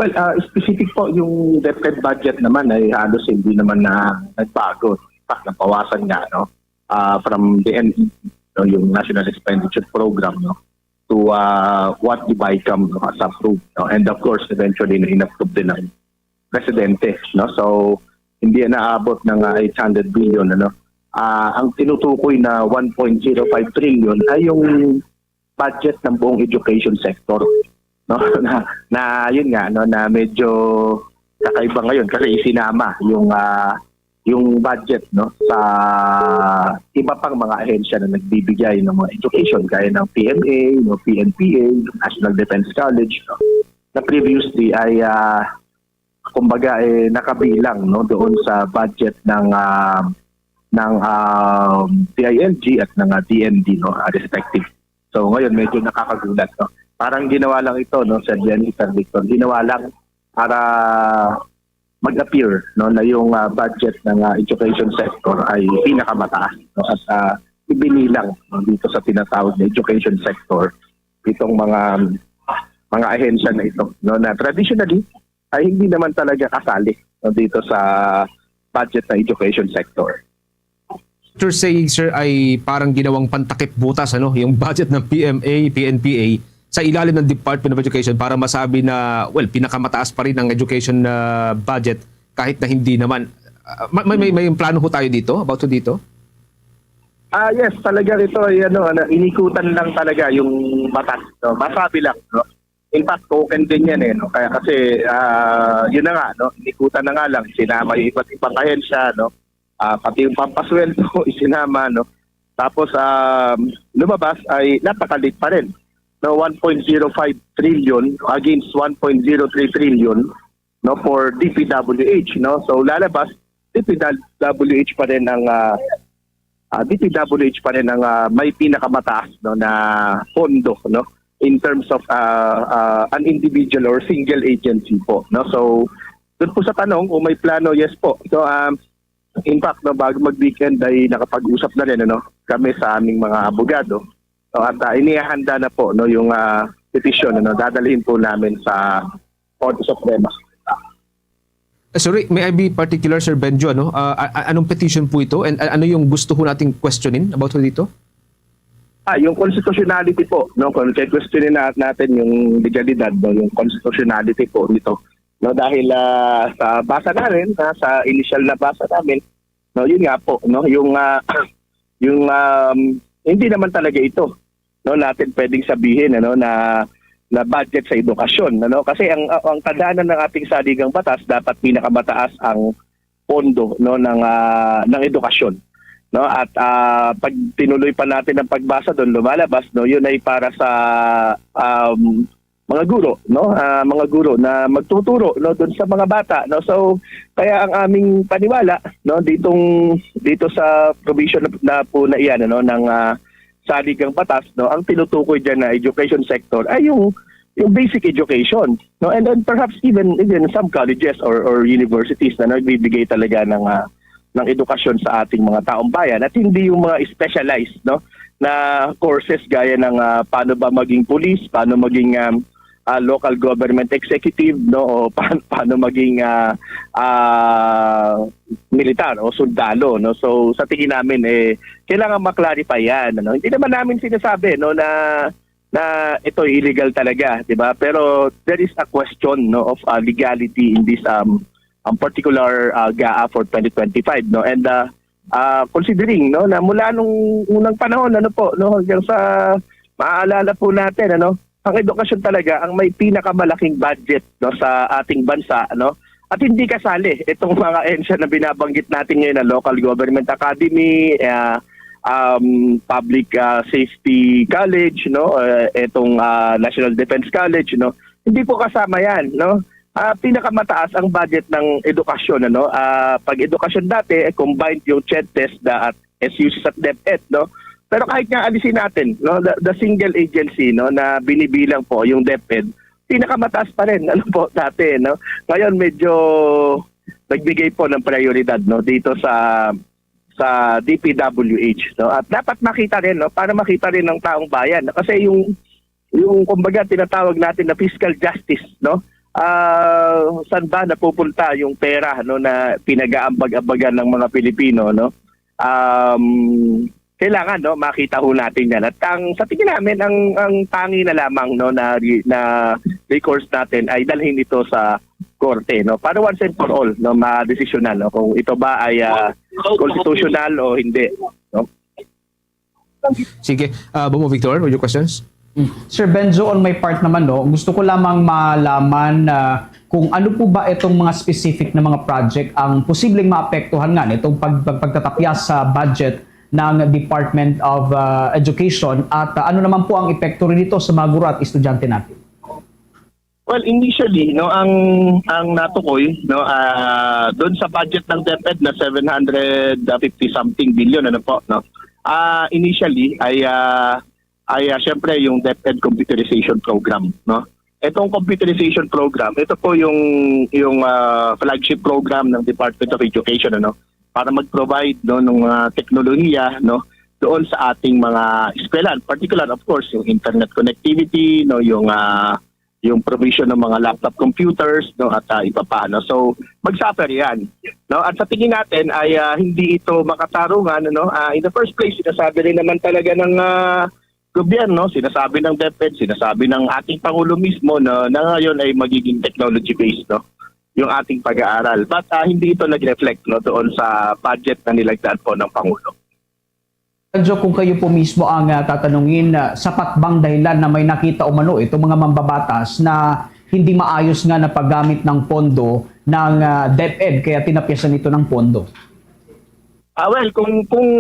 Well, ah, specific po, yung DepEd budget naman ay halos hindi naman na nagbago. In fact, nabawasan nga, no? Ah, from the N E P, no, yung National Expenditure Program, no, to, ah, what the BICAM, no, has approved, no? And of course, eventually na inapprove din ng presidente, no? So, hindi naabot ng, ah, eight hundred billion, ano? Ah, ang tinutukoy na one point zero five trillion ay yung budget ng buong education sector, no? Na, na yun nga, no, na medyo kakaiba ngayon kasi isinama yung, ah, yung budget, no, sa iba pang mga ahensya na nagbibigay ng mga education, gaya ng P M A, no, P N P A, National Defense College, no, na previously ay, ah, kumbaga, eh, nakabilang, no, doon sa budget ng, ah, ng, ah, D I L G at ng, ah, D N D, no, ah, respective. So, ngayon, medyo nakakagulat, no? Parang ginawa lang ito, no, Sir Jenny, Sir Victor, ginawa lang para mag-appear, no, na yung, ah, budget ng, ah, education sector ay pinakamataas, no, at, ah, ibinilang, no, dito sa tinatawag na education sector itong mga, mga ahensya na ito, no, na traditionally ay hindi naman talaga kasali, no, dito sa, budget ng education sector. You're saying, sir, ay parang ginawang pantakip butas, ano, yung budget ng P M A, P N P A sa ilalim ng Department of Education para masabi na, well, pinakamataas pa rin ang education na budget kahit na hindi naman. Ah, may, may, may, may plano ho tayo dito, about to dito? Ah, yes, talaga ito ay ano, ano, inikutan lang talaga yung batas, no? Masabi lang, no? In fact, token din yan eh, no? Kaya kasi, ah, yun na nga, no? Inikutan na nga lang, sinama yung iba't ibang ahensya, no? Ah, pati yung pampasweldo, isinama, no? Tapos, um, lumabas ay napakalit pa rin, no? One point zero five trillion against one point zero three trillion, no, for D P W H, no? So lalabas, D P W H pa rin ang ah, ah, D P W H pa rin ang ah, may pinakamataas, no, na pondo, no, in terms of ah, ah, an individual or single agency po, no? So doon po sa tanong kung may plano, yes po. So um, in fact, no, bago mag-weekend ay nakapag-usap na rin, ano, kami sa aming mga abogado. No, at ah, inihahanda na po, no, yung ah, petisyon, ano, dadalhin po namin sa Korte Suprema. Uh, sorry, may I be particular, Sir Benjo? Ano? Uh, a- a- anong petition po ito? And uh, ano yung gusto ho nating questionin about ho dito? Ah, yung constitutionality po, no, kung kay questionin na natin yung legalidad, no, yung constitutionality po nito, no, dahil ah, sa basa namin, ah, sa initial na basa namin, no, yun nga po, no, yung ah, yung um, hindi naman talaga ito, no, natin pwedeng sabihin, ano, na na budget sa edukasyon, ano, kasi ang ang tadhana ng ating saligang batas, dapat pinakamataas ang pondo, no, ng ah, ng edukasyon, no, at ah, pag tinuloy pa natin ang pagbasa doon, lumalabas, no, yun ay para sa um, mga guro, no, ah, mga guro na magtuturo, no, doon sa mga bata, no. So kaya ang aming paniwala, no, ditong dito sa provision na, na po na iyan, ano, ng ah, saligang batas, no, ang tinutukoy diyan na education sector ay yung yung basic education, no, and then perhaps even even some colleges or or universities na nagbibigay talaga ng ah, ng edukasyon sa ating mga taong bayan at hindi yung mga specialized, no, na courses gaya ng ah, paano ba maging police, paano maging um, ah, local government executive, no, o pa- paano maging ah, ah, militar o sundalo, no. So sa tingin namin eh kailangan ma-clarify yan, ano. Hindi naman namin sinasabi, no, na na ito illegal talaga, di ba? Pero there is a question, no, of uh, legality in this um, um particular uh, GAA for twenty twenty-five, no. And uh, uh, considering, no, na mula nung unang panahon, ano po, no, hanggang sa maaalala po natin, ano, ang edukasyon talaga ang may pinakamalaking budget, no, sa ating bansa, no. At hindi kasali itong mga ahensya na binabanggit natin ngayon na Local Government Academy, uh, um, Public uh, Safety College, no, uh, itong uh, National Defense College, no. Hindi po kasama 'yan, no. Uh, pinakamataas ang budget ng edukasyon, ano. Uh, pag edukasyon dati, eh, combined yung CHED, TESDA at S U C at DepEd, no. Pero kahit nga alisin natin, no, the, the single agency, no, na binibilang po yung DepEd, pinakamataas pa rin, ano po, dati, no. Ngayon medyo nagbigay po ng prioridad, no, dito sa sa D P W H, no. At dapat makita rin, no, para makita rin ng taong bayan, no? Kasi yung yung kumbaga tinatawag natin na fiscal justice, no. Ah, saan ba napupunta yung pera, no, na pinag-aambag-ambagan ng mga Pilipino, no? Um, kailangan, no, makita ho natin 'yan. At ang sa tingin namin ang ang tangi na lamang, no, na na recourse natin ay dalhin ito sa korte, no, para once and for all, no, madesisyonan, no, kung ito ba ay ah, constitutional o hindi, no. Sige, uh, Bumo Victor, with your questions? Sir Benjo, on my part naman, no, gusto ko lamang malaman uh, kung ano po ba itong mga specific na mga project ang posibleng maapektuhan nga nitong pag, pag, pagtatapyas sa budget ng Department of uh, Education at uh, ano naman po ang epekto rin nito sa mga guro at estudyante natin? Well, initially, no, ang ang natukoy, no, ah, doon sa budget ng DepEd na seven hundred fifty something billion, ano po, no. Ah, initially ay ah, ay ah, syempre yung DepEd computerization program, no. Itong computerization program, ito po yung yung ah, flagship program ng Department of Education, ano, para mag-provide, no, ng mga teknolohiya, no, doon sa ating mga eskwelahan, particular of course yung internet connectivity, no, yung ah, yung provision ng mga laptop computers, no, at ah, iba pa, no. So, mag-suffer yan, no. At sa tingin natin ay ah, hindi ito makatarungan, no. Ah, in the first place, sinasabi rin naman talaga ng ah, gobyerno, sinasabi ng DepEd, sinasabi ng ating pangulo mismo na, na ngayon ay magiging technology based, no, yung ating pag-aaral. But ah, hindi ito nag-reflect, no, doon sa budget na nilagdaan po ng pangulo. Joe, kung kayo po mismo ang ah, tatanungin, ah, sapat bang dahilan na may nakita umano itong mga mambabatas na hindi maayos nga na paggamit ng pondo ng ah, DepEd kaya tinapyasan ito ng pondo? Ah, well, kung kung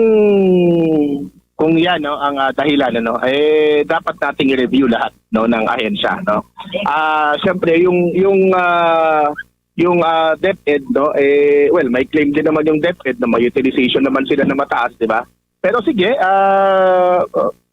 kung yan, no, ang ah, dahilan, ano, eh dapat nating i-review lahat, no, ng ahensya, no. Ah, syempre yung yung ah, yung ah, DepEd, no, eh well, may claim din naman yung DepEd na may utilization naman sila na mataas, di ba? Pero sige, ah,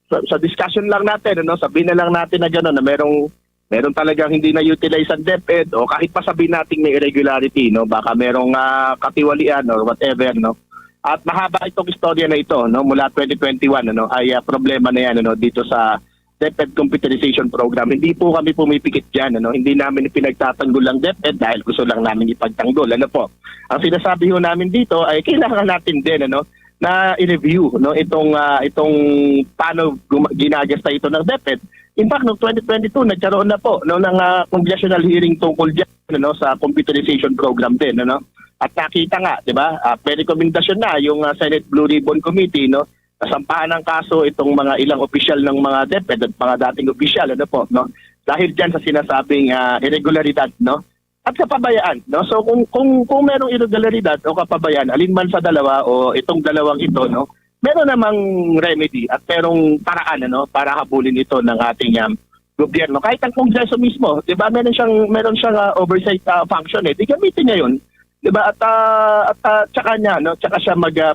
sa, sa discussion lang natin, ano, sabihin na lang natin na gano'n na merong meron talagang hindi na-utilize ang DepEd o kahit pa sabihin natin may irregularity, no, baka merong ah, katiwalian or whatever, no. At mahaba itong istorya na ito, no, mula twenty twenty-one, ano, ay ah, problema na yan, ano, dito sa DepEd computerization program. Hindi po kami pumipikit diyan, ano. Hindi namin pinagtatanggol ang DepEd dahil gusto lang namin ipagtanggol, ano po. Ang sinasabi ho namin dito ay kailangan natin din, ano, na i-review, no, itong ah, itong paano guma- ginagasta ito ng DepEd. In fact, noong twenty twenty-two nagkaroon na po, no, ng ah, congressional hearing tungkol diyan, ano, sa computerization program din, ano. At nakita nga, di ba, ah, may rekomendasyon na yung ah, Senate Blue Ribbon Committee, no, nasampahan ng kaso itong mga ilang opisyal ng mga DepEd at mga dating opisyal, ano po, no, dahil diyan sa sinasabing ah, irregularidad, no, at kapabayaan, no. So kung kung kung merong irregularidad o kapabayaan alinman sa dalawa o itong dalawang ito, no, meron namang remedy at merong paraan, ano, para habulin ito ng ating um, gobyerno. Kahit ang Kongreso mismo, 'di ba, meron siyang meron siyang ah, oversight ah, function eh. Di gamitin niya 'yun, 'di ba? At ah, at ah, tsaka niya, no, tsaka siya mag ah,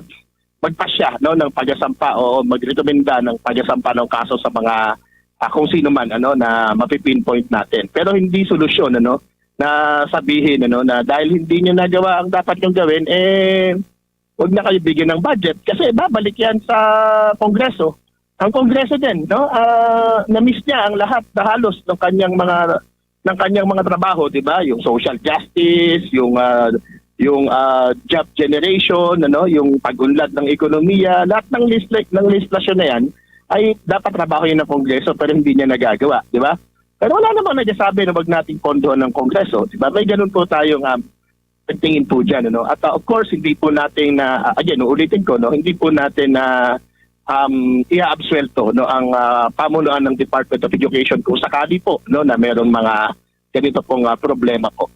magpasya, no, ng pagasampa o magrekomenda ng pagasampa ng kaso sa mga ah, kung sino man, ano, na mapi-pinpoint natin. Pero hindi solusyon, ano, na sabihin, ano, na dahil hindi niyo nagawa ang dapat niyong gawin, eh wag na kayo bigyan ng budget kasi babalik yan sa Kongreso. Ang Kongreso din, no, ah, na-miss niya ang lahat na halos ng kanyang mga ng kanyang mga trabaho, di ba? Yung social justice, yung ah, yung ah, job generation, ano, yung pag-unlad ng ekonomiya, lahat ng legisla- ng legislasyon na yan ay dapat trabaho yun ng Kongreso pero hindi niya nagagawa, di ba? Pero wala namang nagsasabi na wag nating pondohan ng Kongreso, di ba? May ganun po tayong um, pagtingin po diyan, ano. At ah, of course, hindi po natin na ah, again, uulitin ko, no, hindi po natin na um, i-absuelto, no, ang ah, pamunuan ng Department of Education kung sakali po, no, na merong mga ganito pong ah, problema po.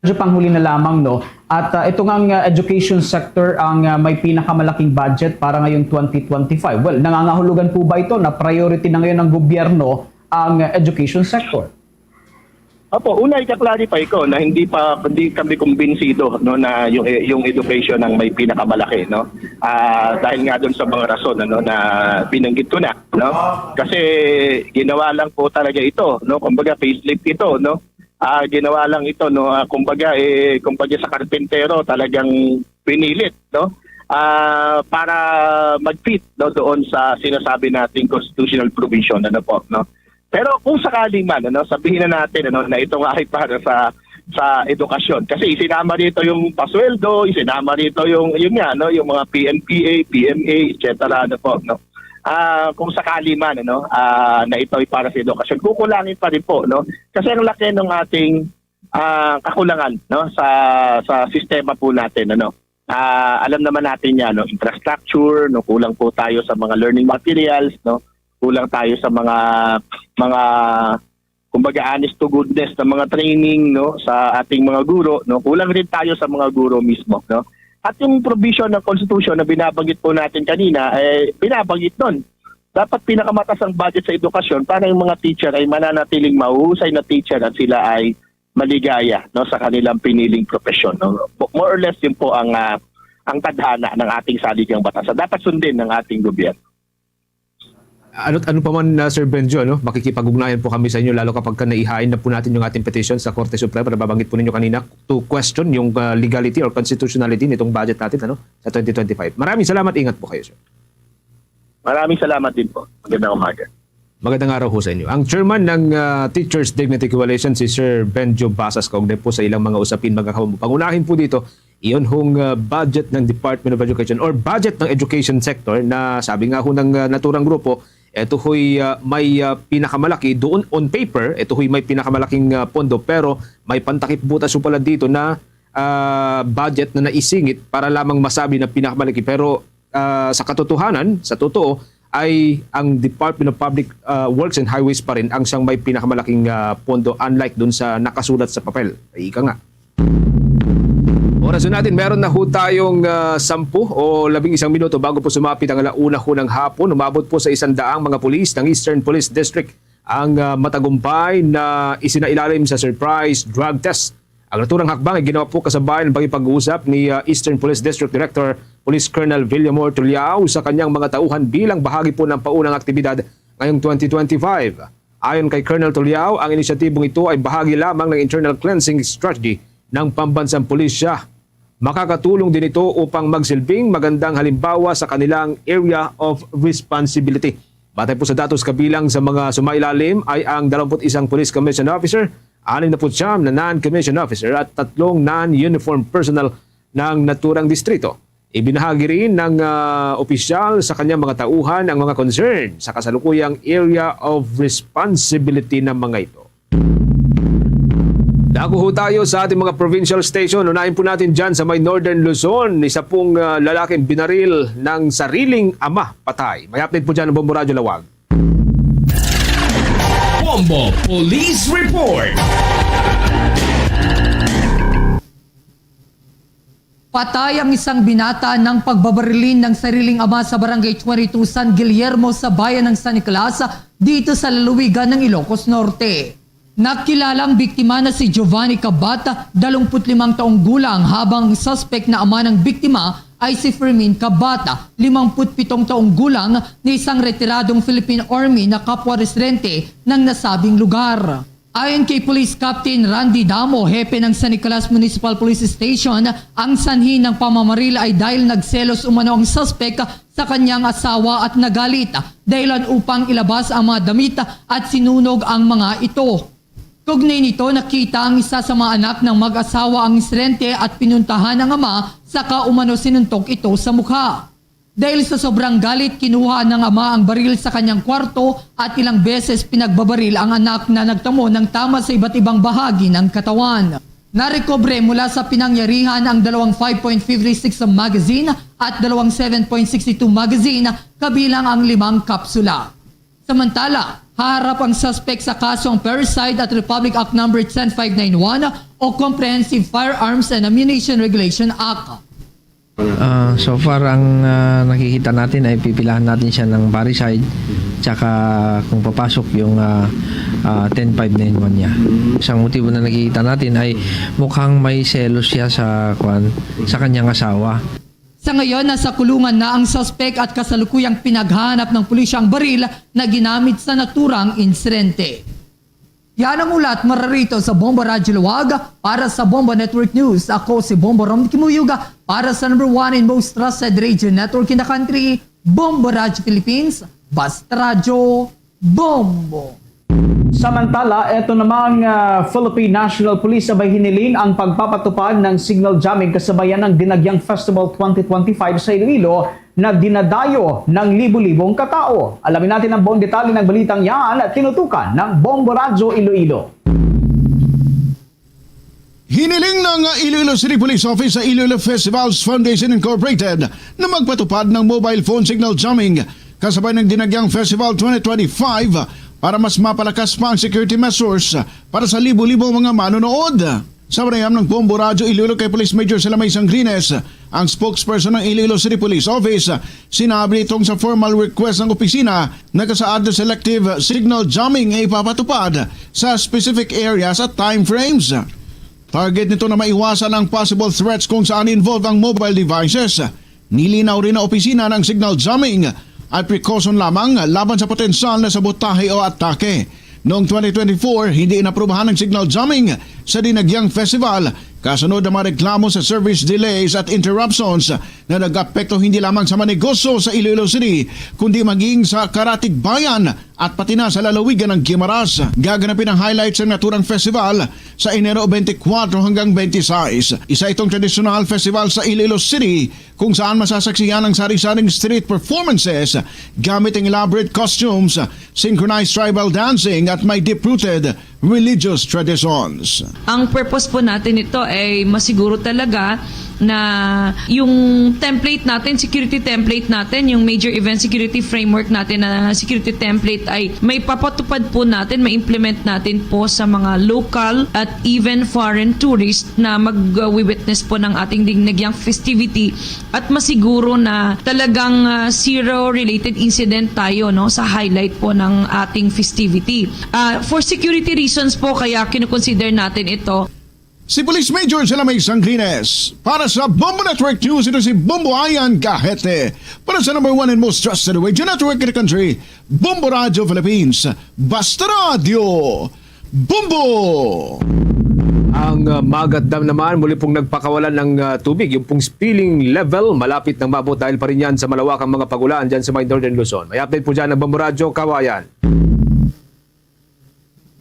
Medyo panghuli na lamang, no? At ah, ito nga ang ah, education sector ang ah, may pinakamalaking budget para ngayong twenty twenty-five. Well, nangangahulugan po ba ito na priority na ngayon ng gobyerno ang ah, education sector? Opo, una ika-clarify ko na hindi pa hindi kami kumbinsido, no, na yung yung education ang may pinakamalaki, no. Ah, dahil nga doon sa mga rason, ano, na binanggit ko na, no. Kasi ginawa lang po talaga ito, no. Kumbaga facelift ito, no. Ah, ginawa lang ito, no. Ah, kumbaga eh kumbaga sa karpintero talagang pinilit, no. Ah, para mag-fit, no, doon sa sinasabi nating constitutional provision, ano po, no. Pero kung sakali man, ano, sabihin na natin, ano, na ito nga ay para sa sa edukasyon kasi isinama dito yung pasweldo, isinama dito yung yun nga, no, yung mga P N P A, P M A, et cetera, ano po, no. Ah, kung sakali man, ano, ah, na ito ay para sa edukasyon, kukulangin pa rin po, no. Kasi ang laki ng ating ah, kakulangan, no, sa sa sistema po natin, ano. Ah, alam naman natin 'yan, no, infrastructure, no, kulang po tayo sa mga learning materials, no. Kulang tayo sa mga mga kumbaga honest to goodness na mga training, no, sa ating mga guro, no. Kulang rin tayo sa mga guro mismo, no. At yung provision ng constitution na binabanggit po natin kanina, eh binabanggit doon. Dapat pinakamataas ang budget sa edukasyon para yung mga teacher ay mananatiling mahuhusay na teacher at sila ay maligaya, no, sa kanilang piniling propesyon, no? More or less yun po ang ah, ang tadhana ng ating saligang batas. Dapat sundin ng ating gobyerno. Ano ano pa man, uh, Sir Benjo, ano, makikipag-ugnayan po kami sa inyo lalo kapag ka naihain na po natin yung ating petition sa Korte Suprema na babanggit po ninyo kanina to question yung uh, legality or constitutionality nitong budget natin, ano, sa twenty twenty-five. Maraming salamat, ingat po kayo, sir. Maraming salamat din po. Magandang umaga. Magandang araw ho sa inyo. Ang chairman ng, ah, Teachers Dignity Coalition, si Sir Benjo Basas, kaugnay po sa ilang mga usapin, mga kababayan. Pangunahin po dito, iyon hong, ah, budget ng Department of Education or budget ng education sector na sabi nga ho ng, ah, naturang grupo, ito ho'y, ah, may, ah, pinakamalaki doon on paper, ito ho'y may pinakamalaking, ah, pondo, pero may pantakip butas ho pala dito na, ah, budget na naisingit para lamang masabi na pinakamalaki. Pero, ah, sa katotohanan, sa totoo, ay ang Department of Public, ah, Works and Highways pa rin ang siyang may pinakamalaking, ah, pondo, unlike dun sa nakasulat sa papel. Ay, ika nga. Oras natin, meron na ho tayong, ah, sampu o labing isang minuto bago po sumapit ang alauna ho ng hapon. Umabot po sa isang daang mga pulis ng Eastern Police District ang, ah, matagumpay na isinailalim sa surprise drug test. Ang naturang hakbang ay ginawa po kasabay ng pakikipag-usap ni, ah, Eastern Police District Director Police Colonel Villamor Tuliao sa kanyang mga tauhan bilang bahagi po ng paunang aktibidad ngayong twenty twenty-five. Ayon kay Colonel Tuliao, ang inisyatibong ito ay bahagi lamang ng internal cleansing strategy ng pambansang pulisya. Makakatulong din ito upang magsilbing magandang halimbawa sa kanilang area of responsibility. Batay po sa datos, kabilang sa mga sumailalim ay ang dalawampu't isang police commission officer, anim na putsyam na non-commissioned officer at tatlong non-uniform personnel ng naturang distrito. Ibinahagi rin ng, ah, opisyal sa kanyang mga tauhan ang mga concern sa kasalukuyang area of responsibility ng mga ito. Dako ho tayo sa ating mga provincial station. Unahin po natin dyan sa may Northern Luzon, isa pong, ah, lalaking binaril ng sariling ama, patay. May update po dyan ang Bombo Radyo Lawag. Bombo Police Report. Patay ang isang binata ng pagbabarilin ng sariling ama sa Barangay twenty-two San Guillermo sa bayan ng San Nicolas, dito sa lalawigan ng Ilocos Norte. Nakilala ang biktima na si Giovanni Cabata, dalawampu't limang taong gulang, habang ang suspek na ama ng biktima ay si Fermin Cabata, limampu't pitong taong gulang, na isang retiradong Philippine Army na kapwa residente ng nasabing lugar. Ayon kay Police Captain Randy Damo, hepe ng San Nicolas Municipal Police Station, ang sanhi ng pamamaril ay dahil nagselos umano ang suspek sa kanyang asawa at nagalit, dahilan upang ilabas ang mga damit at sinunog ang mga ito. Kaugnay nito, nakita ang isa sa mga anak ng mag-asawa ang insidente at pinuntahan ang ama, saka umano sinuntok ito sa mukha. Dahil sa sobrang galit, kinuha ng ama ang baril sa kanyang kwarto at ilang beses pinagbabaril ang anak na nagtamo ng tama sa iba't ibang bahagi ng katawan. Narekobre mula sa pinangyarihan ang dalawang five point five six magazine at dalawang seven point six two magazine, kabilang ang limang kapsula. Samantala, haharap ang suspek sa kasong Parricide at Republic Act Number ten five nine one o Comprehensive Firearms and Ammunition Regulation Act. Ah, so far, ang, ah, nakikita natin ay pipilahan natin siya ng Parricide, tsaka kung papasok yung, ah, ah, ten five nine one niya. Isang motibo na nakikita natin ay mukhang may selos siya sa, kwan, sa kanyang asawa. Sa ngayon, nasa kulungan na ang suspek at kasalukuyang pinaghahanap ng pulisya ang baril na ginamit sa naturang insidente. Yan ang ulat mararito sa Bombo Radyo Luwag. Para sa Bombo Network News, ako si Bombo Rom Kimuyuga para sa number one and most trusted radio network in the country, Bombo Radyo Philippines, Basta Radyo, Bombo. Samantala, eto namang, ah, Philippine National Police sabay hiniling ang pagpapatupad ng signal jamming kasabayan ng Dinagyang Festival twenty twenty-five sa Iloilo na dinadayo ng libo-libong katao. Alamin natin ang buong detalye ng balitang yan, tinutukan ng Bombo Radyo Iloilo. Hiniling ng Iloilo City Police Office sa Iloilo Festivals Foundation Incorporated na magpatupad ng mobile phone signal jamming kasabay ng Dinagyang Festival twenty twenty-five para mas mapalakas pa ang security measures para sa libo-libo mga manonood. Sa panayam ng Bombo Radyo Iloilo kay Police Major Salamay Sangrines, ang spokesperson ng Iloilo City Police Office, sinabi nitong sa formal request ng opisina, nakasaad na selective signal jamming ay ipapatupad sa specific areas at time frames. Target nito na maiwasan ang possible threats kung saan involved ang mobile devices. Nilinaw rin na opisina ng signal jamming ay precaution lamang laban sa potensyal na sabotahe o atake. Noong twenty twenty-four, hindi inaprubahan ang signal jamming sa Dinagyang Festival kasunod ang mga reklamo sa service delays at interruptions na nag-apekto hindi lamang sa mga negosyo sa Iloilo City, kundi maging sa karatig bayan At pati na sa lalawigan ng Guimaras, gaganapin ang highlights ng Naturang Festival sa Enero twenty-four hanggang twenty-six. Isa itong tradisyonal festival sa Iloilo City kung saan masasaksihan ang sari-saring street performances gamit ang elaborate costumes, synchronized tribal dancing at may deep-rooted religious traditions. Ang purpose po natin nito ay masiguro talaga na yung template natin, security template natin, yung major event security framework natin na security template ay may papatupad po natin, may implement natin po sa mga local at even foreign tourists na mag-witness po ng ating dinagyang festivity. At masiguro na talagang, ah, zero related incident tayo, no, sa highlight po ng ating festivity. Ah, for security reasons po, kaya kinukonsider natin ito. Si Police Major Salamay Sanglines. Para sa Bombo Network News, ito si Bombo Ayan Gahete. Para sa number one and most trusted radio network in the country, Bombo Radio Philippines. Basta Radio, Bombo! Ang, uh, Magat Dam naman muli pong nagpakawalan ng, uh, tubig. Yung pong spilling level malapit nang maabot dahil pa rin yan sa malawakang mga pagulan dyan sa may Northern Luzon. May update po dyan ang Bombo Radyo Kawayan.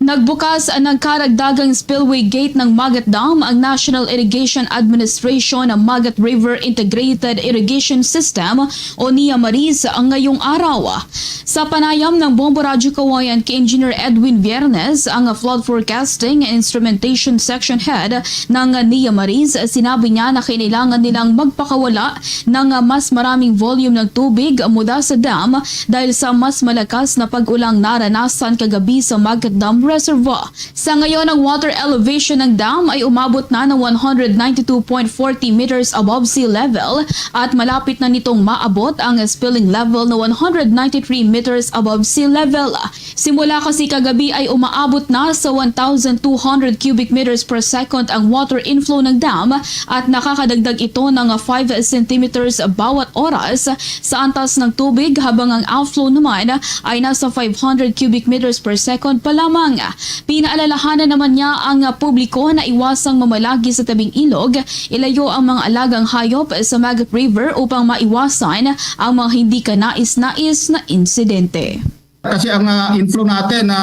Nagbukas ang nagkaragdagang spillway gate ng Magat Dam, ang National Irrigation Administration ng Magat River Integrated Irrigation System o NIA Maris ngayong araw. Sa panayam ng Bombo Radyo Kawayan kay Engineer Edwin Viernes, ang Flood Forecasting and Instrumentation Section Head ng NIA Maris, sinabi niya na kinailangan nilang magpakawala ng mas maraming volume ng tubig mula sa dam dahil sa mas malakas na pag-ulang naranasan kagabi sa Magat Dam Reservoir. Sa ngayon, ang water elevation ng dam ay umabot na ng one hundred ninety two point forty meters above sea level at malapit na nitong maabot ang spilling level na one hundred ninety three meters above sea level. Simula kasi kagabi ay umaabot na sa one thousand two hundred cubic meters per second ang water inflow ng dam at nakakadagdag ito ng five centimeters bawat oras sa antas ng tubig, habang ang outflow naman ay nasa five hundred cubic meters per second pa lamang. Pinaalalahanan naman niya ang publiko na iwasang mamalagi sa tabing ilog, ilayo ang mga alagang hayop sa Magat River upang maiwasan ang mga hindi kanais-nais na insidente. Kasi ang, ah, inflow natin na,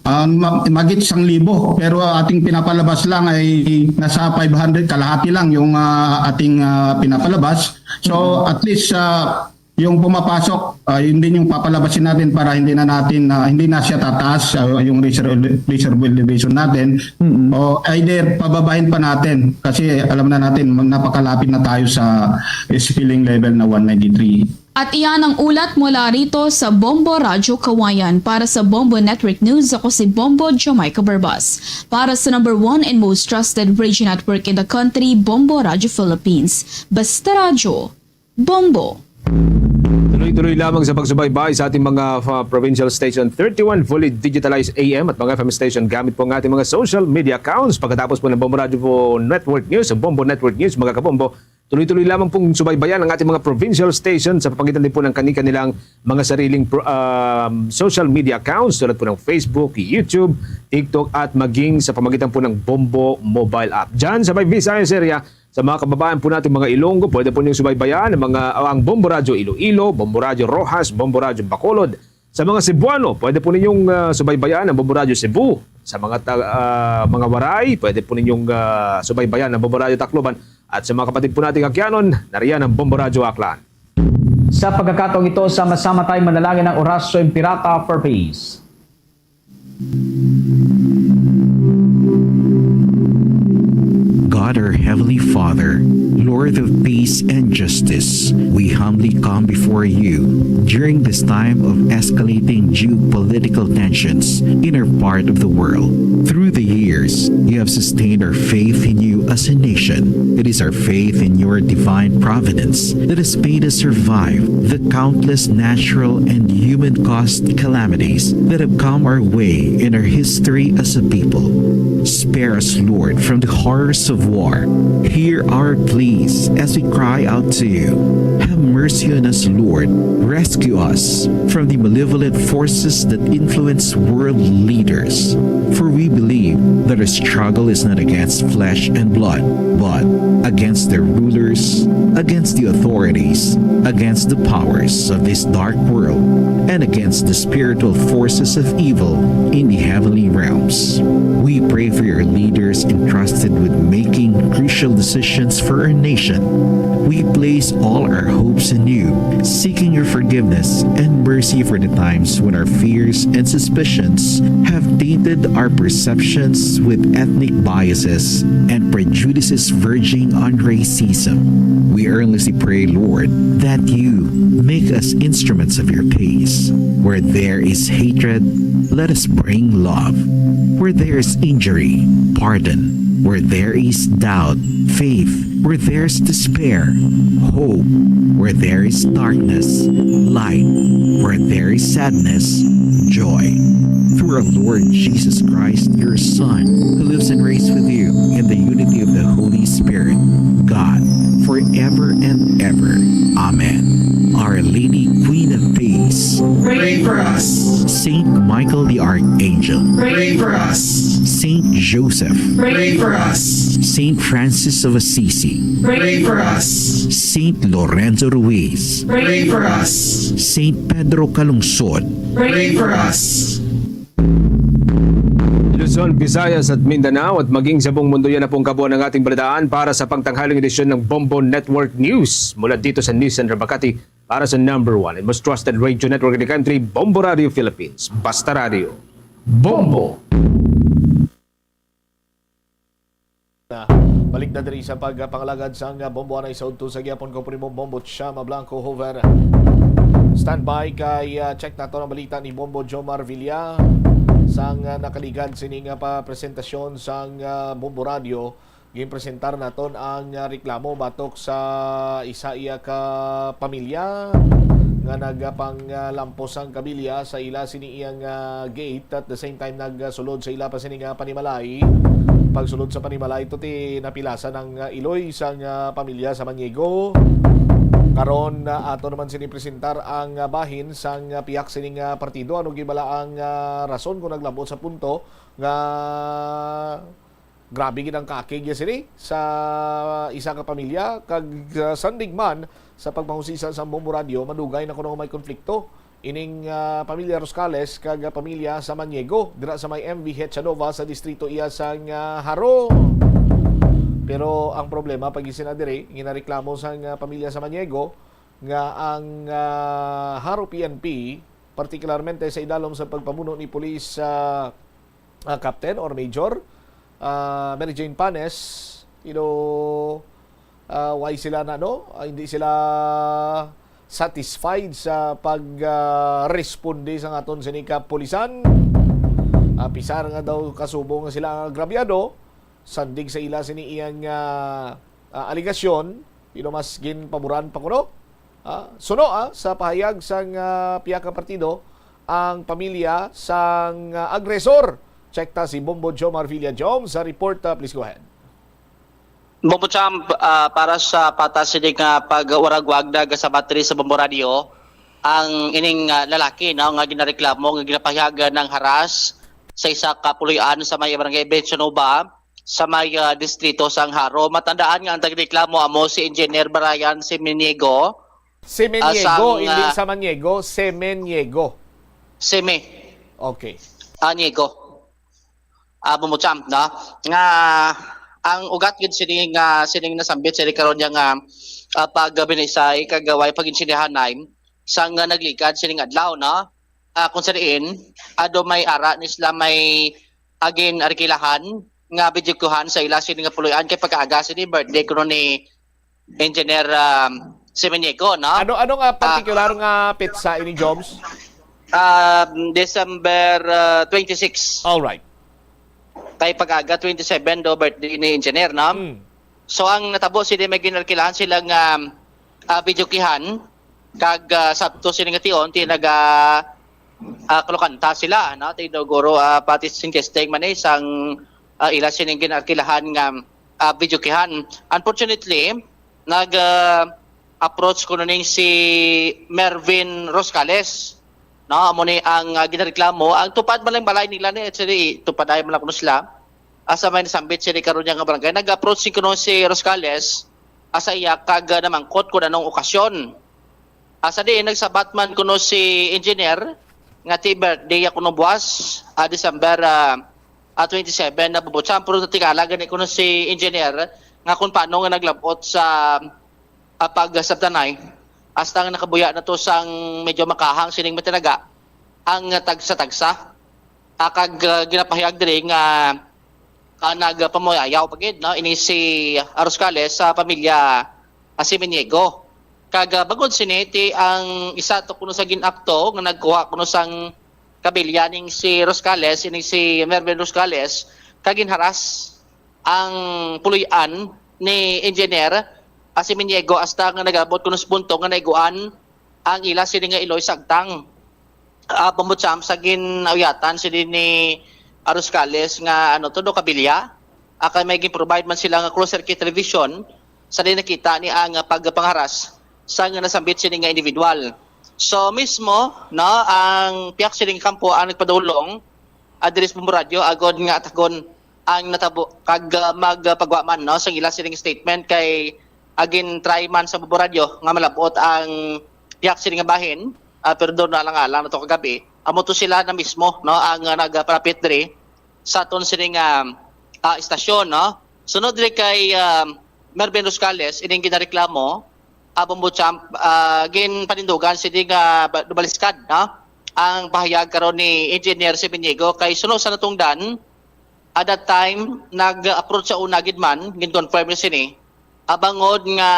ah, ma-, magit isang libo, pero ating pinapalabas lang ay nasa five hundred, kalahati lang yung, ah, ating, ah, pinapalabas. So, at least, ah, yung pumapasok, ah, yun din yung papalabasin natin para hindi na natin, ah, hindi na siya tataas, ah, yung reserve, reserve elevation natin. Mm-mm. O either pababain pa natin kasi alam na natin, napakalapit na tayo sa spilling level na one ninety-three. At iyan ang ulat mula rito sa Bombo Radyo Kawayan. Para sa Bombo Network News, ako si Bombo Jamaica Barbas. Para sa number one and most trusted radio network in the country, Bombo Radyo Philippines. Basta Radyo, Bombo. Tuloy-tuloy lamang sa pagsubaybay sa ating mga, uh, provincial station, thirty-one fully digitalized A M at mga F M station gamit po ang ating mga social media accounts. Pagkatapos po ng Bombo Radyo po Network News, ang Bombo Network News, mga kabombo, tuloy-tuloy lamang pong subaybayan ang ating mga provincial station sa pagitan din po ng kani-kanilang mga sariling pro-, um, social media accounts tulad po ng Facebook, YouTube, TikTok at maging sa pamagitan po ng Bombo mobile app. Diyan sa may Visayas area, sa mga kababayan po natin mga Ilonggo, pwede po ninyong subaybayan ang mga, ang Bombo Radyo Iloilo, Bombo Radyo Roxas, Bombo Radyo Bacolod. Sa mga Cebuano, pwede po ninyong, ah, subaybayan ang Bombo Radyo Cebu. Sa mga ta-, ah, mga Waray, pwede po ninyong, ah, subaybayan ang Bombo Radyo Tacloban. At sa mga kapatid po nating Aquianon, nariyan ang Bombo Radyo Aklan. Sa pagkakataong ito, sama-sama tayong manalangin ng Oratio Imperata for Peace. God, our Heavenly Father, Lord of peace and justice, we humbly come before you during this time of escalating geopolitical tensions in our part of the world. Through the years, you have sustained our faith in you as a nation. It is our faith in your divine providence that has made us survive the countless natural and human-caused calamities that have come our way in our history as a people. Spare us, Lord, from the horrors of war. Hear our pleas as we cry out to you. Have mercy on us, Lord. Rescue us from the malevolent forces that influence world leaders. For we believe that our struggle is not against flesh and blood, but against the rulers, against the authorities, against the powers of this dark world, and against the spiritual forces of evil in the heavenly realms. We pray for your leaders entrusted with making crucial decisions for our nation. We place all our hopes in you, seeking your forgiveness and mercy for the times when our fears and suspicions have tainted our perceptions with ethnic biases and prejudices verging on racism. We earnestly pray, Lord, that you make us instruments of your peace. Where there is hatred, let us bring love. Where there is injury, pardon. Where there is doubt, faith. Where there's despair, hope. Where there is darkness, light. Where there is sadness, joy. Through our Lord Jesus Christ, your Son, who lives and reigns with you in the unity of the Holy Spirit, God, forever and ever. Amen. Our Lady, Queen of Peace, pray for us. Saint Michael the Archangel, pray for us. Saint Joseph, pray for us. Saint Francis of Assisi, pray for us. Saint Lorenzo Ruiz, pray for us. Saint Pedro Calungsod, pray for us. Luzon, Visayas at Mindanao at maging sa buong mundo, yan na pong kabuuan ng ating balitaan para sa pangtanghaling edisyon ng Bombo Network News. Mula dito sa News Center Makati, para sa number one and most trusted radio network in the country, Bombo Radio Philippines. Basta Radio. Bombo! Na, balik na diri sa pagpangalagad sang Bombo Anay sa udto sa gihapon. Ko primo Bombo Chama Blanco Hover. Standby kay, ah, check nato ang balita ni Bombo Jomar Villa sang, ah, nakaligad sini nga pa presentasyon sang, ah, Bombo Radio. Ginpresentar naton ang, ah, reklamo batok sa isa iya ka pamilya nga nagapanglampos sang kabilya sa ila sini iyang, ah, gate, at the same time nagsulod sa ila pa sini nga panimalay. Pagsulod sa panimalay to ti napilasan ang, ah, iloy sang, ah, pamilya sa Maniego. Karon, ah, ato naman sini presentar ang, ah, bahin sang, ah, pihak sini nga partido. Ano gid bala ang, ah, rason kung naglampos sa punto nga grabe gid ang kakig ya sini sa isa ka pamilya, kag, ah, sandig man sa pagpangusisa sa Bombo Radio, madugay na kuno may konflikto ining, ah, pamilya Roscales kag, ah, pamilya sa Maniego dira sa may M V Hechanova sa distrito iya sang, ah, Jaro. Pero ang problema, pag sina diri, ginareklamo sang, ah, pamilya sa Maniego nga ang, ah, Jaro P N P, partikularmente sa idalom sa pagpamuno ni Police, ah, ah, Captain or Major, ah, Mary Jane Panes, you know, ah, why sila na, no? Ah, hindi sila satisfied sa pag, ah, responde sa aton sini kapulisan. Ah, pisar nga daw kasubong nga sila ang agrabyado, sandig sa ila sini iyang, ah, ah, aligasyon, pero mas ginpaboran pa kuno, ah, suno, ah, sa pahayag sang, ah, pihak nga partido ang pamilya sang, ah, agresor. Check ta si Bombo Jomar Villa Jom sa report, ah, please go ahead. Bombo Champ, ah, para sa patas sini nga pagwaragwag nagasabat diri sa Bombo Radio, ang ining, ah, lalaki, no, nga ginareklamo nga ginapahayagan ng haras sa isa ka puloy-an sa may Barangay Bechanova, sa may, ah, distrito sang Jaro. Matandaan nga ang nagreklamo amo si Engineer Brian Semeniego, Semeniego, sang, hindi ah, Samaniego, Semeniego. Seme. Okay. Ah, Niego. Ah, Bumucham, no? Nga ang ugat gid sini nga sining nasambit sini karon niya nga, ah, pagbinisay kag way pag-intindihanay sang, ah, nagligad sining adlaw, no? Ah, kung sa diin, ado may ara ni sila may agin arkilahan nga videokuhan sa ila sini nga puloy-an kay pagkaaga sini birthday kuno ni Engineer, um, Semeniego, no? Ano, ano nga Ah. partikular nga petsa ini, Joms? Um, December, uh, twenty-six. All right. Kay pag-aga twenty-seven do birthday ni Engineer, no? Mm. So, ang natabo sini may ginarkilahan sila nga, ah, videokihan, kag, ah, sabto sini nga tion, ti naga, ah, kalokanta sila, no? Ti daw guro, ah, pati sing testing man eh, sang, ah, ila sining ginarkilahan nga, ah, videokihan. Unfortunately, nag, ah, approach kuno ning si Mervin Roscales, no? Amo ni ang, ah, ginareklamo. Ang tupad man lang balay nila ni, actually, tupad ay man lang kuno sila. Asa may nasambit sini karon niya nga barangay, nag-approach ni kuno si Roscales, asa iya kag, ah, namangkot kung anong okasyon. Asa diin nagsabat man kuno si engineer nga ti birthday ya kuno buwas, ah, December, ah, ah, twenty-seven na bubucham, pero natingala gani kuno si engineer nga kung paano nga naglabot sa, ah, pagsabtanay, hasta nga nakabuya na to sang medyo makahang sining matinaga ang tagsa-tagsa. Ah, kag, ah, ginapahayag diri nga, ah, nagpamuyayaw pa gid, no, ini si Roscales sa pamilya, ah, Siminiego. Kag, ah, bangod sini, ti ang isa to kuno sa gin-akto nga nagkuha kuno sang kabilya ning si Roscales, ini si Mervin Roscales, kag ginharas ang puloy-an ni Engineer, ah, Siminiego, hasta nga nag-abot kuno sa punto nga naiguan ang ila sini nga iloy sa agtang. Ah, pambutsam sa ginauyatan sini ni Roscales nga, ano to, do, kabilya. Ah, kay may gin-provide man sila nga closed circuit television sa di nakita ni ang pagpangharas sa nga nasambit sini nga individual. So mismo, no, ang pihak sining kampo ang nagpadulong, ah, diri sa Bombo Radyo agod nga atagon ang natabo kag, ah, magpagwa man, no, sa ila sining statement kay agin try man sa Bombo Radyo nga malabot ang pihak sini nga bahin, ah, pero doon na lang alang na to kagabi. Amo to sila na mismo, no, ang, ah, nagpalapit diri sa aton sining, ah, ah, istasyon, no. Sunod diri kay, ah, Mervin Roscales, ining ginareklamo, ah, Bombo Champ, ah, ginpanindugan sini nga ba-, baliskad, no, ang pahayag karon ni Engineer Siminiego kay suno sa natungdan, at that time, nag-approach sa una gid man, gin-confirm na sini, abangod nga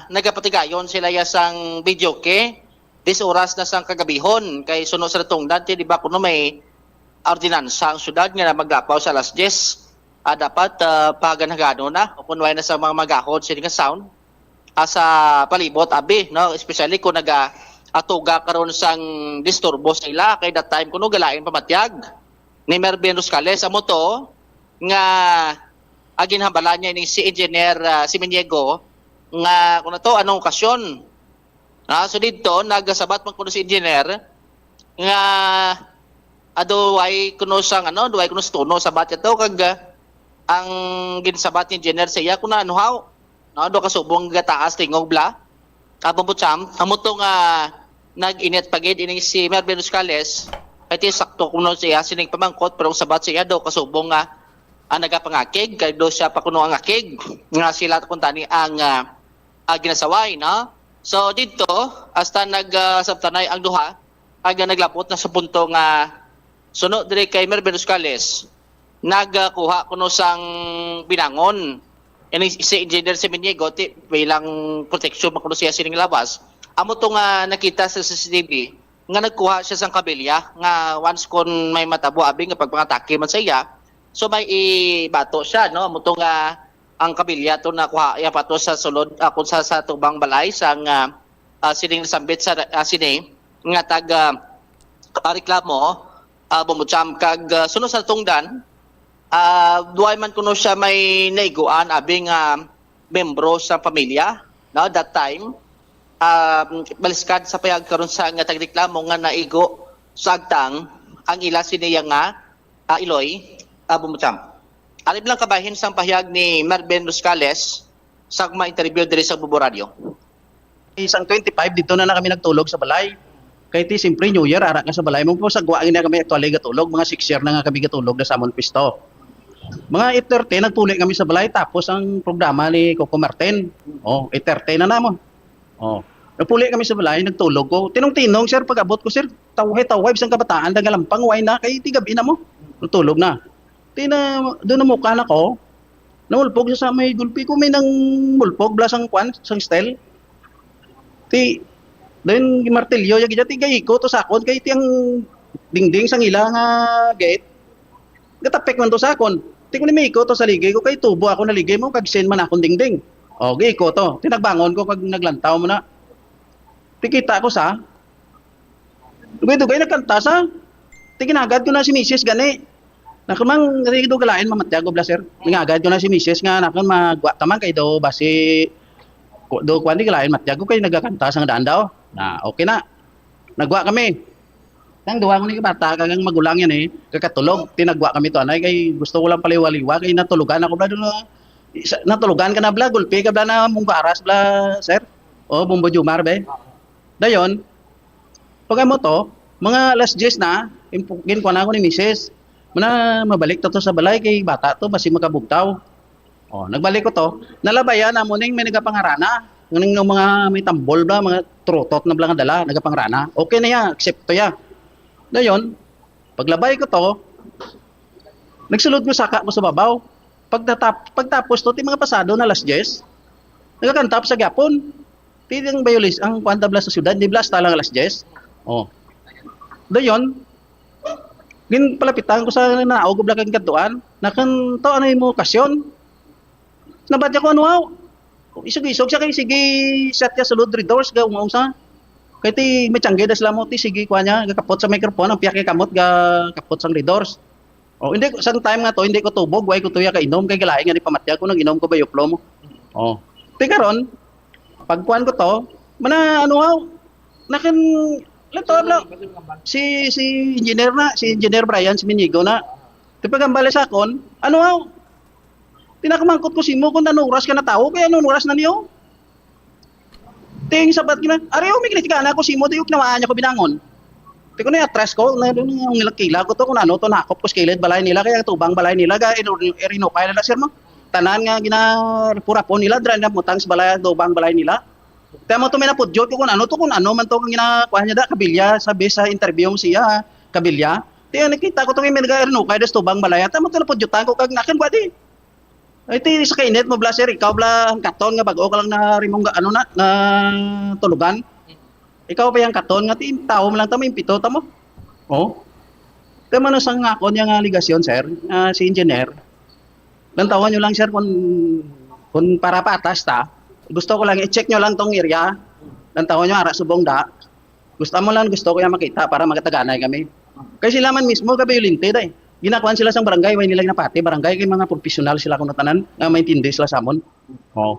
nagapatigayon sila ya sang videoke, dis oras na sang kagabihon, kay suno sa natungdan, ti, di ba, kuno may ordinansa ang syudad nga maglapaw sa alas diyes. Ah, dapat, ah, pahagan-haganon na, o kung wala na sa mga magahod, sini nga sound, ah, sa palibot, abi, no? Especially kung naga-, atuga karon sang disturbo sa ila, kay that time, kuno galain pamatyag ni Mervin Roscales. Amo to nga, ah, ginhambalan niya ni si Engineer, ah, Siminiego nga kung ato anong okasyon. Ah, so dito, nagasabat man kuno si Engineer nga, ah, duway kuno sang, ano, duway kuno sa tono, sabat niya to, kag, ah, ang ginsabat ni Engineer sa iya, kung ano, how, no, do kasubong gataas tingog bla. Apo po, Cham, amo to nga nag-init pa gid ini si Mervin Roscales. Kay ti sakto kuno siya sining pamangkot, pero ang sabat siya daw kasubong nga ang nagapangakig, kay do siya pa kuno ang akig, nga sila kuntani ang, ah, ah, ginasaway, no? So, dito, hasta nag, ah, sabtanay ang duha, kag naglabot na sa punto nga suno diri kay Mervin Roscales, nagkuha kuno sang binangon. Ini si Engineer Siminiego, ti, bilang proteksyon pa kuno siya sining lawas. Amo to nga nakita sa C C T V nga nagkuha siya sang kabilya nga once kon may matabo abi nga pagpangatake man sa iya, so may ibato siya, no? Amo to nga ang kabilya to nakuha iya pa to sa sulod, ah, kung sa, sa tubang balay sang, ah, ah, sining nasambit sa, ah, sini nga taga, ah, reklamo, ah, Bombo Champ, kag, ah, suno sa tungdan, ah, duway man kuno siya may naiguan abi nga membro sa pamilya, no, that time. Ah, baliskad sa payag karon sa nga tagreklamo nga naigo sa agtang ang ila siniya nga, ah, iloy, ah, Bombo Champ. Ari lang kabahin sang pahayag ni Marvin Roscales sa akong ma-interview diri sa Bombo Radio. Isang twenty-five, dito na, na kami nagtulog sa balay. Kay ti, siyempre, New Year, ara ka sa balay mo. Kung sagwa, na kami actually gatulog. Mga six year na nga kami gatulog na sa amon pwesto. Mga eight thirty, nagpuli kami sa balay. Tapos ang programa ni Coco Martin. Oh, eight thirty na namo. Oh. Nagpuli kami sa balay, nagtulog ko. Tinong-tinong, sir, pag-abot ko, sir, tawhay-tawhay, bisang kabataan, nagalampang, way na, kay ti gabi na mo. Nagtulog na. Ti na, doon na mukha na ko. Namulpog siya sa may gulpi ko, may nang mulpog, bla sang kwan, sang style. Ti, then, martilyo, ya gid, ti, gaiko to sa akon, kay ti ang dingding sang ila nga gate. Gatapik man to sa akon. Ti ko ni Miko to sa ligay ko, kay tubo ako naligay mo, kag sin man akon dingding. O, gaiko to. Ti nagbangon ko, kag naglantaw mo na. Ti kita ko sa, dugay-dugay nagkanta sa, ti ginagad ko na si misis gani. Nakamang, di do galain, mamatyag ko bla, sir. Ginagad ko na si misis nga, nakan magwa ta man kay do, basi, ku-, do, kuwan, di galain, matyag ko kay nagakanta sa nga daan daw. Na, okay na. Nagwa kami. Ang duha ko ni kabata, kag ang magulang yan eh, kakatulog. Tinagwa kami to, anay, kay gusto ko lang paliwa-liwa, kay natulugan ako, bla, doon, isa- natulugan ka na, bla, gulpi ka, bla, na mong baras, bla, sir. O, Bombo Jumar, be. Dayon, pag amo to, mga alas diyes na, impu- ginkuha na ako ni misis. Muna, mabalik to, to sa balay, kay bata to, basi makabugtaw. O, nagbalik ko to, nalabayan na mo ning may nagapangarana. Ning mga may tambol, bla, mga trutot na, bla, nga dala, nagapangarana. Okay na ya, accept to ya. Dayon, paglabay ko to, nagsulod ko saka ko sa babaw. Pagtatap, pagtapos to, ti mga pasado na alas diyes, nagakanta pa sa gyapon. Ti ang bayolis, ang kuwan, tabla sa syudad, di bla, hasta lang alas diyes. O. Dayon, ginpalapitan ko sa naog, bla, kang kadtuan. Nakan to, ano yung okasyon? Nabat niya ko, ano, aw? Isog-isog siya kay sige, shot niya sulod red doors, ga, unsa. Kay ti, may tiyangge da sila mo, ti, sige, kuha niya, gakapot sa microphone, ang piyak niya kamot, gakapot sang red doors. O, hindi, sang time nga to, hindi ko tubog, way ko tuya kainom, kay galain nga ni pamatya ko, nag-inom ko ba yuplo mo? O. Ti karon, pagkuan ko to, mana, ano, aw, nakin, lato, bla, si, si engineer na, si engineer Brian, si Minigo na, ti pagambali sa akon, ano, aw, Pinakamangkot ko simo kung ano oras ka natawo, kay ano oras na niyo? Ting sabat gina, ari, oh, may kinitika na ako simo, di ko kinawaan niya ko binangon. Ti ko na atras ko, na doon ang nilakila ko to, kung ano to, nakop ko sa kilid balay nila, kaya tubang balay nila, ga, ino-, irinukay na sir mo. Tanan nga ginarapon nila, dra na mutang sa balay, tubang balay nila. Tama to, may napudyot ko kung ano to, kung ano man to, kung ginakuha niya da, kabilya, sabi sa interview mo siya, kabilya. Ti, nakita ko to, kay may nag-irinukay, das tubang balay, tama to, napudyutan ko, kag nakin, kwadi. Ay, ti, sa kainit mo, bla, sir, ikaw, bla, ang katon nga bago ka lang na rimong ga-, ano na, na tulugan. Ikaw pa yung katon nga, ti, tao mo lang tamo, impito tamo. Oh. Kaya man sang ako niya nga aligasyon, sir, ah, si engineer. Lantawan nyo lang, sir, kung, kung para patas ta. Gusto ko lang, i-check nyo lang tong area. Lantawan nyo, ara subong da. Gusto mo lang, gusto ko yung makita para magataganay kami. Kay sila man mismo, kabayolente, day. Ginakuan sila sang barangay, way nila ginapati, barangay, kay mga professional sila kuno tanan, nga maintindi sila sa amon. Oh.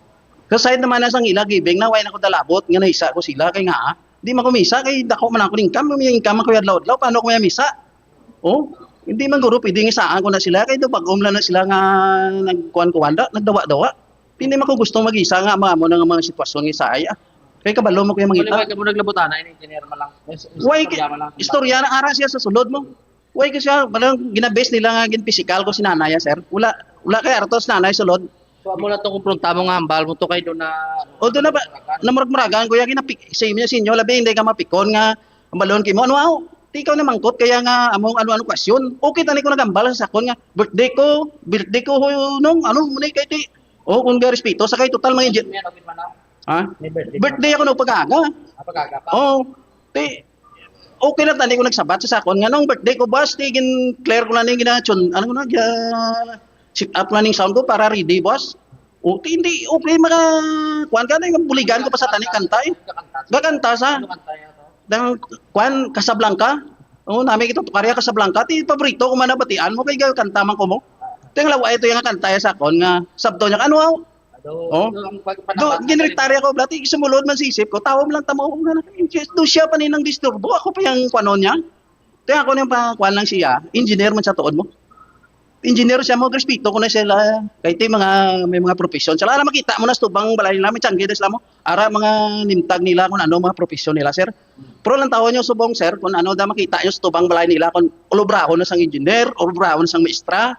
Sa side naman na sang ila, giving na, way na ko dalabot, nga naisa ko sila, kay nga, ah, di man ko misa, kay dako man ako ng income, may income ako adlaw-adlaw, paano ko may misa? Oh, hindi man guro, pwede nga isaan ko na sila, kay daw bag-om lang na sila nga nagkuan-kuan da, nagdawa-dawa. Hindi man ko gusto mag-isa nga mga amo na nga mga sitwasyon nga isa ay, ah. Kay kabalo mo ko yung Wala mangita. Ba ka mo naglabutana, ini engineer man lang. Is-, Why istorya ki-, man lang. Istorya na ara siya sa sulod mo. Why ko siya, parang ginabase nila nga ginpisikal ko si nanay, ah, sir. Wala, wala kay artos nanay sulod. So, amo lang to, kumpronta mo nga hambal mo to kay doon na O, doon na ba? Namurag-muragan ko, yung ginapik-, sa inyo, sa inyo, labi, hindi ka mapikon nga, ang balon kimo, ano, aw? Di ikaw na mangkot, kaya nga, among ano-ano kwasyon. Okay, tani ko nagambal sa sakon nga, birthday ko, birthday ko, ho, nung, ano, muna kay ti, oh, kung ga respeto, sa kay total, mga engi-, May ano, may manaw. Ha? May birthday. Birthday ako, no, pag-aga. Ah, pag-aga pa. Oo. Ti, okay lang, tani ko nagsabat sa sakon nga, nung birthday ko, boss, ti, gin-clear ko na ning gina-, ano ko na, gina-, set up na ning sound ko para ready, boss. Okay, hindi, okay, maka, kuwan ka na, yung buligan ko pa sa tani, kanta eh. Gakanta sa? Ano kanta yan, no? Dang, kuwan, Casablanca. Oo, nami ito, Tukaria, Casablanca. Ti, paborito ko man nabatian mo, kay kanta man ko mo. Ito yung lawa, ito yung kanta ya sa akon nga, sabto niya, ano, aw? Ado, Oh? Ito ang pag-, Do, panahon, ginritarya ko, blati, sumulod man sa isip ko, tawag lang tamo, nga, do siya pa ninang disturbo, ako pa yung kuwanon niya. Kaya ako nang pa-, kuwan lang siya, engineer man sa tuod mo. Engineer siya mo, respeto ko na sila. Kay ti mga, may mga profession. Sila na makita mo na sa tubang balay nila, may tiyangge na sila mo. Ara mga nimtag nila kung ano mga profession nila, sir. Pero lang tawon nyo subong, sir, kung ano da makita nyo sa tubang balay nila, kung ulubrahon na sang engineer, ulubrahon na sang maestra.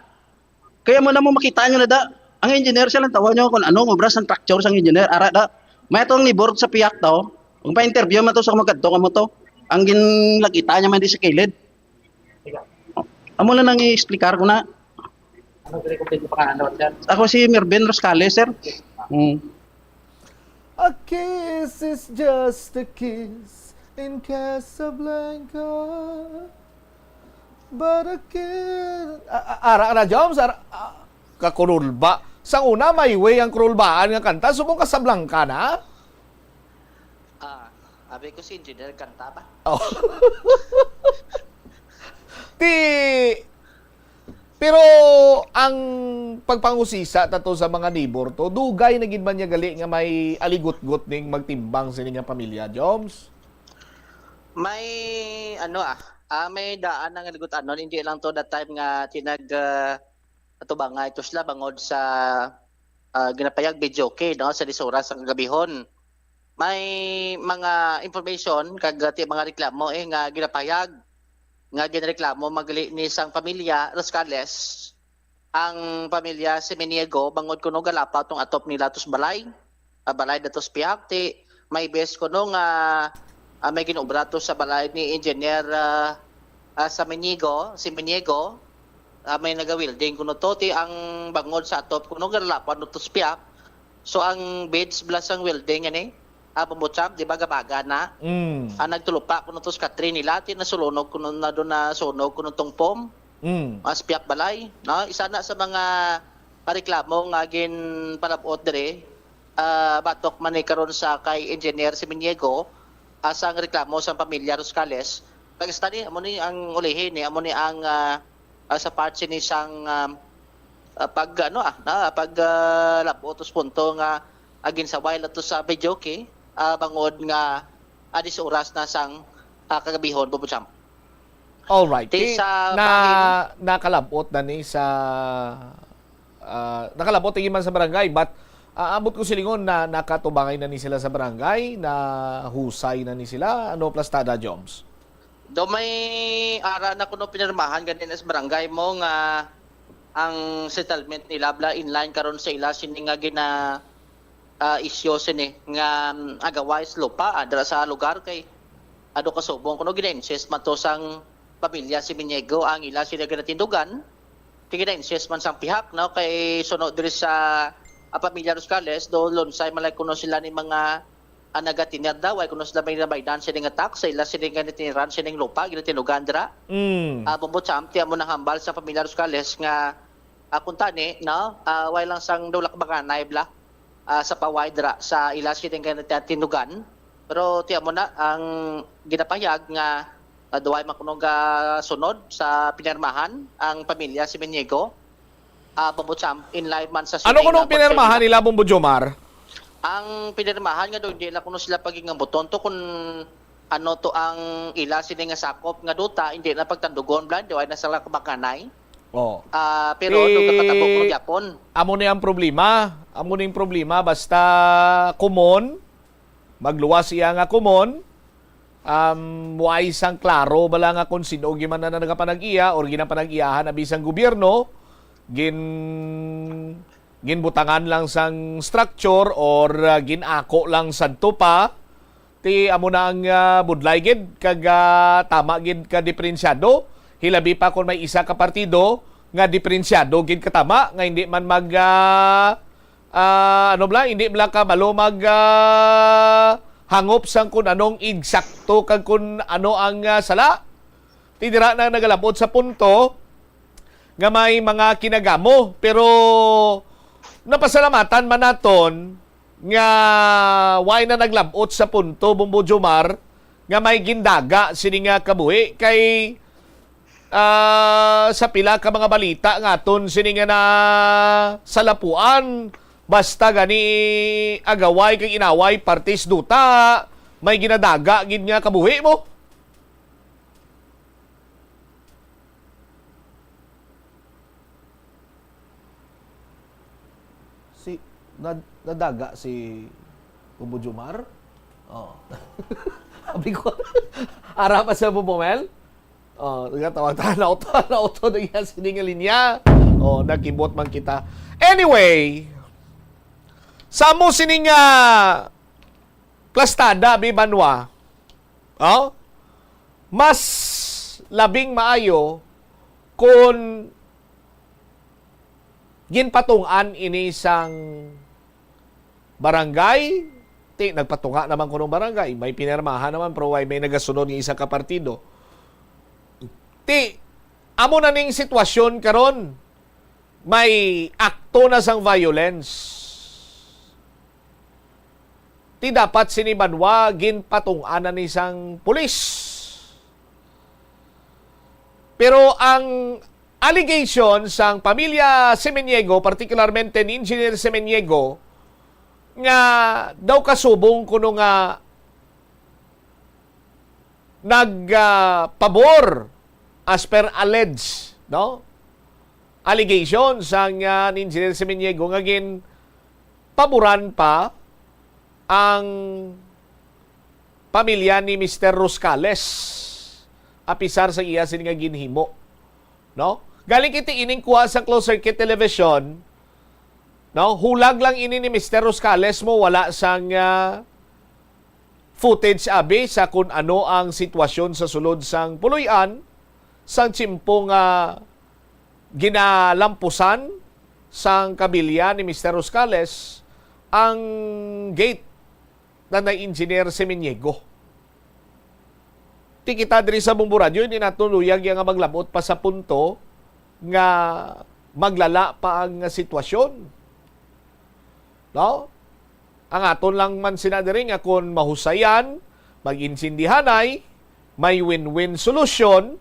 Kaya mo na mo makita nyo na da, ang engineer siya lang tawon nyo kung ano, obra sang structure sang engineer, ara da. May atong ni board sa piyak to, kung pa-interview man to sa kumagadto ka mo to, ang ginlagita niya man di sa kilid. Amo na nang i-explicar ko na. Ano, dili ko pwede pangalan, sir? Ako si Mervin Roscales, sir. Mm. A kiss is just a kiss in Casablanca. But a kiss, a-, a-, ara na, Joms, ara, a-, kakurulba. Sa una, may way ang kurulbaan nga kanta. Subong Casablanca na? Ah, abi ko si engineer kanta ba? Oh. Ti, pero ang pagpangusisa ta to sa mga neighbor to, dugay na gid man niya gali nga may aligutgot ning magtimbang sini nga pamilya, Joms? May, ano, ah, Ah, may daan na nga ligut-anon, hindi lang to that time nga tinag, ah, atubangay to sila bangod sa, ah, ginapayag videoke, no, sa dis oras sa kagabihon. May mga information kag, ah, ti-, mga reklamo, eh, nga ginapayag, nga ginreklamo magli ni sang pamilya Roscales, ang pamilya Semeniego bangod kuno galapaw tong atop nila tos balay, ah, balay datos pihak ti may bes kuno nga, ah, may ginobra to sa balay ni Engineer, ah, ah, Samaniego, Semeniego, ah, may naga-welding kuno to ti ang bangod sa atop kuno galapaw no tos pihak. So ang beds bala sang welding ani, ah, Bombo Champ, di ba gabaga na? Mm. Ah, nagtulupa kuno tos katri nila ti nasulonog kuno na do na sunog kuno tong foam. Mm. Mas piyak balay, no? Isa na sa mga pareklamo nga ginpalab-ot diri, ah, batok man ni karon sa kay Engineer Siminiego, ah, sang reklamo sang pamilya Roscales. Kag sa ni, amo ni ang ulihi ni, amo ni ang, ah, ah, sa part sini sang, ah, ah, pag, ano, ah, na, pag, ah, lab-ot sa punto nga, ah, ginsaway lang to sa videoke, ah, bangod nga, ah, dis oras na sang, ah, kagabihon, Bobo Champ. Alright. Ti Ti-, sa na, bahin. Nakalab-ot na ni sa, ah, nakalab-ot lagi man sa barangay, but, ah, ambot ko silingon na nakatubangay na ni sila sa barangay, na husay na ni sila. Ano, Plastada, Joms? Do may ara na kuno pinirmahan gani na sa barangay mo nga ang settlement nila bala in line karon sa ila sini nga gina, ah, isyu sini nga, mm, agaway sa lupa, ah, dira sa lugar kay ado kasubong kuno gina-insist man to sang pamilya Siminiego ang ila sini ginatindugan. Kay gina-insist man sang pihak, no, kay suno diri sa, ah, pamilya Roscales do lunsay malay kuno sila ni mga, ah, nagatinir daw, ay kuno sila may nabaydan sini nga tax sa ila sini nga natiniran sining lupa ginatindugan dira. Mm. Ah, Bombo Champ, ti amo nang hambal sa pamilya Roscales nga, ah, kuntani, no, ah, way lang sang dulak baganay bala, ah, sa paway dira sa ila sini nga natindugan. Pero ti amo na ang ginapahayag nga, ah, duway man kuno gasunod sa pinirmahan ang pamilya Siminiego. Ah, Bombo Champ, in line man sa Ano sining, kuno ah, pinirmahan pagpirma. Nila, Bombo Jomar? Ang pinirmahan nga daw, hindi na kuno sila pagingambuton to kung ano to ang ila sini nga sakop nga duta, hindi na pagtandugon, bala, di na sila kabakanay. Oh. Ah, pero Ti-, nagkakatabo kuno gyapon. Amo ni ang problema. Amo ni ang problema, basta kumon, magluwas iya nga kumon, um, way sang klaro bala nga kung sino gyud man na nagapanag-iya or ginapanag-iyahan na bisan gobyerno, gin-, ginbutangan lang sang structure or, ah, gin-ako lang sadto pa, ti amo na ang, ah, budlay gid kag, ah, tama gid ka diperensyado, hilabi pa kon may isa ka partido nga diperensyado gid ka tama nga hindi man mag, ah, ah, ano bala, hindi bala kabalo mag, ah, hangop sang kun anong eksakto kag kun ano ang, ah, sala. Ti dira na nagalabot sa punto nga may mga kinagamo, pero napasalamatan man naton nga way na naglabot sa punto, Bombo Jomar, nga may gindaga sini nga kabuhi kay ah, sa pila ka mga balita nga aton sini nga nasalapuan, basta gani agaway kag inaway partis duta, may ginadaga gid nga kabuhi mo. Si, nad-, nadaga si Bombo Jomar? Oh. Sabi ko, ara pa sa Bombo Mel? Oh, nagatawa-tawa na auto, na auto na iya sini nga linya. Oh, nakibot man kita. Anyway, sa mo sini nga plastada, bi Banwa, oh, mas labing maayo kung ginpatung-an ini sang barangay, ti, nagpatunga naman kunong barangay, may pinirmahan naman, pero way may nagasunod nga isa ka partido. Ti, amo na ning sitwasyon karon, may akto na sang violence. Ti dapat sini Banwa ginpatung-an na ni sang pulis. Pero ang allegation sang pamilya Semeniego, partikularmente ni Engineer Semeniego, nga daw kasubong kuno nga nagpabor, as per alleged, no, allegations sang, ah, ni Engineer Samaniego nga ginpaboran pa ang pamilya ni Mister Roscales, apisar sa iya sini nga ginhimo, no? Galing kita ining kuha sa closed circuit television, no? Hulag lang ini ni Mister Roscales mo, wala sang, ah, footage abi sa kun ano ang sitwasyon sa sulod sang puloy-an sang tiyempo nga ginalampusan sang kabilya ni Mister Roscales ang gate na ni Engineer Semeniego. Ti kita diri sa Bombo Radyo, hindi nato luyag ya nga maglabot pa sa punto nga maglala pa ang sitwasyon. No? Ang aton lang man sina diri nga kung mahusayan, mag-insindihanay, may win-win solution,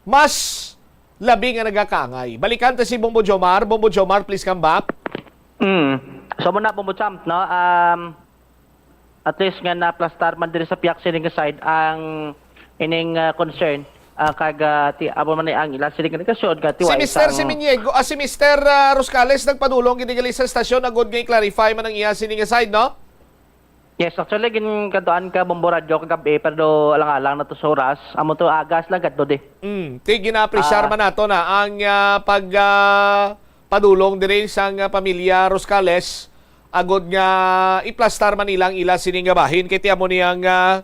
mas labi nga nagakaangay. Balikan ta si Bombo Jomar. Bombo Jomar, please come back. Mm. So muna, Bombo Champ, no? Um, at least nga naplastar man diri sa piyak sini nga side ang ining ah, concern, ah, kag ah, ti amo man ni ang ila sini nga negasyon nga ti Si wala Mister sang- Siminiego, ah, si Mister ah, Roscales nagpadulong gid gali sa estasyon agud nga i-clarify man ang iya sini nga side, no? Yes, actually, ginkaduan ka Bombo Radyo kagabi, pero alang-alang na to sa oras. Amo to, agas lang kadto di. Mm, ti gina-appreciate Ah. man nato na ang ah, pag ah, padulong diri sang ah, pamilya Roscales agud nga iplastar man nila ang ila sini nga bahin kay ti amo niyang ah,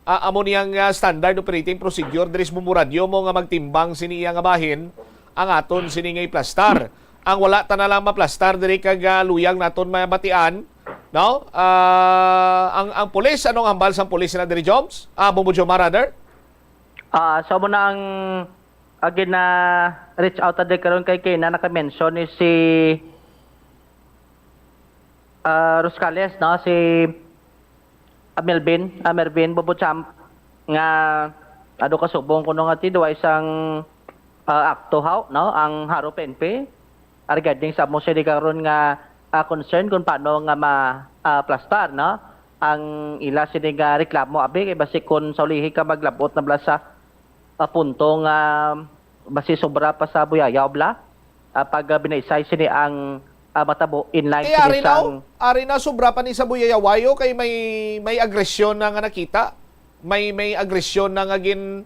ah, amo niyang ah, standard operating procedure diri sa Bombo Radyo mo nga magtimbang sini iya nga bahin ang aton sini nga iplastar. Ang wala ta na lang maplastar diri kag ah, luyag naton mabatian, no? Ah, ang ang pulis, anong hambal sang pulis na diri, Joms? Ah, Bombo Jomar, rather? Ah, so mo na ang again na reach out ta di karon kay kay na naka-mention ni si ah, Roscales, no, si ah, Melvin, ah, Mervin Bobo Champ nga ado kasubong kuno nga ti duwa isang ah, akto haw, no, ang Haro P N P regarding sa mo sini karon nga ah, concern kung paano nga ma ah, plastar, no, ang ila sini nga reklamo abi kay basi kung sa ulihi ka maglabot na bala sa ah, punto nga basi sobra pa sa buyayaw bala ah, pag ah, binaysay sini ang ah, matabo in line Kaya sini ari na, sang ari na sobra pa ni sa buyayawayo kay may may agresyon na nga nakita. May may agresyon na nga gin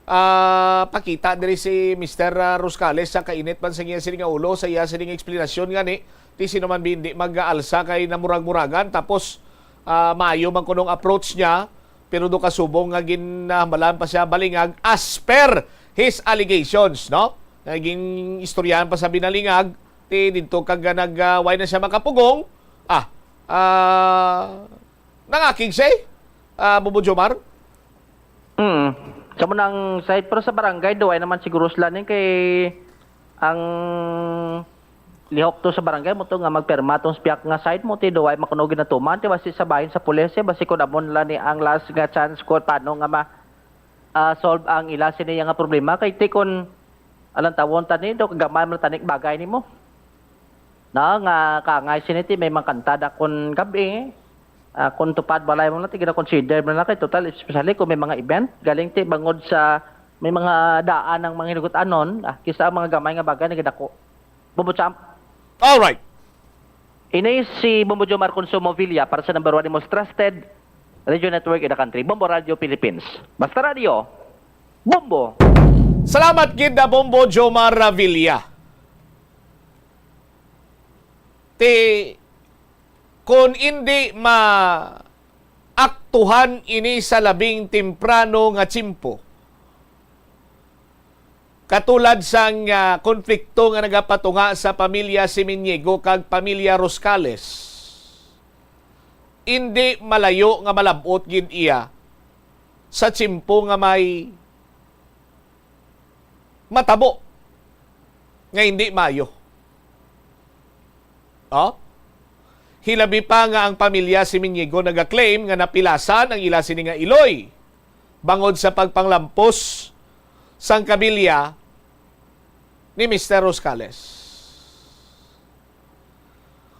ah, pakita diri si Mister ah, Roscales sa kainit man sa iya sini nga ulo sa iya sini nga eksplanasyon nga ni ti sino man hindi mag-aalsa kay namurag-muragan tapos ah, maayo man kunong approach niya pero do kasubong nga ginhambalan pa siya balingag as per his allegations, no? Naging istoryahan pa sa binalingag ti didto kag nag ah, why na siya makapugong? Ah, ah, nangakig siya eh. Ah, Bobo Jomar? Mm. Sa mo nang side, pero sa barangay, duway naman siguro sila ni kay ang lihok to sa barangay mo to nga magperma tong spiak nga side mo ti duway makuno ginatuman ti basi sa bahin sa pulis eh, basi kun amo nila ni ang last nga chance ko paano nga ma ah, solve ang ila sini nga problema kay ti kun alang tawon tani do kagamay man tanik bagay nimo na nga kaangay sini ti may mga kanta dakon gabi ah, kung tupad balay mo na ti gina-consider mo na kay total especially kung may mga event galing ti bangod sa may mga daan ang mga hinugot anon ah, kisa ang mga gamay nga bagay nagdako Bobo Champ. All right. Ini si Bombo Jomar Consumo Villa para sa number one most trusted radio network in the country, Bombo Radio Philippines. Basta Radio, Bombo! Salamat gid na Bombo Jomar Ravilla. Ti kung indi ma aktuhan ini sa labing temprano nga tiyempo, katulad sang ah, konflikto nga nagapatunga sa pamilya Siminiego kag pamilya Roscales, indi malayo nga malab-ot gid iya sa tiyempo nga may matabo nga hindi maayo. Oh? Hilabi pa nga ang pamilya Siminiego nagaklaim nga napilasan ang ila sini nga iloy bangod sa pagpanglampos sang kabilya ni Mister Roscales.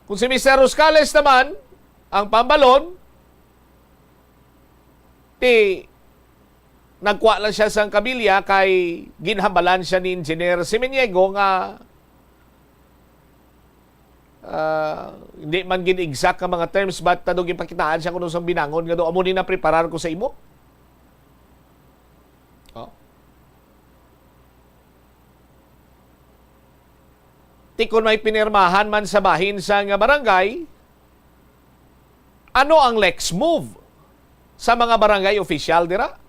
Kung si Mister Roscales naman, ang pambalon, ti Nagkuha lang siya sang kabilya kay ginhambalan siya ni Engineer Siminiego nga, ah, hindi man gid exact nga mga terms, but, ano, gipakitaan siya kuno sang binangon nga daw, "Amo ni napreparar ko sa imo." Oh. Ti kon may pinirmahan man sa bahin sang barangay, ano ang next move sa mga barangay official dira?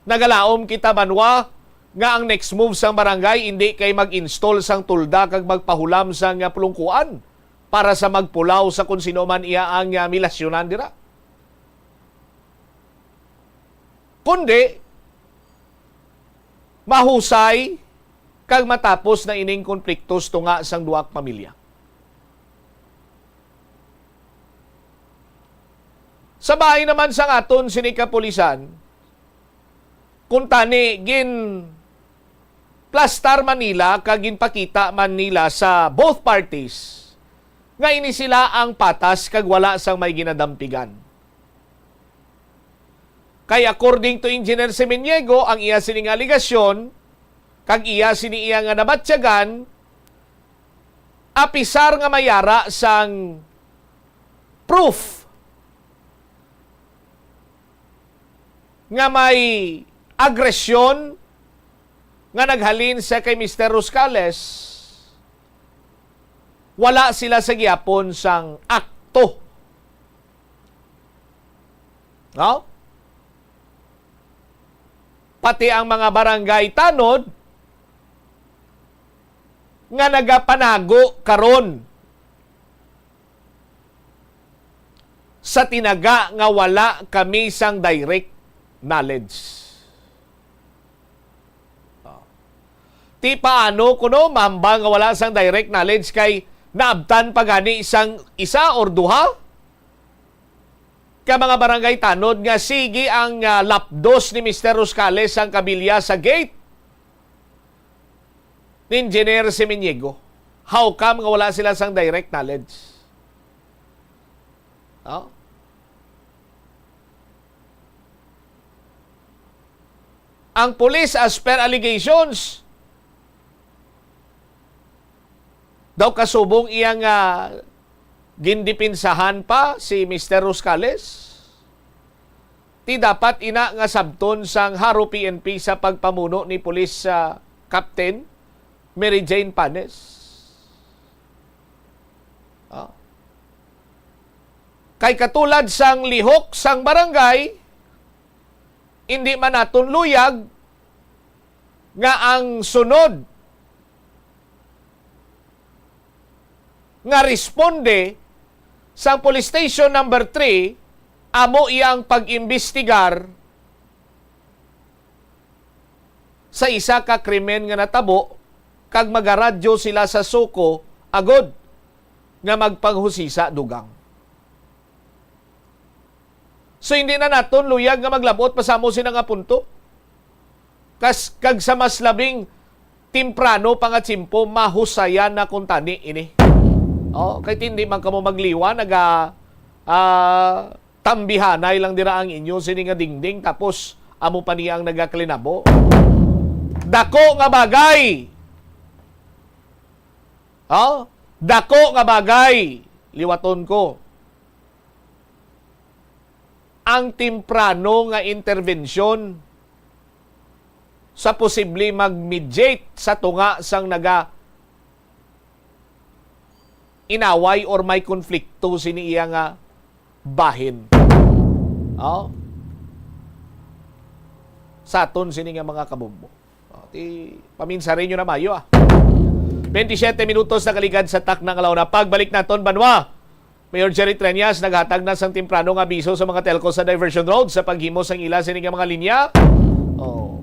Nagalaom kita, banwa, nga ang next move sang barangay indi kay mag-install sang tolda kag magpahulam sang pulungkuan para sa magpulaw sa kon sino man iya ang, ah, milasyonan dira. Kundi, mahusay kag matapos na ining konflikto sa tunga sang duha ka pamilya. Sa bahin naman sang aton sini kapulisan, kuntani ginplastar man nila kag ginpakita man nila sa both parties nga ini sila ang patas kag wala sang may ginadampigan. Kay according to Engineer Siminiego, ang iya sini nga alegasyon kag iya sini iya nga nabatyagan, apisar nga may ara sang proof nga may agresyon nga naghalin sa kay Mister Roscales, wala sila sa gihapon sang akto. No? Pati ang mga barangay tanod nga nagapanago karon sa tinaga nga wala kami sang direct knowledge. Oh. Ti paano kuno mahambal nga wala sang direct knowledge kay naabtan pa gani sang isa or duha ka mga barangay tanod nga sige ang, ah, lapdos ni Mister Roscales sang kabilya sa gate ni Engineer Siminiego. How come nga wala sila sang direct knowledge? Oh? Ang pulis, as per allegations, daw kasubong iya nga gindipinsahan pa si Mister Roscales. Ti dapat ina nga sabton sang Jaro P N P sa pagpamuno ni Pulis, ah, Captain Mary Jane Panes. Ah. Kay katulad sang lihok sang barangay, indi man naton luyag nga ang sunod nga responde sang Police Station Number Three amo iya ang pag-imbestigar sa isa ka krimen nga natabo, kag magaradyo sila sa SOCO agod nga magpanghusisa dugang. So, hindi na naton luyag nga maglabot pa sa amo sina nga punto. Kas-, kag sa mas labing temprano pa nga tiyempo, mahusayan na kuntani ini. Oh, kay ti hindi man kamo magliwan, naga, ah, tambihanay lang dira ang inyo sini nga dingding, tapos amo pa niya ang nagaklinabo. Dako nga bagay. Oh, dako nga bagay. Liwaton ko. Ang temprano nga interbensyon sa posible mag-mediate sa tunga sang naga inaway or may konflikto sini iya nga bahin. Oh? Sa aton sini nga mga kabombo. Oh, ti, paminsari nyo na mayo, ah. Twenty-seven minutos na kaligad sa takna nga launa. Pagbalik naton, banwa. Mayor Jerry Treñas naghatag na sang temprano nga abiso sa mga telco sa diversion road sa paghimo sang ila sini nga mga linya. Oh.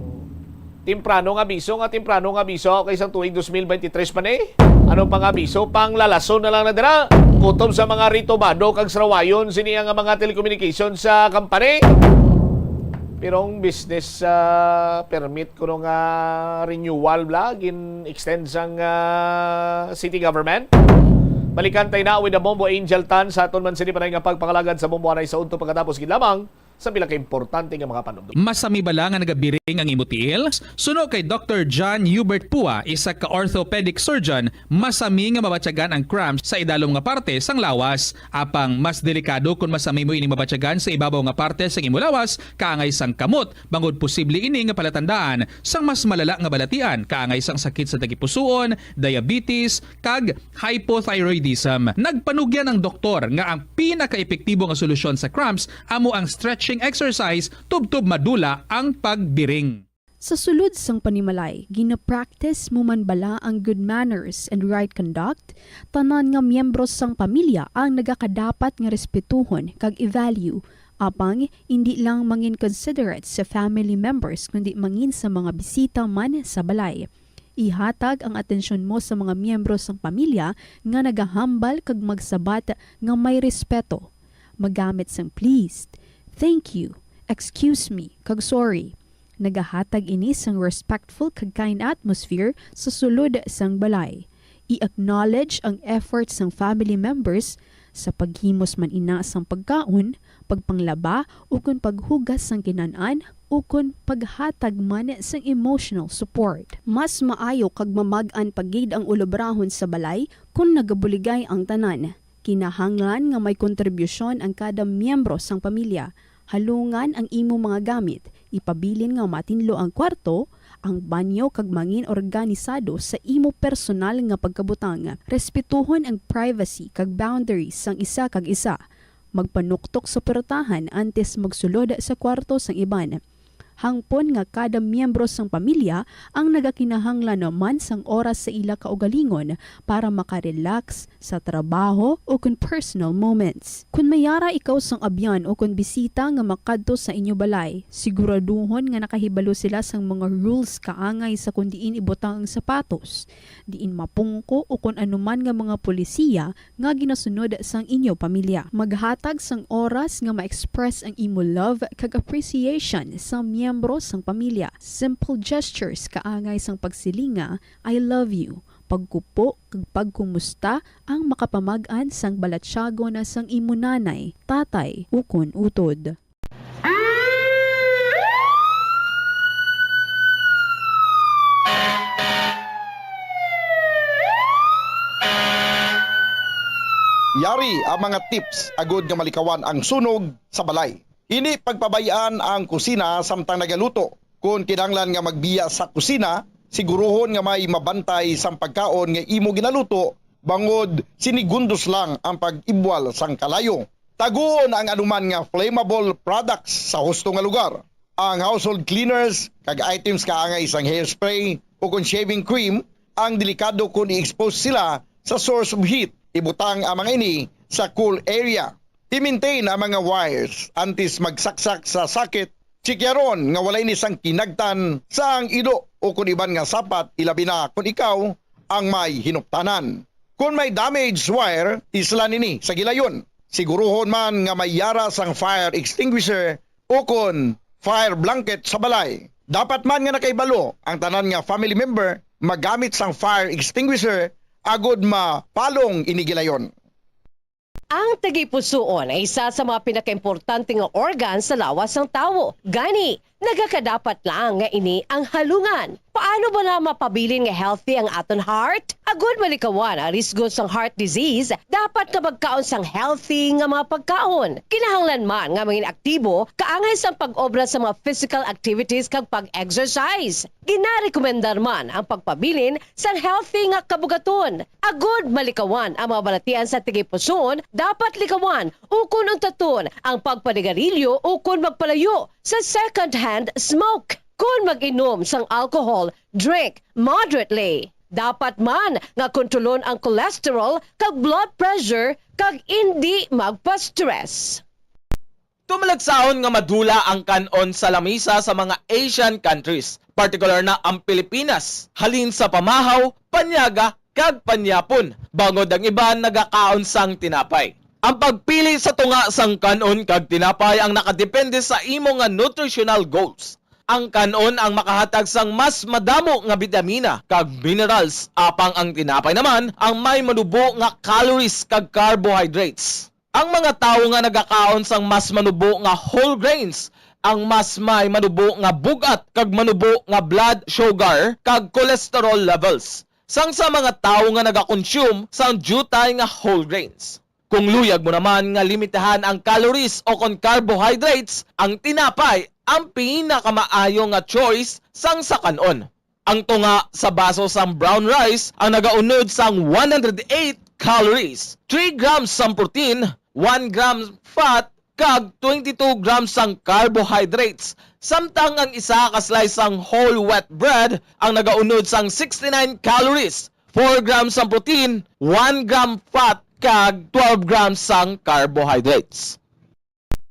Temprano nga abiso, nga temprano nga abiso, kay sang tuig dos mil beintitrés pa ni. Ano pa nga abiso? Panglalason na lang na dira. Kutob sa mga ritubado kag sarawayon sini nga mga telecommunication sa company. Pero ang business, ah, permit kuno nga renewal bala, gin-extend sang, ah, city government. Balikan tayo na with the Bombo Angel Tan sa aton man sini panay nga pagpangalagad sa Bombo anay sa udto pagkatapos gid lamang sa pila ka importante nga mga panumdom. Masami bala nga nagabiring ang imo tiil? Suno kay Doktor John Hubert Pua, isa ka orthopedic surgeon, masami nga mabatyagan ang cramps sa idalom nga parte sang lawas. Apang mas delikado kon masami mo ining mabatyagan sa ibabaw nga parte sang imo lawas, kaangay sang kamot, bangod posible ini nga palatandaan sang mas malala nga balatian, kaangay sang sakit sa tagipusoon, diabetes, kag hypothyroidism. Nagpanugyan ang doktor nga ang pinakaepektibo nga solusyon sa cramps amo ang stretching exercise tubtob madula ang pagbiring. Sa sulod sang panimalay, gina-practice mo man bala ang good manners and right conduct? Tanan nga miyembro sang pamilya ang nagakadapat nga respetuhon kag i-value. Apang indi lang mangin considerate sa family members kundi mangin sa mga bisita man sa balay. Ihatag ang atensyon mo sa mga miyembro sang pamilya nga nagahambal kag magsabat nga may respeto. Magamit sang please, thank you, excuse me, kag sorry. Nagahatag ini sang respectful kag kind atmosphere sa sulod sang balay. I-acknowledge ang effort sang family members sa paghimos man ina sang pagkaon, pagpanglaba, ukon paghugas sang kinan-an, ukon paghatag man sang emotional support. Mas maayo kag mamag-an pa gid ang ulobrahon sa balay kon nagabuligay ang tanan. Kinahanglan nga may kontribusyon ang kada miyembro sang pamilya. Halungan ang imo mga gamit, ipabilin nga matinlo ang kwarto, ang banyo, kag mangin organisado sa imo personal nga pagkabutang. Respetuhon ang privacy kag boundaries sang isa kag isa. Magpanuktok sa puwertahan antes magsulod sa kwarto sang iban. Hangpon nga kada miyembro sang pamilya ang nagakinahanglan man sang oras sa ila kaugalingon para makarelax sa trabaho o kon personal moments. Kon may yara ikaw sang abyan o kon bisita nga makadto sa inyo balay, siguraduhon nga nakahibalo sila sang mga rules kaangay sa kon diin ibutang ang sapatos, diin mapungko o kon anuman nga mga polisiya nga ginasunod sang inyo pamilya. Maghatag sang oras nga ma-express ang imo love kag appreciation sa miyembro sang pamilya. Simple gestures kaangay sang pagsiling nga, "I love you," pagkupo kag pagkumusta ang makapamag-an sang balatyagon sang imo nanay, tatay, ukon utod. Yari ang mga tips agud nga malikawan ang sunog sa balay. Hindi pagpabay-an ang kusina samtang nagaluto. Kon kinahanglan nga magbiya sa kusina, siguruhon nga may mabantay sang pagkaon nga imo ginaluto, bangod sinigundos lang ang pag-ibwal sang kalayo. Taguon ang anuman nga flammable products sa husto nga lugar. Ang household cleaners kag items kaangay sang hairspray o kon shaving cream ang delikado kon i-expose sila sa source of heat. Ibutang ang mga ini sa cool area. I-maintain ang mga wires antes magsaksak sa socket. Chikyaron nga wala ini sang kinagtan sa ang ilo o kon iban nga sapat, ilabi na kon ikaw ang may hinuptanan. Kon may damaged wire, islan ini sa gilayon. Siguruhon man nga may yara sang fire extinguisher o kon fire blanket sa balay. Dapat man nga nakahibalo ang tanan nga family member magamit sang fire extinguisher agud mapalong ini gilayon. Ang tagipusoon ay isa sa mga pinakaimportante nga organ sa lawas sang tawo. Gani, nagakadapat lang nga ini ang halungan. Paano bala mapabilin nga healthy ang aton heart? Agud malikawan ang risgo sang heart disease, dapat nga magkaon sang healthy nga mga pagkaon. Kinahanglan man nga mangin aktibo, kaangay sang pag-obra sa mga physical activities kag pag-exercise. Ginarekomendar man ang pagpabilin sang healthy nga kabugaton. Agud malikawan ang mga balatian sa tagipusoon, dapat likawan ukon untaton ang pagpanigarilyo ukon magpalayo sa second-hand smoke. Kon mag-inom sang alcohol, drink moderately. Dapat man nga kontrolon ang cholesterol kag blood pressure kag indi magpa-stress. Tumalagsahon nga madula ang kan-on sa lamisa sa mga Asian countries, partikular na ang Pilipinas, halin sa pamahaw, panyaga, kag panyapon, bangod ang iban nagakaon sang tinapay. Ang pagpili sa tunga sang kan-on kag tinapay ang nakadepende sa imo nga nutritional goals. Ang kan-on ang makahatag sang mas madamo nga bitamina kag minerals, apang ang tinapay naman ang may manubo nga calories kag carbohydrates. Ang mga tawo nga nagakaon sang mas manubo nga whole grains, ang mas may manubo nga bug-at kag manubo nga blood sugar kag cholesterol levels, sang sa mga tawo nga nagakonsume sang diutay nga whole grains. Kung luyag mo naman nga limitahan ang calories o kon carbohydrates, ang tinapay ang pinakamaayo nga choice sang sa kan-on. Ang tunga sa baso sang brown rice ang nagaunod sang one hundred eight calories, three grams sang protein, one gram fat, kag twenty-two grams sang carbohydrates, samtang ang isa ka slice sang whole wheat bread ang nagaunod sang sixty-nine calories, four grams sang protein, one gram fat, kag twelve grams sang carbohydrates.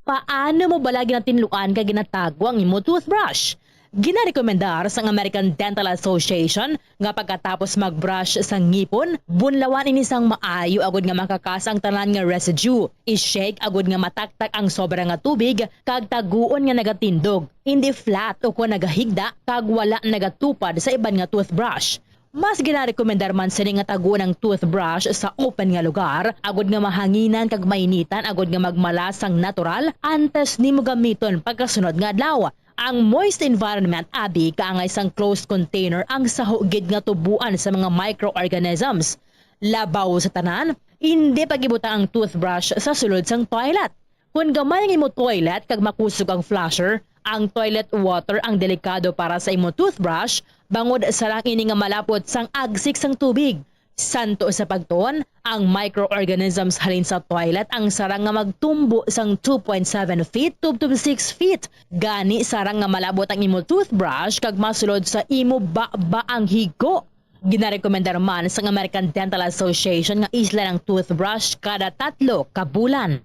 Paano mo bala ginatinluan kag ginatago ang imo toothbrush? Ginarekomendar sang American Dental Association nga pagkatapos mag-brush sa ngipon, bunlawan ini sang maayo agud nga makakas ang tanan nga residue. I-shake agud nga mataktak ang sobra nga tubig kag taguon nga nagatindog, hindi flat o kon nagahigda kag wala nagatupad sa iban nga toothbrush. Mas ginarekomendar man sini nga taguon ang toothbrush sa open nga lugar, agud nga mahanginan kag mainitan agud nga magmala sang natural antes nimo gamiton pagkasunod nga adlaw. Ang moist environment abi kaangay sang closed container ang saho gid nga tubuan sa mga microorganisms. Labaw sa tanan, indi pag-ibutang ang toothbrush sa sulod sang toilet. Kon gamay ang imo toilet kag makusog ang flusher, ang toilet water ang delikado para sa imo toothbrush, bangod sarang ini nga malapot sang agsik sang tubig. Santo sa pagtuon, ang microorganisms halin sa toilet ang sarang nga magtumbo sang two point seven feet tubtob six feet. Gani, sarang nga malabot ang imo toothbrush kag masulod sa imo baba ang higko. Ginarekomendar man sang American Dental Association nga islan ang toothbrush kada tatlo ka bulan.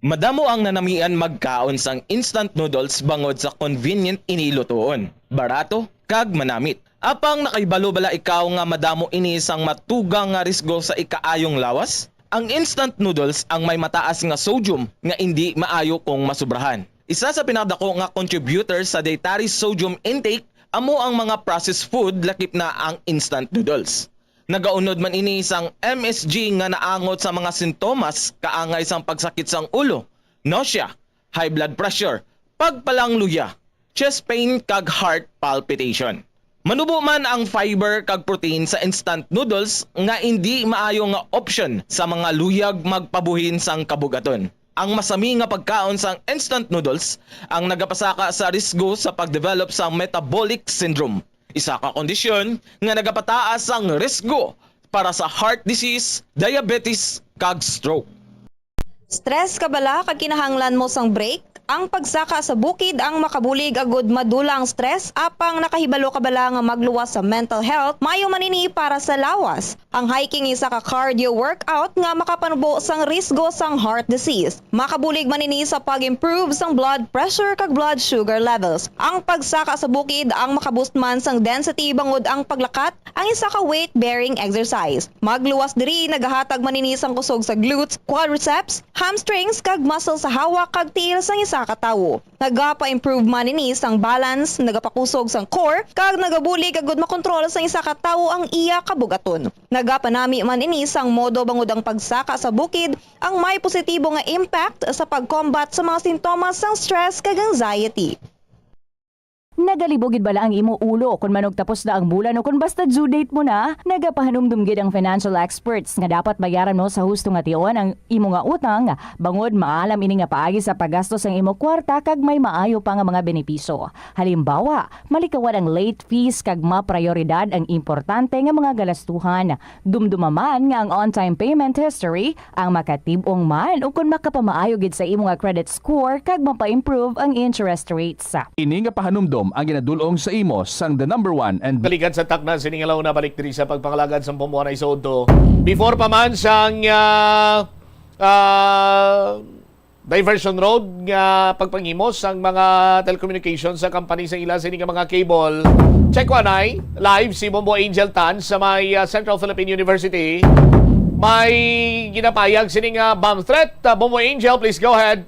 Madamo ang nanamian magkaon sang instant noodles bangod sa convenient ini lutoon, barato, kag manamit. Apang nakahibalo bala ikaw nga madamo ini sang matugang nga risgo sa ikaayong lawas? Ang instant noodles ang may mataas nga sodium nga indi maayo kung masubrahan. Isa sa pinakadako nga contributor sa dietary sodium intake amo ang mga processed food, lakip na ang instant noodles. Nagaunod man ini sang M S G nga naangot sa mga sintomas kaangay sang pagsakit sang ulo, nausea, high blood pressure, pagpalangluya, chest pain, kag heart palpitation. Manubo man ang fiber kag protein sa instant noodles nga indi maayo nga option sa mga luyag magpabuhin sang kabugaton. Ang masami nga pagkaon sang instant noodles ang nagapasaka sa risgo sa pagdevelop sa metabolic syndrome, isa ka kondisyon nga nagapataas sang risgo para sa heart disease, diabetes, kag stroke. Stress ka bala kag kinahanglan mo sang break? Ang pagsaka sa bukid ang makabulig agud madula ang stress, apang nakahibalo ka bala nga magluwas sa mental health? Maayo man ini para sa lawas. Ang hiking isa ka cardio workout nga makapanubo sang risgo sang heart disease. Makabulig man ini sa pag-improve sang blood pressure kag blood sugar levels. Ang pagsaka sa bukid ang makaboost man sang density bangod ang paglakat ang isa ka weight-bearing exercise. Magluwas diri, nagahatag man ini sang kusog sa glutes, quadriceps, hamstrings, kag muscle sa hawak kag tiil sang isa ka tawo. Nagapa-improve man ini sang balance, nagapakusog sang core, kag nagabulig agud makontrol sang isa ka tawo ang iya kabugaton. Nagapanami man ini sang modo bangod ang pagsaka sa bukid ang may positibo nga impact sa pag-combat sa mga sintomas sang stress kag anxiety. Nagalibog gid bala ang imo ulo kon manugtapos na ang bulan o kon basta due date mo na? Nagapahanumdom gid ang financial experts nga dapat bayaran mo sa husto nga tion ang imo nga utang, bangod maalam ini nga paagi sa paggastos ang imo kwarta kag may maayo pa nga mga benepisyo. Halimbawa, malikawan ang late fees kag maprayoridad ang importante nga mga galastuhan. Dumduma man nga ang on-time payment history ang makatib-ong man ukon makapamaayo gid sa imo nga credit score kag mapa-improve ang interest rates. Ini nga pahanumdom ang ginadul-ong sa imo sang the number one and Balikan sa takna sini nga launa, balik diri sa pagpangalagad sa Bombo Anay Soto. Before pa man sang, ah, ah, diversion road nga pagpanghimo sang mga telecommunication sa company sa ila sini nga mga cable. Check one ay live si Bombo Angel Tan sa may, ah, Central Philippine University. May ginapayag sini nga bomb threat. Ah, Bombo Angel, please go ahead.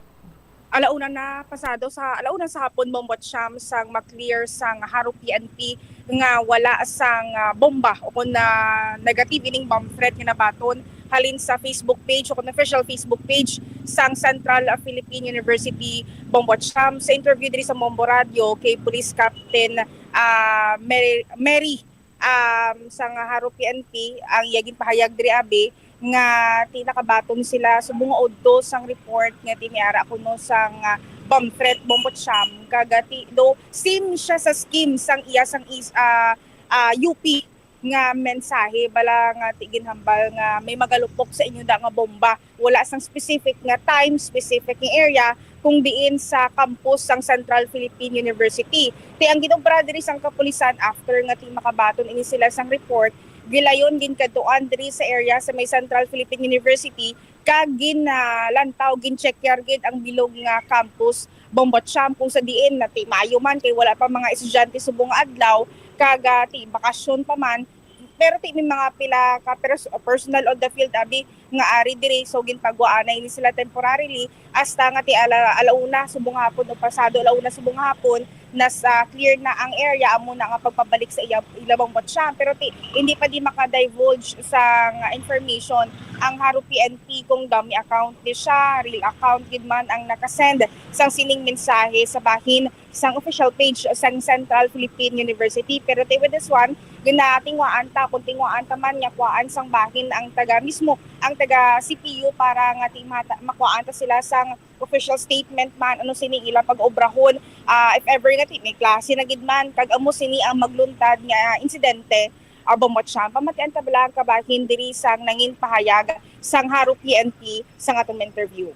Alauna na pasado sa, alauna sa hapon, Bombo Cham, sang ma-clear sang Jaro P N P nga wala sang, ah, bomba o kon, ah, negative ining bomb threat nga nabaton halin sa Facebook page o kon official Facebook page sang Central Philippine University Bombo Cham. Sa interview diri sa Bombo Radio kay Police Captain, ah, Mary, Mary, um, sang Jaro P N P ang iya ginpahayag diri, abi, nga ti nakabaton sila subong nga udto sang report nga ti may ara kuno sang, ah, bomb threat, Bombo Cham, kag, ah, ti do same siya sa scheme sang iya sang is-, ah, ah, U P nga mensahe bala nga ti ginhambal nga may magalupok sa inyo da nga bomba. Wala sang specific nga time, specific nga area, kung diin sa campus sang Central Philippine University. Ti ang ginobra diri sang kapulisan after nga ti makabaton ini sila sang report, gilayon ginkadtuan diri sa area sa may Central Philippine University kag ginalantaw, ginchekyar gid ang bilog nga campus, Bombo Cham, kung sa diin na ti maayo man kay wala pa mga estudyante subong nga adlaw kag, ah, ti bakasyon pa man, pero ti may mga pila ka pers-, personnel on the field, abi, nga ari diri. So, ginpaguaanay ni sila temporarily hasta nga ti ala-, alauna subong hapon o pasado alauna subong hapon, nas-, ah, clear na ang area, amo na nga pagpabalik sa iya, ila Bombo Cham. Pero ti, hindi pa di maka-divulge sang information ang Jaro P N P kung dummy account ni siya, real account gid man ang nakasend sang sining mensahe sa bahin sang official page sang Central Philippine University. Pero ti with this one, ginatingwaan ta, kung tingwaan ta man nga kuhaan sang bahin ang taga mismo, ang taga C P U para nga ti mata-, makuhaan ta sila sang official statement man, ano sini ila pag-obrahon, ah, if ever nga ti may klase na gid man, kag amo sini ang magluntad nga insidente, ah, Bombo Cham. Pamatian ta bala ang kabahin diri sang nangin pahayag sang Jaro P N P sa aton interview.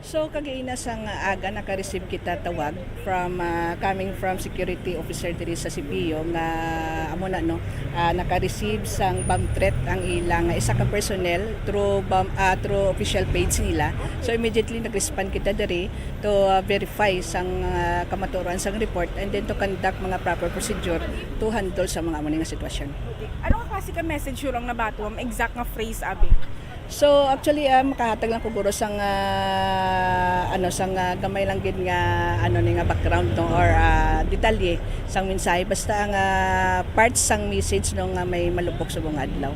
So, kagaina sang aga, naka-receive kita tawag from, ah, coming from security officer diri sa C P U nga amo na, no, ah, naka-receive sang bomb threat ang ila nga isa ka personnel through bomb, ah, through official page nila. So, immediately nag-respond kita diri to, ah, verify sang, ah, kamatuoran sang report and then to conduct mga proper procedure to handle sa mga amo ni nga sitwasyon. Ano nga klase ka message yung ang nabato, ma'am? Exact nga phrase, abi? So, actually, ah, makahatag lang ko guro sang, ah, ano, sang, ah, gamay lang gid nga, ano, ni nga background, no, or, ah, detalye sang mensahe. Basta ang, ah, parts sang message, no, nga may malupok subong adlaw.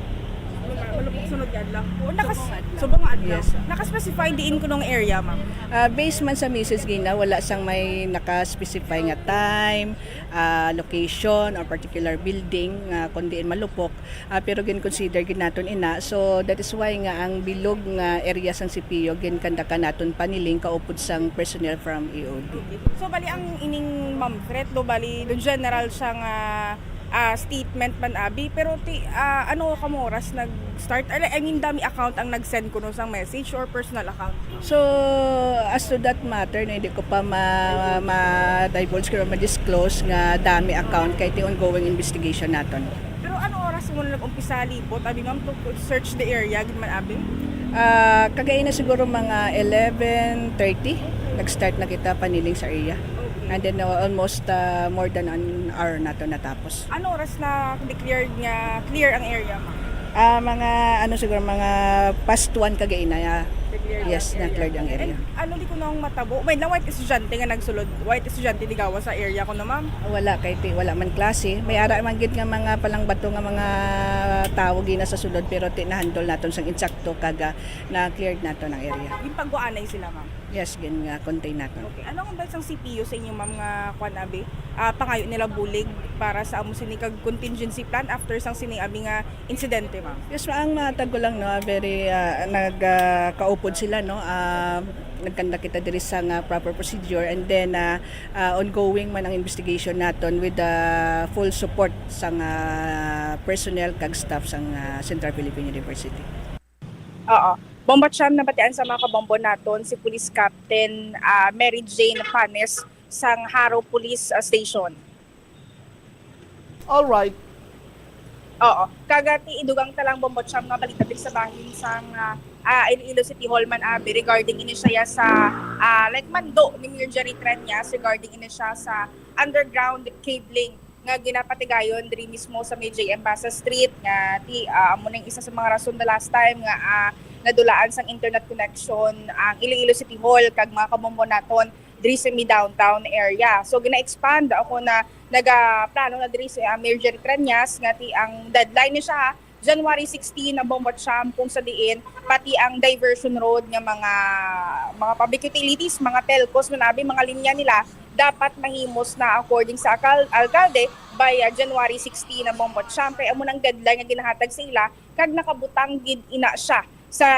Malupok sunod nga adlaw. O, nakas Subong adlaw. Subong adlaw. Yes. Naka-specify diin kuno nga area, ma'am? Ah, based man sa message gina, wala sang may naka-specify nga time, ah, location, or particular building nga kung diin malupok. Ah, pero gin-consider gid naton ina. So, that is why nga ang bilog nga area sang C P U, ginkandakan naton paniling kaupod sang personnel from E O D. So, bali ang ining bomb threat, do, bali, do general siya nga, ah, statement man, abi. Pero ti, ah, ano ka mo oras nag-start? I mean, dummy account ang nag-send kuno sang message or personal account? So, as to that matter, no, hindi ko pa ma-, ma-divulge or ma-disclose nga dummy account kay ti ongoing investigation naton. Pero ano oras mo na nag-umpisa libot, abi, ma'am, to search the area, gid man, abi? Ah, kagaina siguro mga eleven thirty, nag-start na kita paniling sa area. And then, uh, almost, uh, more than an hour na to natapos. Ano oras na declared nga clear ang area, ma'am? Ah, mga ano siguro, mga past one kagaina, ah, Declared yes, ang area. Na-cleared ang area. And ano di ko nang matabo? Wait lang, white estudyante nga nagsulod. White estudyante di gawa sa area ko na, ma'am. Wala kay ti, wala man klase. May ara man gid nga mga palangbato nga mga tawo gina sa sulod, pero ti na-handle naton sang insakto kag, ah, na-cleared naton ang area. Ginpaguanay sila, ma'am. Yes, gin nga contain naton. Okay. Ano ang balik sang C P U sa inyo, ma'am, nga kwan, abi? Ah, pangayo nila bulig para sa amo sini kag contingency plan after sang sini, abi, nga insidente, ma'am? Yes, ang matag ko lang, no, very, ah, nag, ah, kaupod sila, no. Ah, nagkanda kita diri sa nga proper procedure, and then, ah, ah, ongoing man ang investigation naton with the full support sa nga personnel kag staff sa nga Central Philippine University. Oo. Bombo Cham, nabatian sa mga kabombo naton si Police Captain, ah, Mary Jane Panes sang Jaro Police, ah, Station. All right. Oo. Kag ti idugang ta lang, Bombo Cham, nga balita diri sa bahin sang, ah, ah, Iloilo City Hall man, abi, regarding ini siya sa, ah, like, mando ni Mayor Jerry Treñas regarding ini siya sa underground cabling nga ginapatigayon diri mismo sa may J M Basa Street, nga ti, ah, amo ning isa sa mga rason the last time nga, ah, nadulaan sang internet connection ang Iloilo City Hall kag mga kabombo naton diri sa may downtown area. So, gina-expand ako na nagaplano na diri si, ah, Mayor Jerry Treñas nga ti ang deadline ni siya, ha, January sixteen na Bombo Champ, kung sa diin pati ang diversion road nga mga mga public utilities, mga telcos, man abi, mga linya nila dapat mahimos na, according sa akal- alkalde, by ah, January sixteen na Bombo Champ. Kay amo nang deadline nga ginahatag sa ila, kag nakabutang gid ina siya sa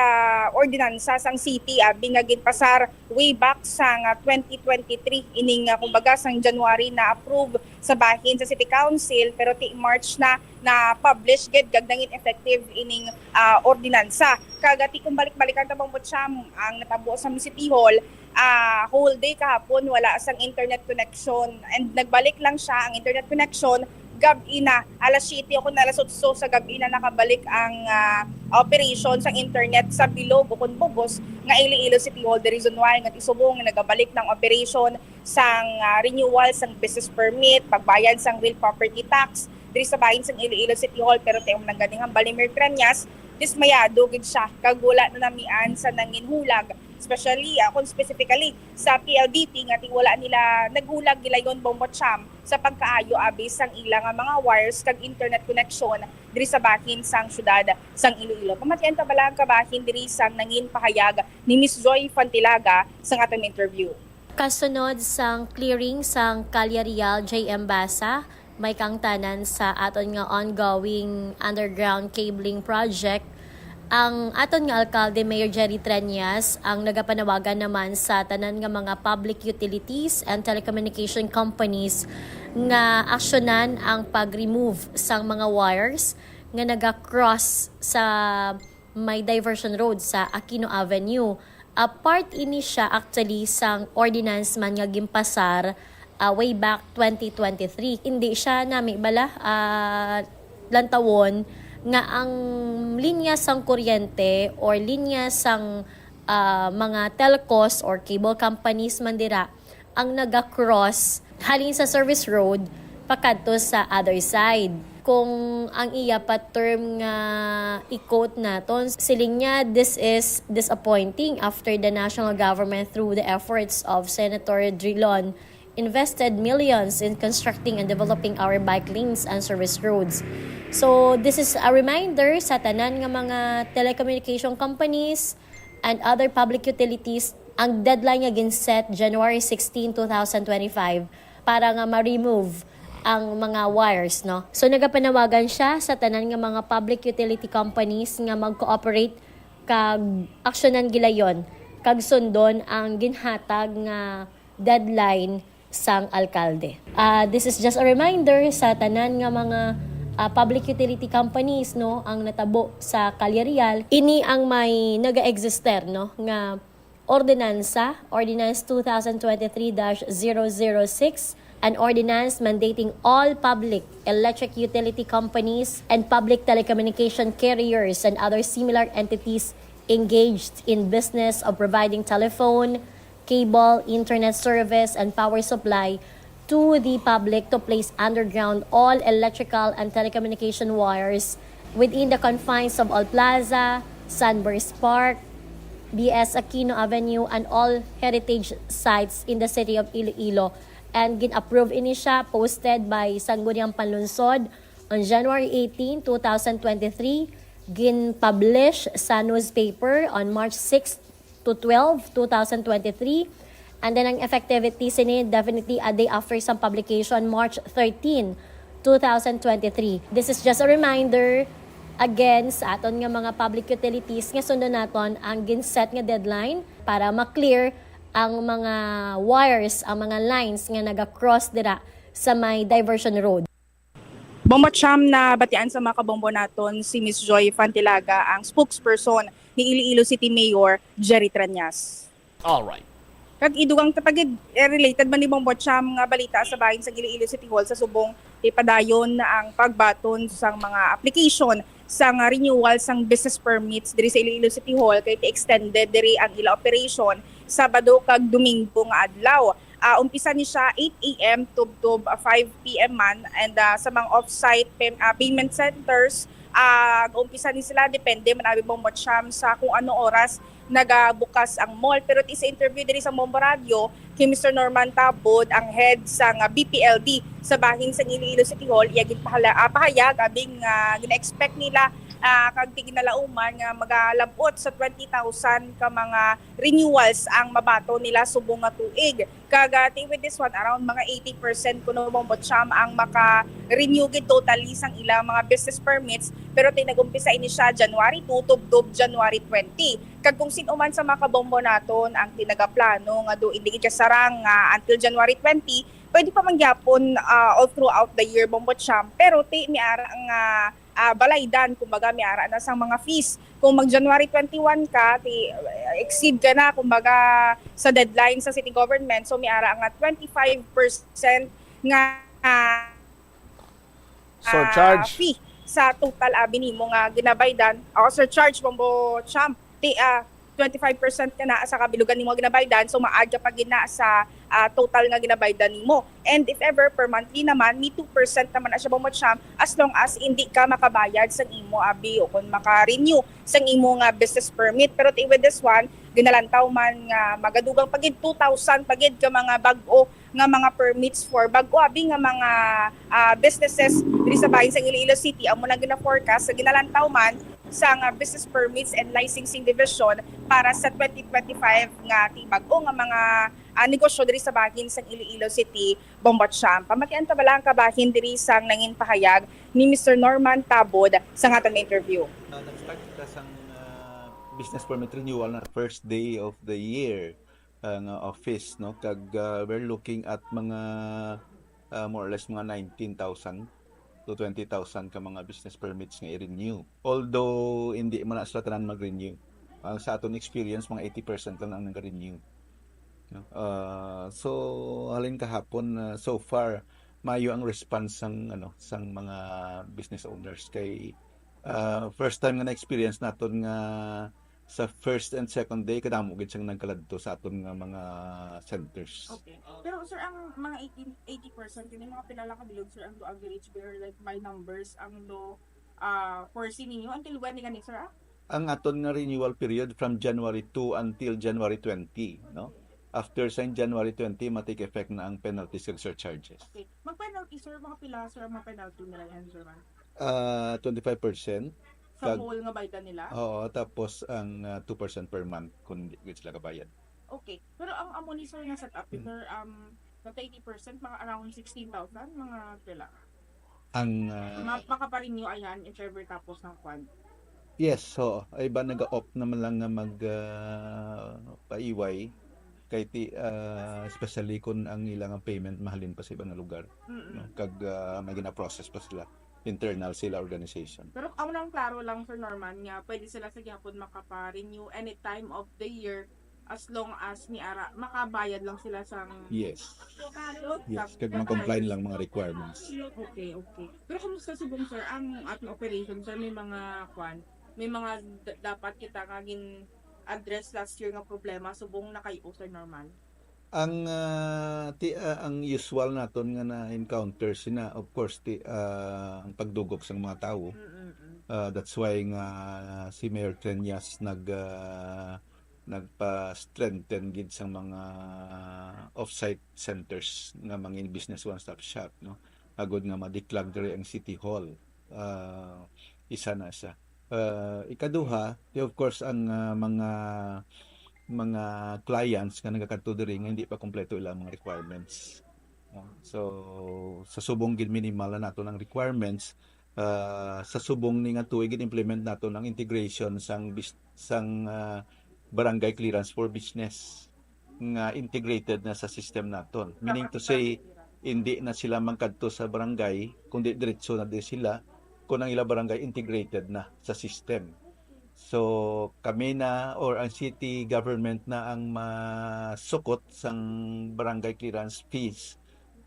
ordinansa sang city, abi nga ginpasar way back sang ah, twenty twenty-three, ining ah, kumbaga sang January na approve sa bahin sa City Council, pero ti March na na publish gid kag nangin effective ining ah, ordinansa. Kag ati kung balik-balikan ta, Bombo Champ, ang natabo sa City Hall, ah, whole day kahapon wala sang internet connection, and nagbalik lang siya ang internet connection gab-i na, alas siyete o kon alas otso sa gab-i na nakabalik ang ah, operation sang internet sa bilog o kon bug-os nga Iloilo City Hall. The reason why nga ti subong nga nagabalik ng operation sang ah, renewal sang business permit, pagbayad sang real property tax diri sa bahin sang Iloilo City Hall, pero ti ang nangganing hambal ni Mayor Treñas, dismayado gid siya kag wala na namian sa nangin hulag, especially ah, kon specifically sa P L D T nga ti wala nila naghulag gilayon, Bombo Champ, sa pagkaayo abi sang ila nga mga wires kag internet connection diri sa bahin sang syudad sang Iloilo. Pamatian ta bala ang kabahin diri sang nangin pahayag ni Miss Joy Fantilaga sang atong interview. Kasunod sang clearing sang Kalye Real J M Basa, may kaangtanan sa aton nga ongoing underground cabling project. Ang aton nga alkalde, Mayor Jerry Treñas, ang nagapanawagan naman sa tanan nga mga public utilities and telecommunication companies nga aksyonan ang pag-remove sang mga wires nga naga-cross sa may diversion road sa Aquino Avenue. Ah, part ini siya actually sang ordinance man nga ginpasar ah, way back twenty twenty-three. Hindi siya nami bala ah, lantawon nga ang linya sang kuryente or linya sang ah, mga telcos or cable companies man dira ang naga-cross halin sa service road pakadto sa other side. Kung ang iya pa term nga i-quote naton, siling niya, "This is disappointing after the national government, through the efforts of Senator Drilon, invested millions in constructing and developing our bike lanes and service roads." So, this is a reminder sa tanan nga mga telecommunication companies and other public utilities. Ang deadline nga gin-set, January sixteen, two thousand twenty-five, para nga ma-remove ang mga wires, no? So, nagapanawagan siya sa tanan nga mga public utility companies nga mag-cooperate kag aksyonan gilayon kag sundon ang ginhatag nga deadline sang alkalde. Ah, this is just a reminder sa tanan nga mga ah, public utility companies, no, ang natabo sa Kalye Real. Ini ang may naga-exister, no, nga ordinansa, Ordinance two thousand twenty-three dash zero zero six, an ordinance mandating all public electric utility companies and public telecommunication carriers and other similar entities engaged in business of providing telephone, cable, internet service, and power supply to the public to place underground all electrical and telecommunication wires within the confines of All Plaza, Sunburst Park, B S Aquino Avenue, and all heritage sites in the city of Iloilo. And gin-approve ini siya, posted by Sangguniang Panlungsod on January eighteen, two thousand twenty-three, gin-publish sa newspaper on March six to twelve, two thousand twenty-three. And then ang effectivity sini definitely a day after sa publication, March thirteen, two thousand twenty-three. This is just a reminder again sa aton nga mga public utilities nga sundon naton ang gin-set nga deadline para ma-clear ang mga wires, ang mga lines nga naga-cross dira sa may diversion road. Bombo Cham, nabatian sa mga kabombo naton si Miss Joy Fantilaga, ang spokesperson ni Iloilo City Mayor Jerry Treñas. All right. Kag idugang tapagid, eh, related man ni Bombo Cham nga balita sa bahin sa Iloilo City Hall sa subong, ipadayon na ang pagbaton sang mga application sang renewal sang business permits diri sa Iloilo City Hall, kay ti-extended diri ang ila operation Sabado kag Domingo nga adlaw. Ah, umpisa ni siya eight a m tubtob, ah, five p m man, and ah, sa mga off-site pay- ah, payment centers, ah, umpisa ni sila, depende man abi, Bombo Cham, sa kung ano oras nagabukas ang mall. Pero ti sa interview diri sa Bombo Radio kay Mister Norman Tabod, ang head sang B P L D sa bahin sa Iloilo City Hall, iya ginpahala-, ah, pahayag abing ah, gina-expect nila Ah, kag ti ginalauman nga magalabot sa twenty thousand ka mga renewals ang mabaton nila subong nga tuig. Kag, ah, ti with this one, around mga eighty percent kuno, Bombo Cham, ang maka-renew gid totally sang ilang mga business permits. Pero ti nag-umpisa ini siya January two tubtob January twenty. Kag kung sin-o man sa mga kabombo naton ang ti nagaplano nga do hindi gid siya sarang nga until January twenty, pwede pa man gyapon, ah, all throughout the year, Bombo Cham. Pero ti may ara nga, ah, balaydan, kumbaga may ara na sang mga fees. Kung mag January twenty-one ka, ti, eh, exceed ka na, kumbaga, sa deadline sa city government, so may ara nga twenty-five percent nga, ah, Surcharge. Fee sa total abi nimo nga ginabaydan. O, surcharge, Bombo Cham. Ti, ah, twenty-five percent ka na sa kabilugan nimo nga ginabaydan, so ma-add ka pa gid na sa, ah, total nga ginabaydan nimo. And if ever per monthly naman, may two percent naman na siya, Bombo Cham, as long as hindi ka makabayad sang imo abi o kung maka-renew sang imo nga business permit. Pero ti with this one, ginalantaw man nga magadugang pa gid two thousand pa gid ka mga bag-o nga mga permits for bag-o abi nga mga, ah, businesses diri sa bahin sang Iloilo City. Amo nang gina-forecast sa ginalantaw man sang, ah, Business Permits and Licensing Division para sa twenty twenty-five nga ti bag-o nga mga, ah, negosyo diri sa bahin sang Iloilo City, Bombo Cham. Pamatian ta bala ang kabahin diri sang nangin pahayag ni Mister Norman Tabod sa aton nga interview. Ah, nag-start kita sang, ah, business permit renewal na first day of the year, ah, nga office, no? Kag, ah, we're looking at mga, ah, more or less mga nineteen thousand to twenty thousand ka mga business permits nga i-renew. Although hindi man na sila tanan mag-renew. Ah, sa aton experience, mga eighty percent lang ang nag-renew. No? Ah, so halin kahapon, ah, so far maayo ang response sang, ano, sang mga business owners kay, ah, first time nga na-experience naton nga sa first and second day kadamo gid sang nagkaladto sa aton nga mga centers. Okay. Pero sir, ang mga eighty, eighty percent, kini mga pila lang ka bilog, sir, ang do average bearer, like, by numbers, ang do, ah, foresee ninyo? Until when ni gani, sir, ah? Ang aton nga renewal period from January two until January twenty, no? After sa January twenty, ma-take effect na ang penalties kag surcharges. Okay. Mag-penalty, sir, mga pila, sir, ang mga penalty nila yan, sir, man? Ah, twenty-five percent. Sa Kag- whole nga baydan nila? Oo, tapos ang, ah, two percent per month kung di gid sila kabayad. Okay. Pero ang amo ni, sir, nga setup, Mm. sir, um, sa eighty percent, mga around sixteen thousand, mga pila? Ang, ah, Ma- makaparenew ayan if ever tapos ng kwan. Yes, oo. Ay ba, nag-opt naman lang nga mag, ah, paiway kay ti, ah, especially kung ang ilang payment mahalin pa sa iba nga lugar, Mm-mm. no? Kag, ah, may gina-process pa sila internal sila organization. Pero ang nang klaro lang, Sir Norman, nga pwede sila sa gihapon makapa-renew any time of the year as long as ni ara makabayad lang sila sang Yes. Sa- Yes, kag ma-comply lang mga requirements. Okay, okay. Pero kumusta subong, sir, ang ating operation, sir? May mga kwan, may mga d- dapat kita nga gin address last year nga problema subong nakayo, Sir Norman? Ang, ah, ti, ah, ang usual naton nga na-encounter sina, of course, ti, ah, ang pagdugok sang mga tawo. Mm-mm. Ah, that's why nga si Mayor Treñas nag, ah, nagpa-strengthen gid sang mga off-site centers nga mangin business one-stop shop, no? Agud nga ma-declog diri ang City Hall. Ah, isa na siya. Ah, ikaduha, di, of course, ang, ah, mga mga clients nga nagakadto diri nga hindi pa kompleto ilang mga requirements. No? So, sa subong gid minimal na nato ang requirements, ah, sa subong ni nga tuig gid implement nato ang integration sang bis- sang, ah, barangay clearance for business nga integrated na sa system naton. Meaning to say, hindi na sila magkadto sa barangay, kundi diretso na di sila kung ang ila barangay integrated na sa system. So, kami na or ang city government na ang masukot sang barangay clearance fees,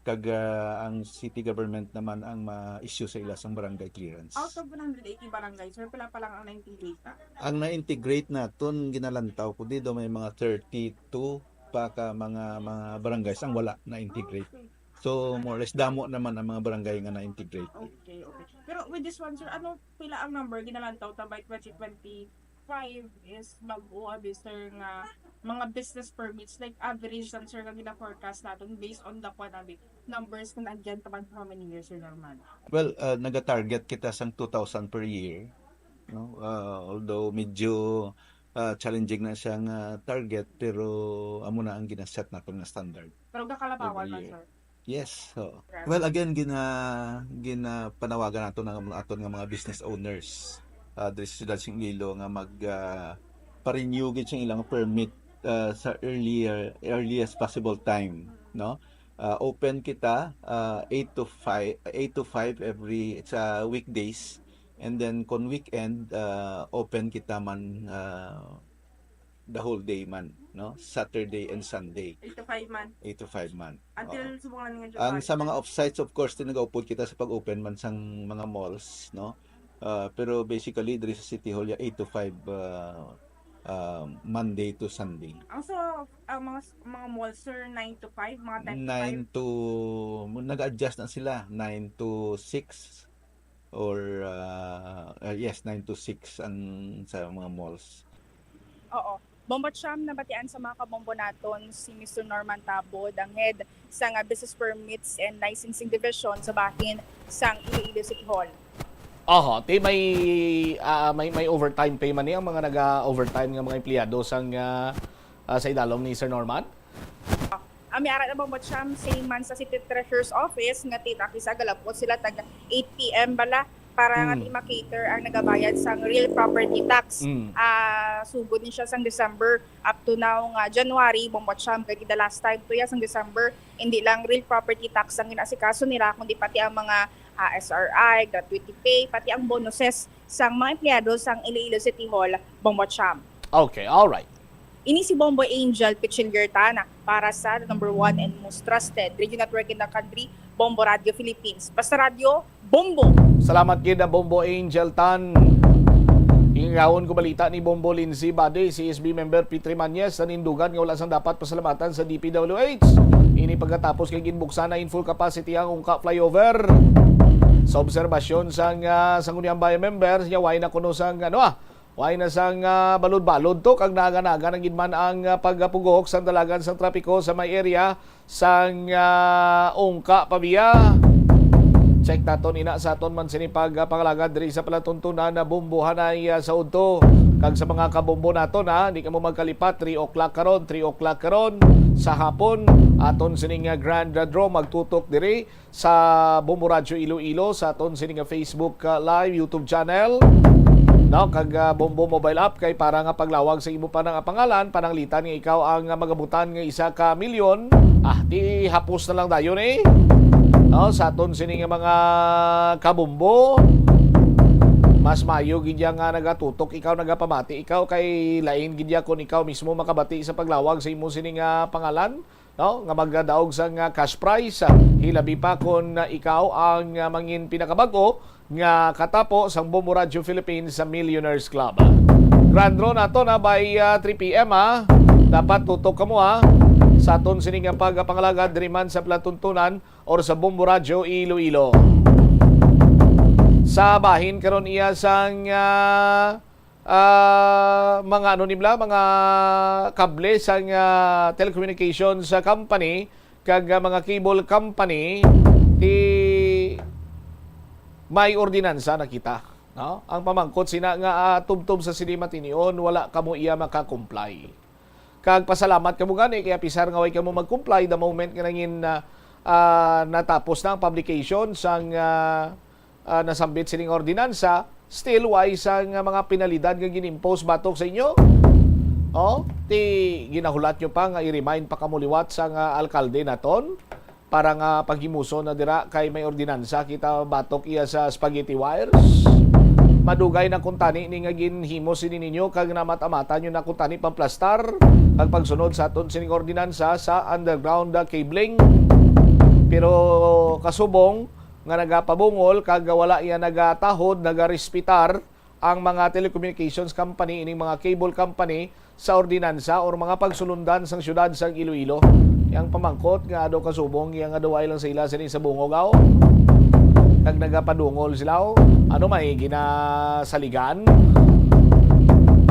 kag, ah, ang city government naman ang ma-issue sa ila sang barangay clearance. Out of one hundred eighty barangay, sir, pila pa lang ang na-integrate na? Ang na-integrate naton, ginalantaw ko dito, may mga thirty-two pa ka mga mga barangays ang wala na-integrate. Okay. So, more or less, damo naman ang mga barangay nga na-integrate. Okay, okay. Pero with this one, sir, ano pila ang number ginalantaw ta by twenty twenty-five is mag-uabi, sir, nga mga business permits, like, average lang, sir, nga gina-forecast natin based on the kwan abi, numbers kung andyan pa man for how many years, Sir Norman? Well, uh, nag-target kita sang two thousand per year. no? Ah, although medyo, ah, challenging na siya nga target, pero amo na ang ginaset naton nga standard. Pero gakalabawan Every man, year. Sir. Yes, so. Grabe. Well, again, gina ginapanawagan nato ng aton nga mga business owners, ah, diri sa siyudad sa Iloilo nga mag ah, pa-renew gid siyang ilang permit, ah, sa earlier earliest possible time, no? Ah, open kita, ah, eight to five, eight to five every sa weekdays, and then kon weekend, ah, open kita man, ah, the whole day man, no? Saturday and Sunday, Eight to five man. eight to five man. Oo. Until subong lang nga Ang sa mga off-sites, of course, nagaupod kita sa pag-open man sang mga malls, no? Ah, pero basically, diri sa City Hall, ya, eight to five, ah, ah, Monday to Sunday. Ang sa ang mga mga mall, sir, nine to five, mga ten to five. Nine to, nag-adjust na sila, nine to six or, ah, ah, yes, nine to six ang sa mga malls. Oo. Bombo Cham, nabatian sa mga kabombo naton si Mister Norman Tabod, ang head sa nga Business Permits and Licensing Division sa bahin sang Iloilo City Hall. Oho, ti may ah, may may overtime pay man ni ang mga naga-overtime nga mga empleyado sang ah, ah, sa idalom ni Sir Norman? Ang may ara na Bombo Cham, same man sa City Treasurer's Office nga ti takisa galapot sila tag eight p m bala para nga Mm. ti ma-cater ang nagabayad sang real property tax. Mm. Ah, sugod ni siya sang December up to now nga January, Bombo Cham, kay the last time to ya sang December, hindi lang real property tax ang ginasikaso nila, kundi pati ang mga ah, S R I, gratuity pay, pati ang bonuses sang mga empleyado sang Iloilo City Hall, Bombo Cham. Okay, all right. Ini si Bombo Angel Pichiliertan para sa the number one and most trusted radio network in the country, Bombo Radio Philippines. Basta Radio, Bombo! Salamat gid, ah, Bombo Angel Tan. Ingawon ko balita ni Bombo Lindsay Bade, C S B member P three Mañez, nanindugan nga wala sang dapat pasalamatan sa D P W H. Ini pagkatapos kay ginbuksan na in full capacity ang Ungka Flyover. Sa obserbasyon sang ah, Sangguniang Bayan member, niya way na kuno sang ano ah, way na sang ah, balod-balod to kag naga-naga na gid man ang ah, pagpuguhok sang dalagan sang trapiko sa may area sang ah, Ungka Pavia. Check naton ina sa aton man sini pag ah, pangalagad diri sa palatuntunan na bombohanay ah, sa udto. Kag sa mga kabombo naton ha, di kamo magkalipat, three o'clock karon, three o'clock karon sa hapon, aton sining ah, grand draw magtutok diri sa Bombo Radyo Iloilo sa aton sini nga Facebook ah, Live, YouTube channel. No, kag ah, Bombo mobile app kay para nga paglawag sa imo pa nga pangalan, pananglitan nga ikaw ang ah, magabutan nga isa ka milyon. Ah, di hapos na lang dayon eh. No, sa aton sini nga mga kabombo, mas mayo gid ya nga nagatutok ikaw, nagapamati ikaw, kay lain gid ya kon ikaw mismo makabati sa paglawag sa imo sini nga pangalan, no, nga magadaog sang ah, cash prize, ah, hilabi pa kon ah, ikaw ang ah, mangin pinakabag-o nga katapo sang Bombo Radyo Philippines sa Millionaires Club. Grand draw nato na by ah, three p m, ah. Dapat tutok kamo, ah, sa aton sini nga pagpangalagad diri man sa palatuntunan or sa Bombo Radyo Iloilo. Sa bahin karon iya sang ah, ah, mga ano nila, mga kable sang ah, telecommunications company kag ah, mga cable company, ti may ordinansa na kita, no? Ang pamangkot sina nga ah, tubtob sa sini matinion, wala kamo iya maka-comply. Kag pasalamat kamo gani kay apisar nga way kamo mag-comply, the moment nga nangin ah, ah, natapos na ang publication sang ah, ah, nasambit sining ordinansa, still way sang ah, mga penalidad nga gin-impose batok sa inyo. Oh, ti ginahulat nyo pa nga i-remind pa kamo liwat sang ah, alkalde naton para nga paghimuson na dira kay may ordinansa kita batok iya sa spaghetti wires. Madugay na kuntani ni nga ginhimo sini ninyo kag namat-amatan nyo na kuntani pamplastar kag pagsunod sa aton sining ordinansa sa underground ah, cabling. Pero kasubong nga nagapabungol kag wala iya nagatahod, nagarespetar ang mga telecommunications company, ining mga cable company sa ordinansa or mga pagsulundan sang siyudad sang Iloilo. Yang pamangkot nga ado kasubong, yang ado way lang sa ila sini sa bungog, aw. Kag nagapadungol sila, aw. Ano may ginasaligan?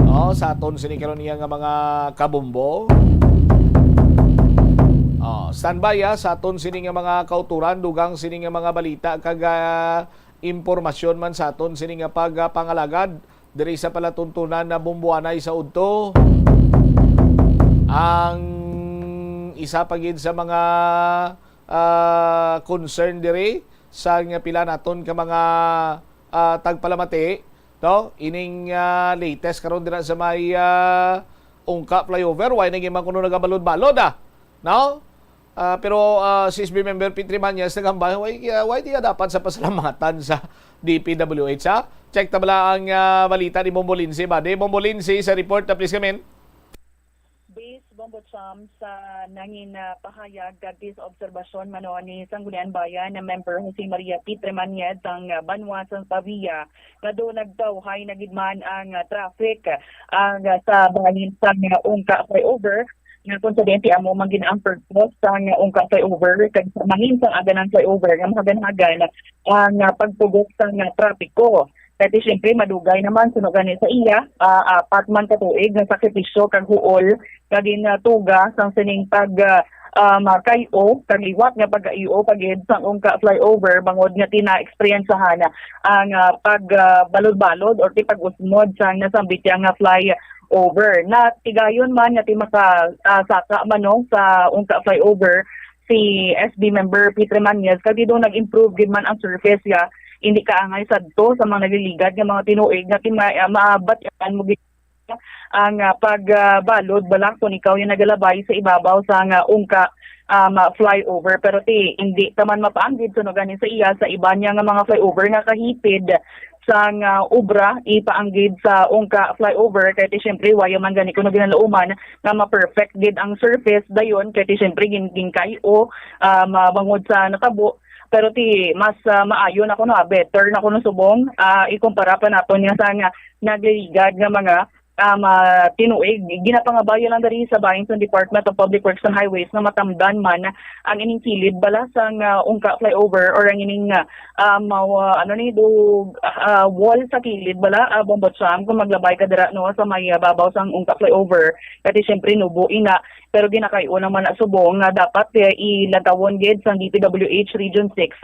Oh, sa aton sini karon iya nga mga kabombo. Oh, standby ah, sa aton sini nga mga kauturan, dugang sini nga mga balita kag ah, impormasyon man sa aton sini nga pagpangalagad Diri sa palatuntunan na Bumbuanay sa udto, ang isa pa gid sa mga, ah, concern diri sa nga pila naton ka mga, ah, tagpalamati, no? Ining, ah, latest karon dira sa may, ah, Ungka flyover, why na man kuno nagabalod-balod, ah? No? Ah, pero, ah, si S B member Petrie Mañez nagambal, why, ah, why diya dapat sa pasalamatan sa D P W H, ha? Check ta bala ang, ah, balita ni Bombo Lindsay ba? Di, Bombo Lindsay, sa report na, please, kamin. Base, Bombo Cham, sa nangin, ah, pahayag kag sa obserbasyon mano ni Sangguniang Bayan na member Jose Maria Petrie Mañez sang, ah, banwa sang Pavia, nga do nagtawhay na gid man ang, ah, traffic, ah, nga sa bahin sang, ah, Ungka flyover, nga kung sa diin ti amo man gid ang purpose sang Ungka flyover kag sa bahin sang Aganan flyover nga mahaganhagan ang, ah, pagpugos sang, ah, trapiko. Kay ti siyempre madugay naman suno gani sa iya, ah, apat man ka tuig nga sakripisyo kag huol nga ginatuga sang sining pag, ah, um, kay-o kag liwat nga pag-kay-o pa gid sang Ungka flyover bangod nga ti na-eksperyensahan ang, ah, pag, ah, balod-balod or ti pag-usmod sang nasambit iya nga flyover. Natigayon man nga ti maka, ah, saka man, no, sa Ungka flyover si S B member Petrie Mañez, kag ti do nag-improve gid man ang surface ya, hindi kaangay sadto sa mga nagliligad nga mga tinuig nga ti ma-, ah, mabatyagan mo gid ang, ah, pag, ah, balod bala kung ikaw yung nagalabay sa ibabaw sang, ah, Ungka, um, ah, flyover. Pero ti, hindi ta man mapaanggid suno gani sa iya sa iba niya nga mga flyover nga kahipid sang, ah, obra ipaanggid sa Ungka flyover. Kay ti, siyempre, waya man gani kuno ginalauman nga ma-perfect gid ang surface dayon. Kay ti, siyempre, gin-, ginkay-o, ah, mabangod sa natabo. Pero ti, mas, ah, maayo na kuno, ah, better na kuno subong, ah, ikumpara pa naton nga sa nga nagliligad nga mga, um, ah, tinuig. Ginapangabay lang diri sa bahin sa Department of Public Works and Highways nga matamdan man ang ining kilid bala sang, ah, Ungka flyover or ang ining, ah, um, ah, ano ni, do, ah, wall sa kilid bala, ah, Bombo Cham, kung maglabay ka dira, no, sa may, ah, babaw sang Ungka flyover. Kay ti, siyempre, nubo ina. Pero ginakay-o naman na subong nga dapat, eh, ilantawon gid sang D P W H Region six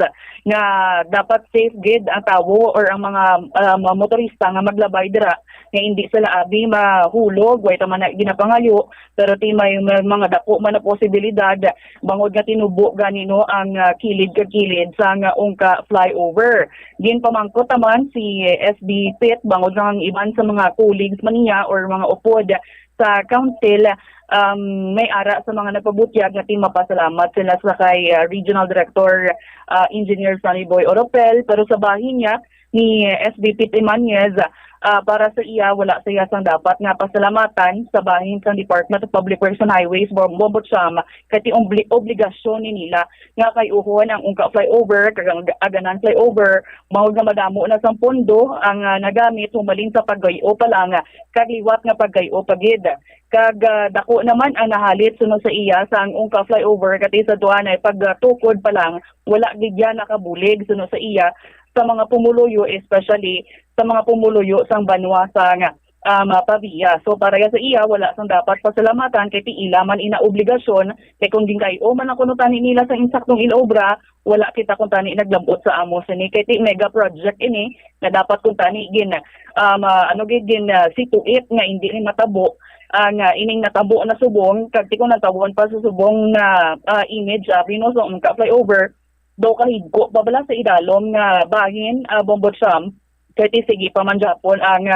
nga dapat safe gid ang tawo or ang mga, ah, mga motorista nga maglabay dira, nga hindi sila abi mahulog, way ta man na ginapangayo, pero ti may, may mga dako man na posibilidad bangod nga tinubo gani, no, ang, ah, kilid kag kilid sang Ungka flyover. Ginpamangkot naman si S B Pit bangod nga ang iban sa mga colleagues man niya or mga upod sa council, um, may ara sa mga nagpabutyag nga ti mapasalamat sila sa kay, ah, Regional Director, ah, Engineer Sonny Boy Oropel, pero sa bahin niya ni S B Pete Imañez, ah, para sa iya, wala sa iya sang dapat nga pasalamatan sa bahin sang Department of Public Works and Highways, Bom-, Bombo Cham, kay ti obli-, obligasyon ni nila nga kay-uhon ang Ungka flyover kag ang Aganan flyover, bangod nga madamo na sang pondo ang, ah, nagamit humalin sa paggayo pa lang, ah, kag liwat nga paggayo pa gid. Kag, ah, dako naman ang nahalit suno sa iya sa ang Ungka flyover, kay ti sa tuanay pagtukod pa lang, wala gid yan nakabulig suno sa iya sa mga pumuluyo, especially sa mga pumuluyo sang banwa sang, ah, Pavia. So, para ya sa iya, wala sang dapat pasalamatan kay ti ila man ina obligasyon, kay kung ginkay-o man ang kuno tani nila sa insaktong inobra, wala kita kung tani naglabot sa amo sini. Kay ti mega project ini nga dapat kung tani gin, um, ah, ano gid gin, ah, situit nga hindi ni matabo ang, ah, ining natabo na subong, kag ti kung natawon pa sa subong nga, ah, image, ah, Reynoso, Ungka flyover, daw kahigko pa bala sa idalom nga bahin, ah, Bombo Cham. Kay ti sige pa man gyapon ang,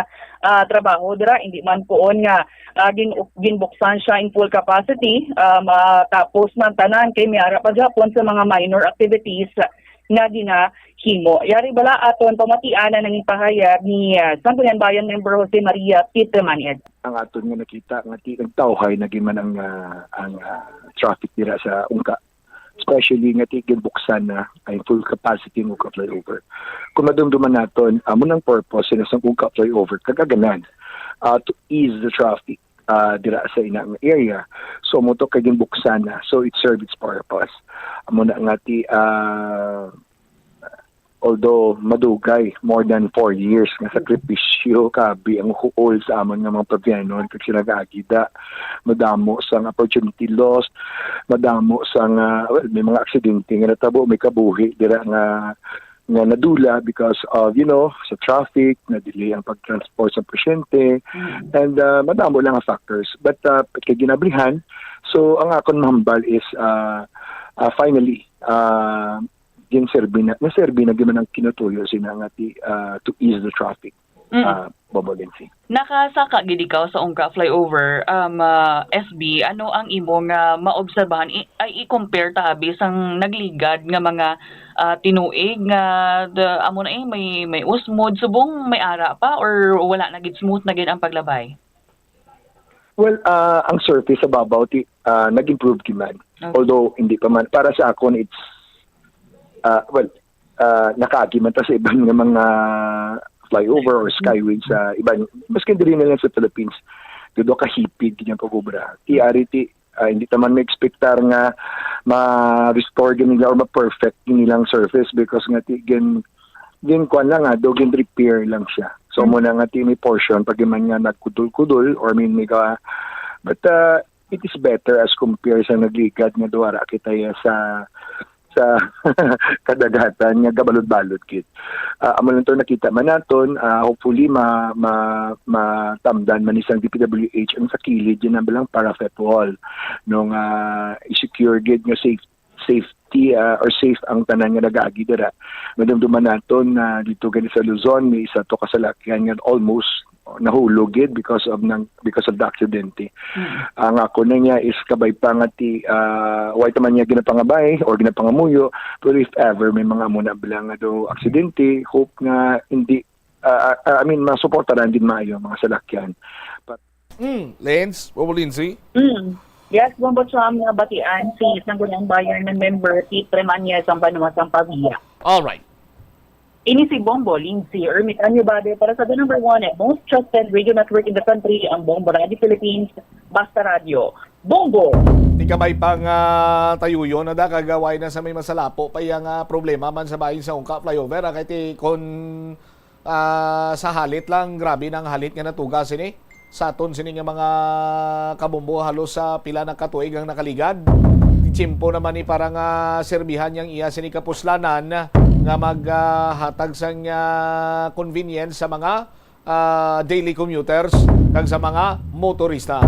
ah, trabaho dira, hindi man puon nga, ah, gin-, ginbuksan siya in full capacity, ah, matapos man tanan kay may ara pa gyapon sa mga minor activities nga ginahimo. Yari bala aton pamatian ang nangipahayag ni, ah, Sangguniang Bayan Member Jose Maria Pete Maniad. Ang aton nga nakita nga ti-, nagtawhay na gid man ang, ah, ang, ah, traffic dira sa Ungka. Especially nga ti ginbuksan na ay full capacity ang Ungka flyover. Kung madumduman naton, amo nang purpose sila sang Ungka flyover kag Aganan, ah, to ease the traffic, ah, dira sa ina nga area. So, amo to kay ginbuksan na. So, it served its purpose. Amo na nga ti, ah, although madugay, more than four years nga sakripisyo, kabi ang huol sa amon nga mga Pavianon kag sila gaagida. Madamo sang opportunity lost, madamo sang, ah, well, may mga aksidente nga natabo, may kabuhi dira nga nga nadula because of, you know, sa traffic, na-delay ang pag-transport sa pasyente, Mm. and, ah, madamo lang ang factors. But, ah, kay ginablihan, so ang akon mahambal is, ah, ah, finally, ah, ginserbi na, naserbi na gyud man ang kinutuyo sina nga ti, ah, to ease the traffic, Mm. ah, Bobo Lindsay. Nakasaka gid ikaw sa Ungka Flyover, um, ah, S B, ano ang imo nga maobserbahan? I-, ay, i-compare ta abi sang nagligad nga mga, ah, tinuig nga da-, amo na eh, may, may usmod, subong may ara pa or wala na gid, smooth na gid ang paglabay? Well, ah, ang surface sa babaw ti, ah, nag-improve gyud man. Okay. Although hindi pa man, para sa akon, it's, ah, well, ah, nakaagi man ta sa iban nga mga flyover or skyway sa iban, maski diri na lang sa Philippines, dudo ka hipid gyud ang pag-obra. Ti ari ti, ah, hindi ta man ma-expectar nga ma-restore gyud nila or ma-perfect gyud nilang surface because nga ti gin, gin kuan lang nga, do gin repair lang siya. So, Mm. mo na nga ti may portion pag man nga nagkudol-kudol or may, may ka, but, ah, it is better as compare sa nagligad nga duwara kita ya sa, sa kadagatan nga gabalod-balod gid. Ah, amo lang to nakita man naton, ah, hopefully ma, ma, matamdan man ni sang D P W H ang sa kilid, yun ang balang parapet wall. Nung, ah, i-secure gid nga safe, safety, ah, or safe ang tanan nga nagaagi dira. Madumduman naton na dito gani sa Luzon, may isa to ka salakyan nga almost nahulog gid because of nang, because of the aksidente. Mm. Ang ako na niya is kabay pa nga ti, ah, why ta man niya ginapangabay or ginapangamuyo, pero if ever may mga amo na bala nga do aksidente, hope nga hindi, ah, ah, I mean, masuportaran din maayo mga salakyan. But Mm, Lens, Bobo Lindsay? Mm. Yes, Bombo Cham, nga batian si Sangguniang Bayan nga member, Pete Remania, sang Banwa sang Pavia. All right. Ini si Bombo Lindsay Ermitanio Bade para sa the number one and most trusted radio network in the country, ang Bombo Radio Philippines, Basta Radio. Bombo! Ti kabay pa nga tayuyon na da, kag way na sa may masalapo pa iya nga problema man sa bahin sa Ungka Flyover, ah, kay ti kon, ah, sa halit lang, grabe na ang halit nga natuga sini. Sa aton sini nga mga kabombo, halos sa pila na ka tuig ang nakaligad. Tiyempo naman ni para nga serbihan yang iya sini kapuslanan nga maghatag sang, ah, convenience sa mga, ah, daily commuters kag sa mga motorista.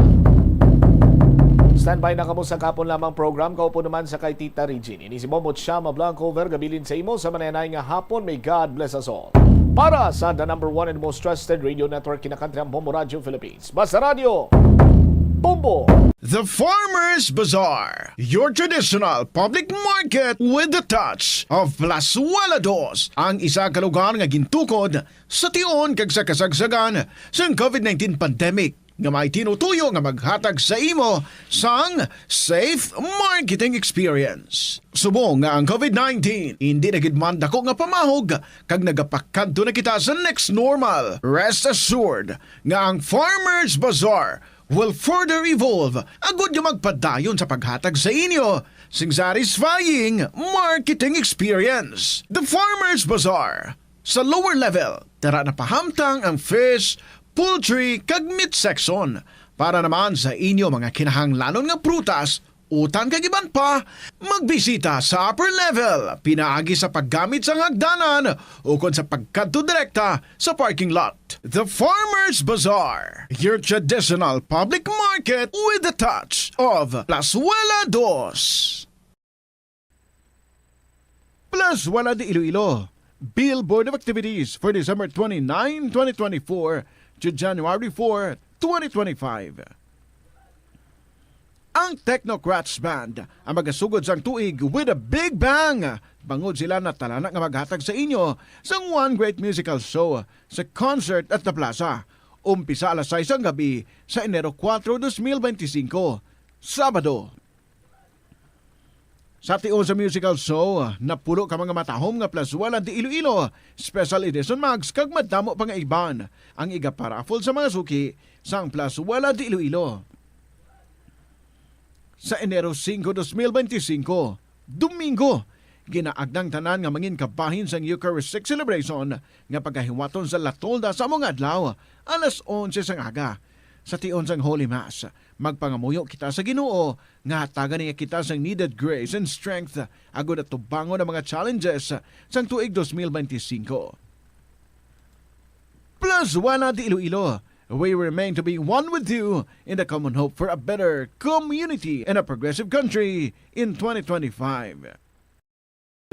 Standby na kamo sa kapon lamang program. Kaupo naman sa kay Tita Regine. Ini si Bombo Chama Blanco, over gabilin sa imo sa manayanay nga hapon. May God bless us all. Para sa the number one and most trusted radio network, kinakantri ang Bombo Radio Philippines. Basta Radio, Bombo! The Farmers Bazaar, your traditional public market with the touch of Plazuela Dos, ang isa ka lugar nga gintukod sa tion kag sa kasagsagan sang covid nineteen pandemic, nga may tinutuyo nga maghatag sa imo sang safe marketing experience. Subong nga ang covid nineteen indi na gid man dako nga pamahog kag nagapakadto na kita sa next normal, rest assured nga ang Farmers Bazaar will further evolve agud nga magpadayon sa paghatag sa inyo sing satisfying marketing experience. The Farmers Bazaar. Sa lower level, dara na pahamtang ang fish, poultry, kag meat section. Para naman sa inyo mga kinahanglanon nga prutas, utan kag iban pa, magbisita sa upper level, pinaagi sa paggamit sang hagdanan ukon sa pagkadto direkta sa parking lot. The Farmers Bazaar, your traditional public market with the touch of Plazuela Dos. Plazuela de Iloilo, Billboard of Activities for December twenty-nine, twenty twenty-four to January four, twenty twenty-five. Ang Technocrats Band ang magasugod sang tuig with a big bang, bangod sila natalana nga maghatag sa inyo sang one great musical show sa concert at the plaza. Umpisa alas sais sang gabi sa Enero kuwatro, dos mil benti singko, Sabado. Sa tion sa musical show, napulo ka mga matahom nga Plazuela de Iloilo Special Edition mugs kag madamo pa nga iban ang igaparaffle sa mga suki sang Plazuela de Iloilo. Sa Enero singko, dos mil benti singko, Domingo, ginaagnang tanan nga mangin kabahin sang Eucharistic Celebration nga pagahiwaton sa La Tolda sa amo nga adlaw, alas onse sang aga. Sa tion sang Holy Mass, magpangamuyo kita sa Ginoo nga hatagan niya kita sang needed grace and strength agud atubangon ang mga challenges sang tuig dos mil benti singko. Plus One at Iloilo, we remain to be one with you in the common hope for a better community and a progressive country in twenty twenty-five.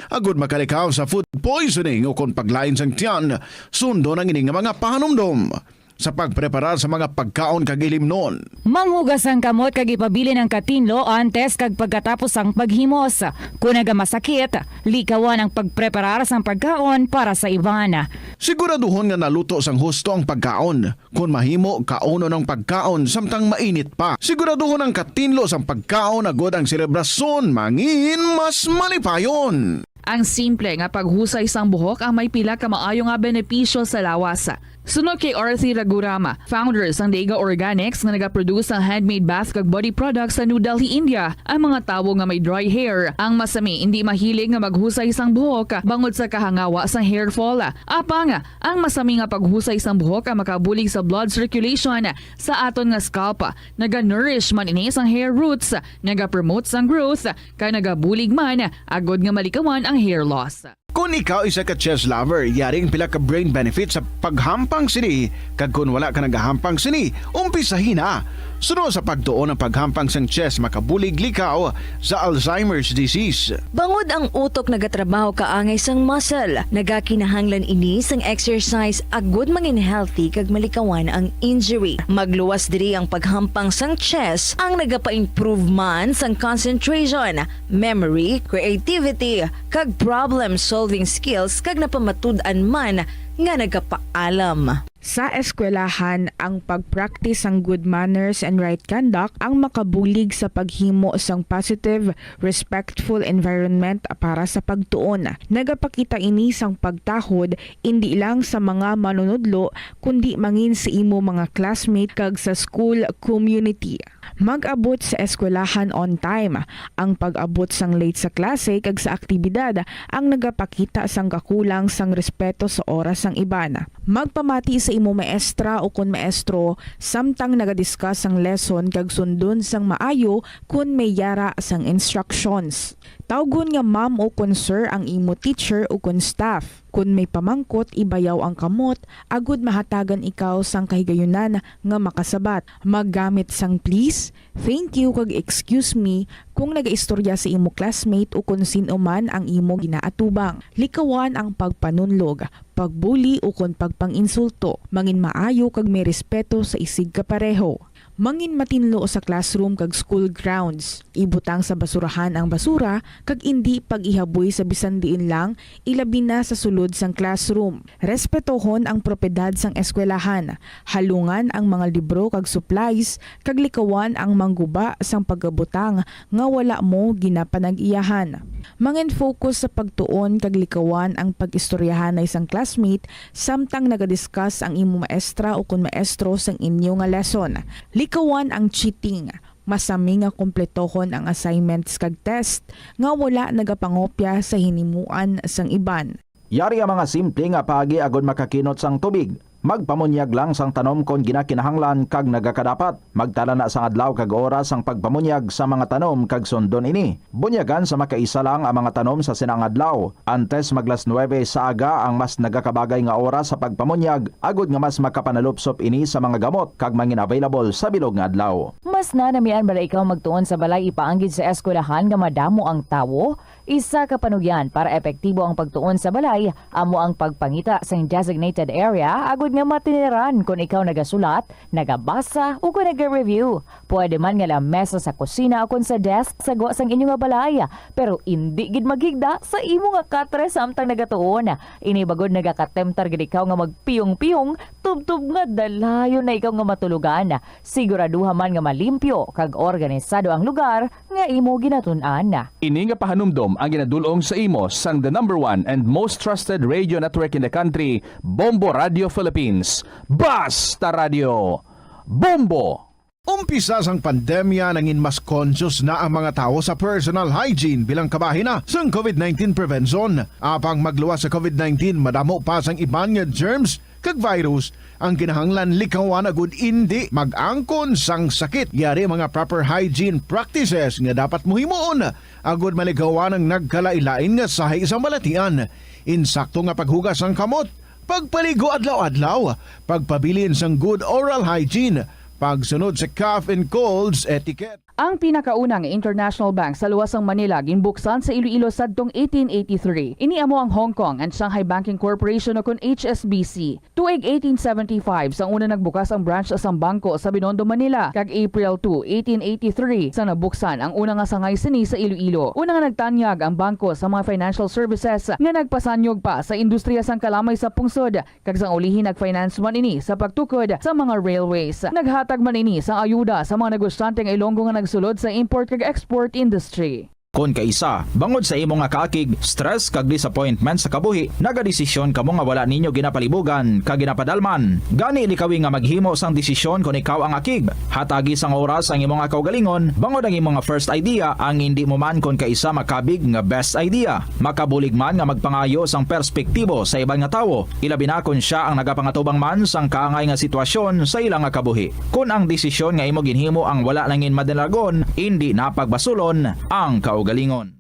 Agud makalikaw sa food poisoning o kon paglain sang tiyan, sundon ang ini nga mga pahanumdom. Sa pagpreparar sa mga pagkaon kag ilimnon. Manghugas ang kamot kag ipabilin ang katinlo antes kag pagkatapos sang paghimos. Kon nagamasakit, likawan ang pagpreparar sang pagkaon para sa iban. Siguraduhon nga naluto sang husto ang pagkaon. Kon mahimo, kaunon ang pagkaon samtang mainit pa. Siguraduhon ang katinlo sang pagkaon agud ang selebrasyon mangin mas malipayon. Ang simple nga paghusay sang buhok ang may pila ka maayo nga benepisyo sa lawas. Suno kay Arthi Raghuram, founder sang Dega Organics nga nagaproduce sang handmade bath kag body products sa New Delhi, India, ang mga tawo nga may dry hair ang masami indi mahilig nga maghusay sang buhok bangod sa kahangawa sang hair fall. Apang, ang masami nga paghusay sang buhok ang makabulig sa blood circulation sa aton nga scalp. Naga-nourish man ini sang hair roots, nagapromote sang growth, kag nagabulig man agud nga malikawan ang hair loss. Kon ikaw isa ka chess lover, yari ang pila ka brain benefits sa paghampang sini, kag kon wala ka nagahampang sini, umpisahi na. Suno sa pagtuon ang paghampang sang chess makabulig likaw sa Alzheimer's disease. Bangod ang utok nagatrabaho kaangay sang muscle, nagakinahanglan ini sang exercise agud mangin healthy kag malikawan ang injury. Magluwas diri ang paghampang sang chess ang nagapa-improve man sang concentration, memory, creativity, kag problem-solving skills kag napamatud-an man nga nagapaalam. Sa eskwelahan, ang pag-practice sang good manners and right conduct ang makabulig sa paghimo sang positive, respectful environment para sa pagtuon. Nagapakita ini sang pagtahod indi lang sa mga manunudlo, kundi mangin sa imo mga classmate kag sa school community. Mag-abot sa eskwelahan on time. Ang pag-abot sang late sa klase kag sa aktibidad ang nagapakita sang kakulang sang respeto sa oras sang iban. Magpamati sa imo maestra ukon maestro samtang nagadiscuss sang lesson kag sundon sang maayo kon may yara sang instructions. Tawgon nga ma'am ukon sir ang imo teacher ukon staff. Kon may pamangkot, ibayaw ang kamot agud mahatagan ikaw sang kahigayunan nga makasabat. Maggamit sang please, thank you, kag excuse me kon nagaistorya sa imo classmate ukon sin-o man ang imo ginaatubang. Likawan ang pagpanunlog, pagbuli, ukon pagpang-insulto. Mangin maayo kag may respeto sa isigkapareho. Mangin matinlo sa classroom kag school grounds. Ibutang sa basurahan ang basura kag indi pag-ihaboy sa bisan diin lang, ilabi na sa sulod sang classroom. Respetohon ang propiedad sang eskwelahan. Halungan ang mga libro kag supplies, kag likawan ang mangguba sang pagabutang nga wala mo ginapanag-iyahan. Mangin-focus sa pagtuon kag likawan ang pag-istoryahanay sang classmate samtang nagadiscuss ang imo maestra ukon maestro sang inyo nga lesson. Likawan ang cheating. Masami nga kumpletohon ang assignments kag test nga wala nagapangopya sa hinimuan sang iban. Yari ang mga simple nga paagi agud makakinot sang tubig. Magpamunyag lang sang tanom kon ginakinahanglan kag nagakadapat. Magtala na sang adlaw kag oras sang pagpamunyag sa mga tanom kag sundon ini. Bunyagan sa makaisa lang ang mga tanom sa sina nga adlaw. Antes mag las nuebe sa aga ang mas nagakabagay nga oras sa pagpamunyag, agud nga mas makapanalupsop ini sa mga gamot kag mangin-available sa bilog nga adlaw. Mas nanamian bala ikaw magtuon sa balay ipaanggid sa eskwelahan nga madamo ang tawo? Isa ka panugyan para epektibo ang pagtuon sa balay amo ang pagpangita sang designated area agud nga matiniran kon ikaw nagasulat, nagabasa, o kon naga-review. Pwede man nga lamesa sa kusina o kon sa desk sa gwa sang inyo nga balay, pero indi gid maghigda sa imo nga katre samtang nagatuon. Ini bangod nagakatemptar gid ikaw nga magpiyong-piyong tubtob nga dalayon na ikaw nga matulugan. Siguraduha man nga malimpyo kag organisado ang lugar nga imo ginatun-an. Ini nga pahanumdom ang ginadul-ong sa imo sang the number one and most trusted radio network in the country, Bombo Radio Philippines. Basta Radio, Bombo! Umpisa sang pandemya, nangin mas conscious na ang mga tawo sa personal hygiene bilang kabahin na sang covid nineteen prevention. Apang magluwas sa covid nineteen, madamo pa sang iban nga germs kag virus, ang kinahanglan likawan agud indi mag-angkon sang sakit. Yari ang mga proper hygiene practices nga dapat mo himuon agud malikawan ang nagkalain-lain nga sahi sang balatian. Insakto nga paghugas sang kamot, pagpaligo adlaw-adlaw, pagpabilin sang good oral hygiene, pagsunod sa cough and colds etiquette. Ang pinakauna nga international bank sa luwas sang Manila ginbuksan sa Iloilo sadtong eighteen eighty-three. Ini amo ang Hong Kong and Shanghai Banking Corporation, o kon H S B C. Tuig eighteen seventy-five sang una nagbukas ang branch sang bangko sa Binondo, Manila, kag April two, eighteen eighty-three sang nabuksan ang una nga sangay sini sa Iloilo. Una nga nagtanyag ang bangko sa mga financial services nga nagpasanyog pa sa industriya sang kalamay sa pungsod, kag sang ulihi nag-finance man ini sa pagtukod sa mga railways. Naghatag man ini sang ayuda sa mga negosyante nga Ilonggo nga nagsulod sa import kag export industry. Kon kaisa, bangod sa imo nga kaakig, stress kag disappointment sa kabuhi, nagadesisyon kamo nga wala ninyo ginapalibugan kag ginapadalman. Gani, likawi nga maghimo sang desisyon kon ikaw ang akig. Hatagi sang oras ang imo nga kaugalingon, bangod ang imo nga first idea ang indi mo man kon kaisa makabig nga best idea. Makabulig man nga magpangayo sang perspektibo sa iban nga tawo, ilabi na kon sia ang nagapangatubang man sang kaangay nga sitwasyon sa ila nga kabuhi. Kon ang desisyon nga imo ginhimo ang wala nangin madalagon, indi na pagbasulon ang kaugalingon.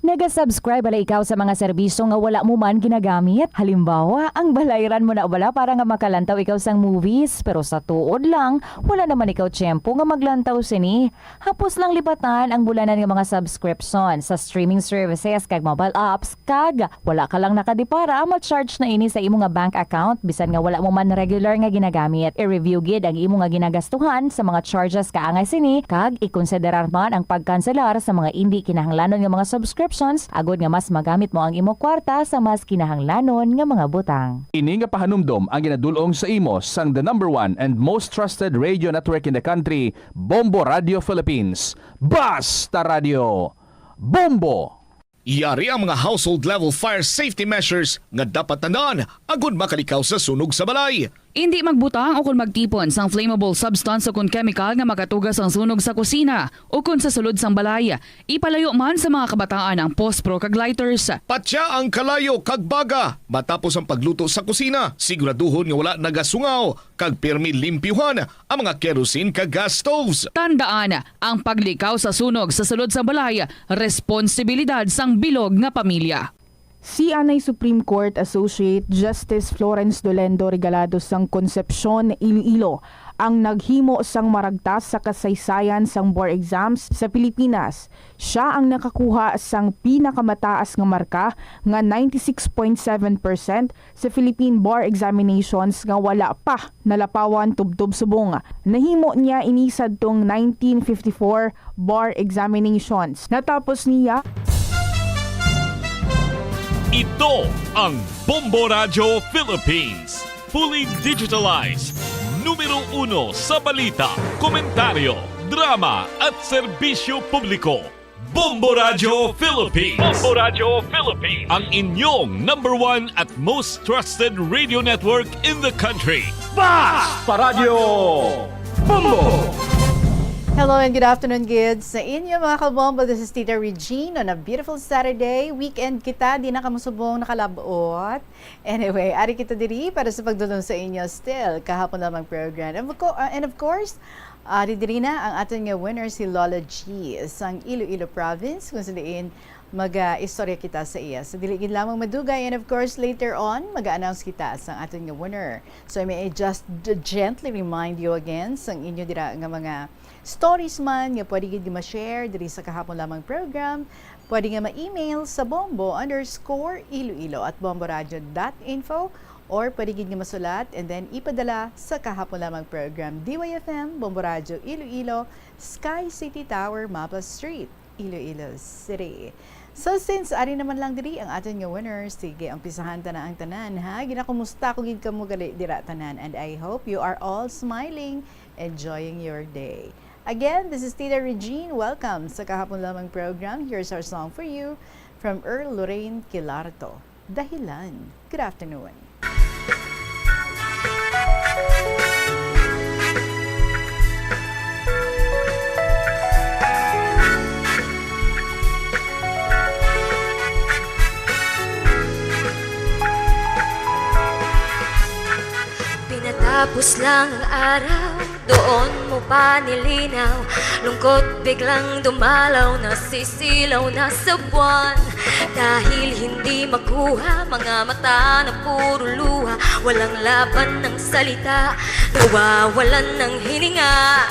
Naga-subscribe bala ikaw sa mga serbisyo nga wala mo man ginagamit? Halimbawa, ang balayran mo na bala para nga makalantaw ikaw sang movies, pero sa tuod lang, wala naman ikaw tiyempo nga maglantaw sini. Hapos lang libatan ang bulanan nga mga subscription sa streaming services kag mobile apps, kag wala ka lang nakadipara, ma-charge na ini sa imo nga bank account bisan nga wala mo man regular nga ginagamit. I-review gid ang imo nga ginagastuhan sa mga charges kaangay sini, kag ikonsiderar man ang pagkanselar sa mga indi kinahanglanon nga mga subscriptions agod nga mas magamit mo ang imo kwarta sa mas kinahanglanon nga mga butang. Ini nga pahanumdom ang ginadul-ong sa imo sang the number one and most trusted radio network in the country, Bombo Radio Philippines. Basta Radio Bombo! Yari ang mga household level fire safety measures nga dapat tandaan agud makalikaw sa sunog sa balay. Indi magbutang o kon magtipon sang flammable substance o kon chemical nga makatugas sang sunog sa kusina o kon sa sulod sang balay. Ipalayo man sa mga kabataan ang pospro kag lighters. Patya ang kalayo kag baga matapos ang pagluto sa kusina. Siguraduhon nga wala nagasungaw kag pirmi limpyuhan ang mga kerosene kag gas stoves. Tandaan, ang paglikaw sa sunog sa sulod sang balay, responsibilidad sang bilog nga pamilya. Si anay Supreme Court Associate Justice Florence Dolendo Regalado sang Concepcion, Iloilo, ang naghimo sang maragtas sa kasaysayan sang bar exams sa Pilipinas. Siya ang nakakuha sang pinakamataas nga marka nga ninety-six point seven percent sa Philippine Bar Examinations nga wala pa nalapawan tubtob subong. Nahimo niya ini sadtong nineteen fifty-four bar examinations. Natapos niya. Ito ang Bombo Radyo Philippines. Fully digitalized. Numero uno sa balita, komentaryo, drama, at serbisyo publiko. Bombo Radyo Philippines. Bombo Radyo Philippines. Ang inyong number one at most trusted radio network in the country. Basta Radyo Bombo! Hello and good afternoon, kids. Sa inyo, mga kabombo, this is Tita Regine on a beautiful Saturday. Weekend kita, di na kamo subong nakalabot. Anyway, ari kita diri para sa pagdulong sa inyo still kahapon lamang program. And of co-, uh, and of course, ari diri na ang aton nga winner, si Lola G sang Iloilo Province, kung sa diin mag-istorya kita sa iya. So, dili gid lamang madugay, and of course, later on, mag-announce kita sang aton nga winner. So, may I just d-, gently remind you again sang inyo dira nga mga stories man nga pwede gid nga ma-share diri sa kahapon lamang program, pwede nga ma-email sa bombo underscore iloilo at bomboradio dot info, or pwede gid nga masulat and then ipadala sa kahapon lamang program, D Y F M, Bombo Radyo Iloilo, Sky City Tower, Mapa Street, Iloilo City. So, since ari naman lang diri ang aton nga winners, sige, umpisahan ta na ang tanan, ha? Ginakumusta ko gid kamo gali dira tanan, and I hope you are all smiling, enjoying your day. Again, this is Tita Regine. Welcome sa kahapon lamang program. Here's our song for you from Earl Lorraine Quilarto, Dahilan. Good afternoon. Tapos lang ang araw, doon mo pa nilinaw. Lungkot biglang dumalaw, nasisilaw na sa buwan. Dahil hindi makuha, mga mata na puro luha. Walang laban ng salita, nawawalan ng hininga.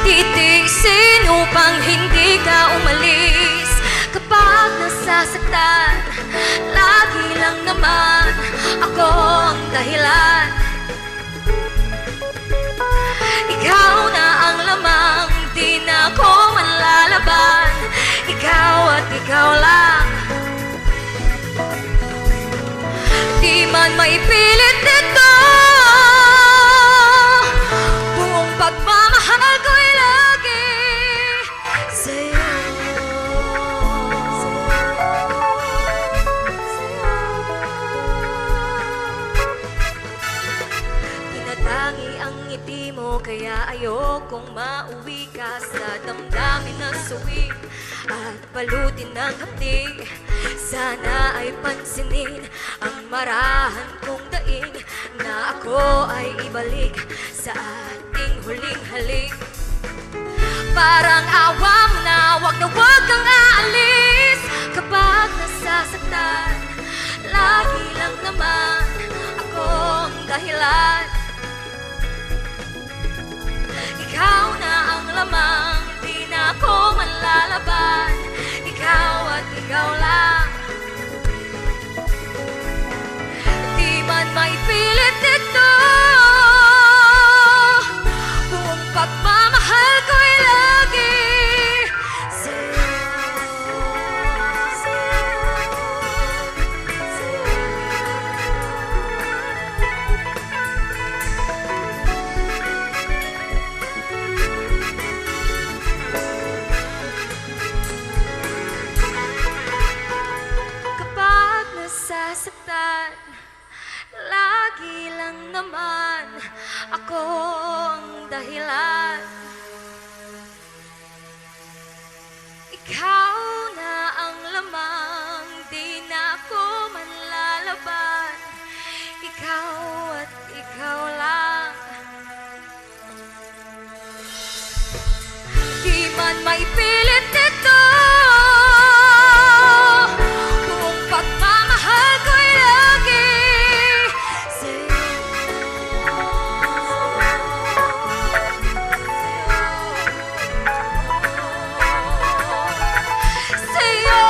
Titiisin upang hindi ka umalis. Kapag nasasaktan, lagi lang naman ako ang dahilan. Ikaw na ang lamang, di na ako manlalaban. Ikaw at ikaw lang. Di man maipilit ito, buong pagmamahal ko'y lagi sa'yo. Tinatangi ang ngiti mo, kaya ayokong mauwi ka sa damdamin na suwi at balutin ng hapdi. Sana ay pansinin ang marahan kong daing, na ako ay ibalik sa ating huling halik. Parang awa mo na, wag na wag kang aalis. Kapag nasasaktan, lagi lang naman ako ang dahilan. Ikaw na ang lamang, di na ako manlalaban. Ikaw at ikaw lang. Di man maipilit ito, buong pagmamahal ko'y lagi sa'yo. Kapag nasasaktan, lagi lang naman ako ang dahilan. Ikaw na ang lamang, di na ako manlalaban. Ikaw at ikaw lang. Di man maipilit ito, buong pagmamahal ko'y lagi sa'yo. Sa'yo.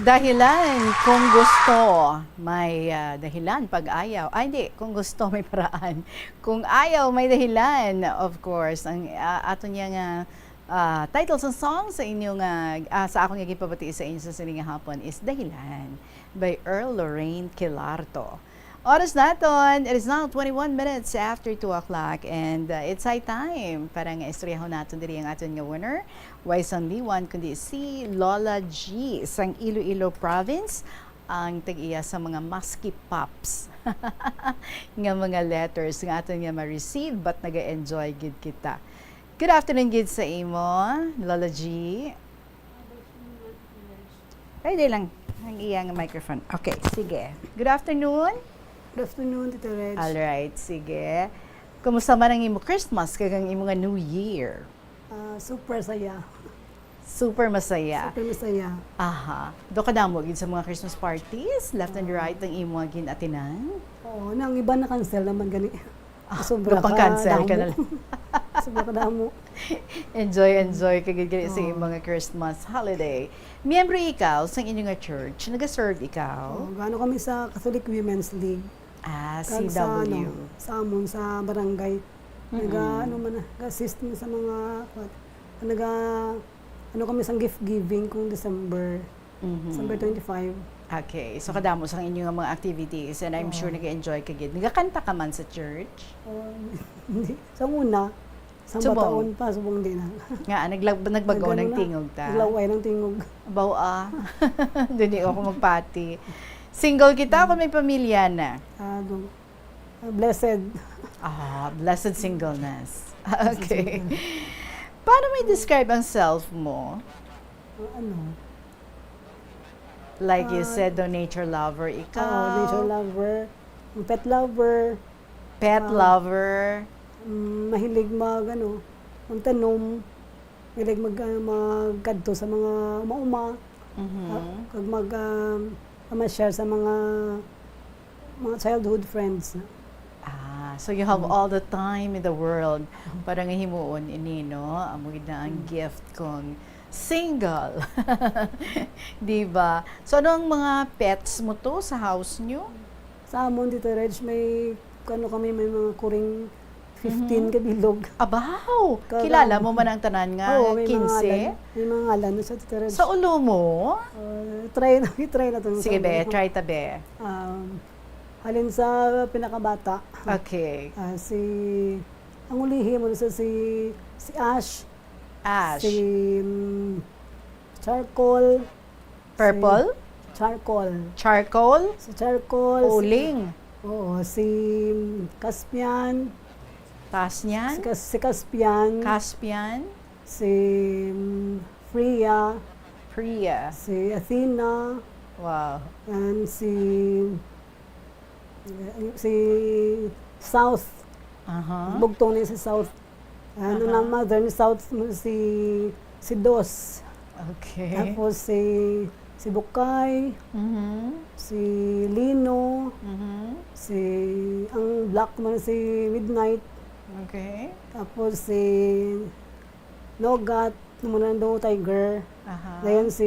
Dahilan, kung gusto, may, ah, dahilan, pag ayaw. Ay, hindi. Kung gusto, may paraan. Kung ayaw, may dahilan. Of course, ang, ah, ato niya nga, ah, title sang song sa inyo nga, ah, sa akon nga ginpabati sa inyo sa sini nga hapon is Dahilan by Earl Lorraine Quilarto. Oras naton, it is now twenty-one minutes after two o'clock, and, uh, it's high time para nga istoryahon naton diri ang aton nga winner, way sang liwan, kundi si Lola G sang Iloilo Province, ang tag-iya sa mga Maski Pops nga mga letters nga aton nga ma-receive, but naga-enjoy gid kita. Good afternoon gid sa imo, Lola G. Pwede lang ang iya nga microphone. Okay, sige. Good afternoon. Good afternoon, Tita Reg. All right, sige. Kumusta man ang imo Christmas kag ang imo nga New Year? Ah, super saya. Super masaya. Super masaya. Aha. Do kadamo gid sa mga Christmas parties, left and right ang imo nga gin-atinan? Oo, nang iba na cancel naman gani. Ah, sobra ka pang-cancel ka na lang. Sobra ka damo. Enjoy, enjoy ka gid gani sa imong mga Christmas holiday. Miyembro ikaw sa inyo nga church, nagaserve ikaw? Oo, gano kami sa Catholic Women's League. Ah, kag sa, C W. Ano, sa amon, sa barangay. Mm-mm. Naga, ano man, nag-assist mi sa mga, what, naga, ano kami sa gift giving kung December. Mhm. December twenty-five. Okay. So, kadamo sa inyo nga mga activities, and I'm sure nag-enjoy ka gid. Nagakanta ka man sa church? Oh, hindi. Sa una, Sa Subong. Bataon pa, subong di na. Nga, naglag-, nagbago Nagano ng na, tingog ta. Naglaway ng tingog. Baw, ah. Dili ako magpati. Single kita, kung may pamilya na? Ah, do. Ah, blessed. Ah, blessed singleness. Blessed Okay. singleness. Paano may describe ang self mo? Ah, ano? Like you Ah, said, the nature lover ikaw. Oo, nature lover. Ang pet lover. Pet Ah. lover. Mm, mahilig mag, ano, magtanom. Mahilig mag, ah, magkadto sa mga uma-uma. Mhm. Ah, kag mag, ah, pamasyal sa mga, mga childhood friends. Ah, so you have Mm. all the time in the world para nga himuon ini, no? Amo gid na ang Mm. gift kung single. Di ba? So, ano ang mga pets mo to sa house nyo? Sa amon, Tita Reg, may, ano kami, may mga kuring fifteen Mhm. ka bilog. Abaw! Ka-, Kilala mo man ang tanan nga Oo, may mga quince? ngalan. May mga ngalan na siya, Tita Reg. Sa ulo mo? Uh, try na, try na to. Sige, Sa be, ulo ko. Try ta, be. Um, halin sa pinakabata. Okay. Ah, si, ang ulihi mo sa si, si Ash. Ash. Si, mm, Charcoal. Purple? Si Charcoal. Charcoal? Si Charcoal, si Uling. Oo, si, mm, Caspian. Caspian? Si Cas-, si Caspian. Caspian? Si, mm, Freya. Freya. Si Athena. Wow. And si Si South. Aha. Bugtong ni si South. Ano Aha. na mother ni South mo si, si Dos. Okay. Tapos si, si Bukay, Mhm. si Lino, Mhm. si, ang black man si Midnight. Okay. Tapos si Nogat, naman do Tiger. Aha. Dayon si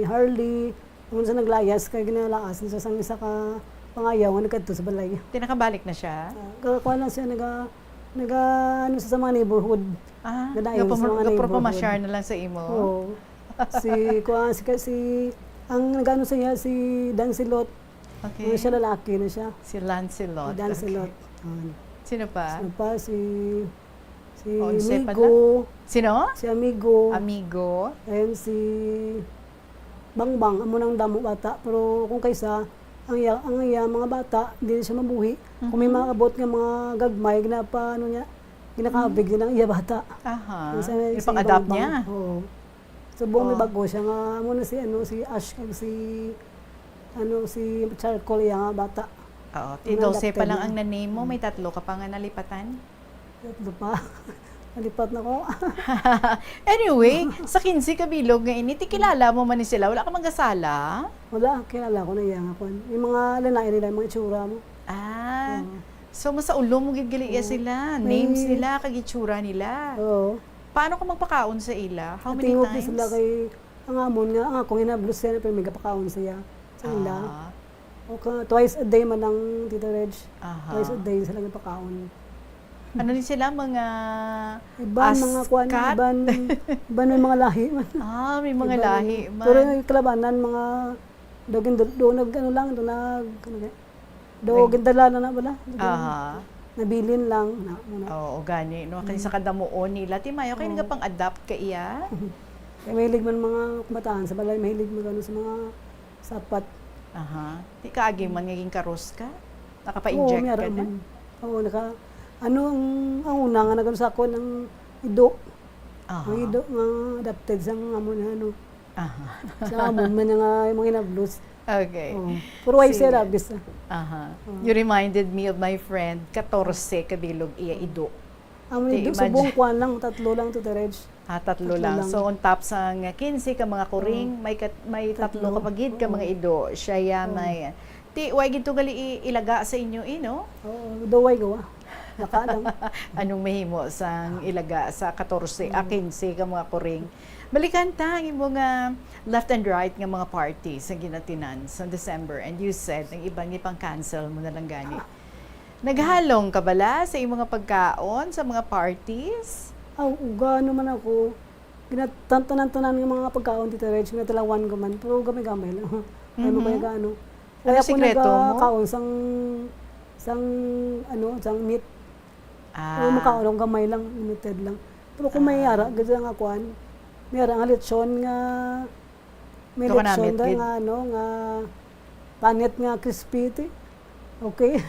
Harley, naman sa naglayas, kay ginalaas na siya sang isa ka pangayaw nga nagkadto sa balay. Di nakabalik na siya? Ah, kakakuha lang siya, naga-, naga-, ano siya sa mga neighborhood. Ah, Nadayon sa mga neighborhood. Gapamasyar na lang sa imo? Oo. Si, kuha, si, si, ang nag-ano sa iya, si Dancelot. Okay. Ano siya, lalaki na siya. Si Lancelot. Si Dancelot. Okay. Ah. Sino pa? Sino pa? Si Si Onse pa Amigo. Sino? Si Amigo. Amigo. And si Bangbang, amo nang damo bata. Pero kung kaysa, ang iya, ang iya mga bata, di na siya mabuhi. Kung may Mhm. mga abot nga mga gagmay, ginapa, ano niya, ginakabig Mhm. din ang iya bata. Aha. Yung sa, Yung si pang-adapt Bangbang. niya? Oo. So, buong may Oh. bago siya nga, amo na si, ano, si Ash, kag si, ano, si Charcoal, iya nga bata. Oo. Ti Mga dose pa adopted lang niya. Ang na-name mo, may Mm. tatlo ka pa nga nalipatan? Tatlo pa. Nalipat na ko. Anyway, sa quince ka bilog nga ini, ti kilala mo man ni sila, wala ka magasala? Wala, kilala ko na iya nga kwan. Yung mga lalain nila, yung mga itsura mo. Ah, Oo. So, masaulo mo gid gali iya Oo. Sila, May names nila, kag itsura nila. Oo. Paano ka magpakaon sa ila? How many Natingog na times? Sila kay ang amon nga, ang akong hinablos siya na, pero may gapakaon siya sa ila. Ah. O ka, twice a day man ang Tita Reg. Aha. Twice a day sila gapakaon. Ano ni sila, mga Iban, mga kwan, askat? Iban, iban may mga lahi man. Ah, may mga Iban. Lahi man. Pero yung kalabanan, mga daw gindul-, daw nag-, ano lang, daw nag-, ano kaya? Do, Nag- gindala na na bala. Aha. Nabilin lang na, muna. Oo, gani, no? Kay Mm. sa kadamuon nila, ti mayo kay Oo. Nagapang-adapt ka iya. Kay mahilig man mga kabataan sa balay, mahilig mag-ano sa mga sapat. Aha. Di ka agi man nga ginkaros ka? Nakapa-inject Oo, may ka ara na? Man. Oo, naka-, ano, ang, ang una nga nag-ano sa akon, ang ido. Aha. Ang ido nga adapted sa mga amo na, ano. Aha. Sa amon man nga mga hinablos. Okay. Oo. Pero why Sige. Sila, bisa? Aha. Oo. You reminded me of my friend, katorse ka bilog iya ido. Amo Ti, ni do, imagine. Subong kwan lang, tatlo lang to, Tita Reg. Ah, tatlo Tatlo lang. Lang. So, on top sang quince ka mga kuring, Oo. May kat-, may tatlo Tatlo. Ka pa gid ka Oo. Mga ido. Siya ya Oo. May Ti, way gid to gali i-, ilaga sa inyo, eh, no? Oo, do way gawa. Naka lang. Anong mahimo sang ilaga sa katorse, ah, Mm. Kinse ka mga kuring? Balikan ta ang imo nga left and right nga mga party sa ginatinan sa December, and you said ang iban gipang-cancel mo na lang gani. Ah. Naghalong ka bala sa imo nga pagkaon sa mga parties? Aw, uga naman ako. Ginatan-, tanan-tanan nga mga pagkaon, Tita Reg, ginatalawan ko man, pero gamay-gamay lang. Ano Mhm. Kaya ka, ano? Ano Wala ko sikreto mo? Nagakaon sang, sang, ano, sang meat. Pero Ah. makaon ako gamay lang, limited lang. Pero kung may Ah. ara, gid nga kuan, may ara nga lechon nga, may Ito ka lechon namit, da gid. nga, ano, nga panit nga crispy, ti. Okay.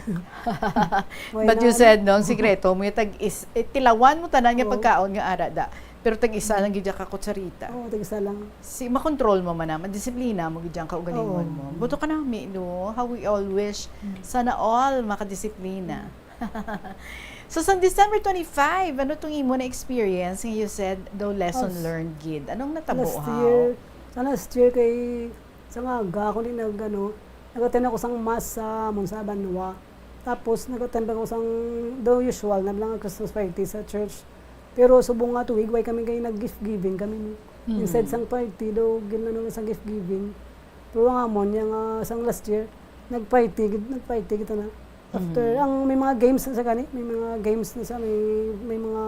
Why But you not? said, no, ang sikreto mo, yung tag-is-, eh, tilawan mo tanan nga Oo. pagkaon nga ara da. Pero tag-isa lang gid ka kutsarita. Oo, tag-isa lang. Si, makontrol mo man na, madisiplina mo gid ang kaugalingon Oo. mo. Buto ka na, mi, no? How we all wish, Mm. sana all makadisiplina. Mm. So, sa December twenty-five, ano tong imo na experience nga you said daw lesson As-, learned gid? Anong natabo, last haw? year, sa last year kay, sa nga aga, ako ni nag, ano, nag-attend ako sang mass sa amon sa Banwa. Tapos, nag-attend ako sang, the usual, na lang ang Christmas party sa church. Pero subong nga tuig, way kami kay nag-gift giving kami, no? Mm. Instead sang party, daw, gin-, ano na sa gift giving. Pero ang amon, yung, ah, sang last year, nag-party, gid-, nag-party kita na. After, Mm. ang may mga games na sa gani, may mga games na sa, may, may mga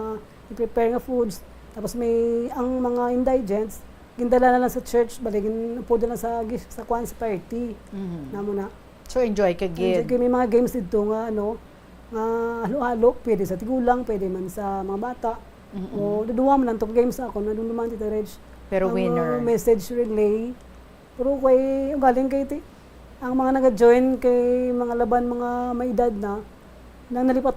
i-prepare nga foods. Tapos may, ang mga indigents, gindala na lang sa church, bali, gin-, upod na lang sa gift, sa kwan, sa party. Mhm. Namo na. So, enjoy ka Enjoy gid. kay may mga games dito nga, ano, nga halo-halo, pwede sa tigulang, pwede man sa mga bata. Mm-mm. O, duduwa man lang to ka games ako, nadumduman, Tita Reg. Pero Ang, winner. uh, message relay. Pero kay, ugaling kay ti-, ang mga naga-join kay mga laban, mga may edad na, nang nalipat,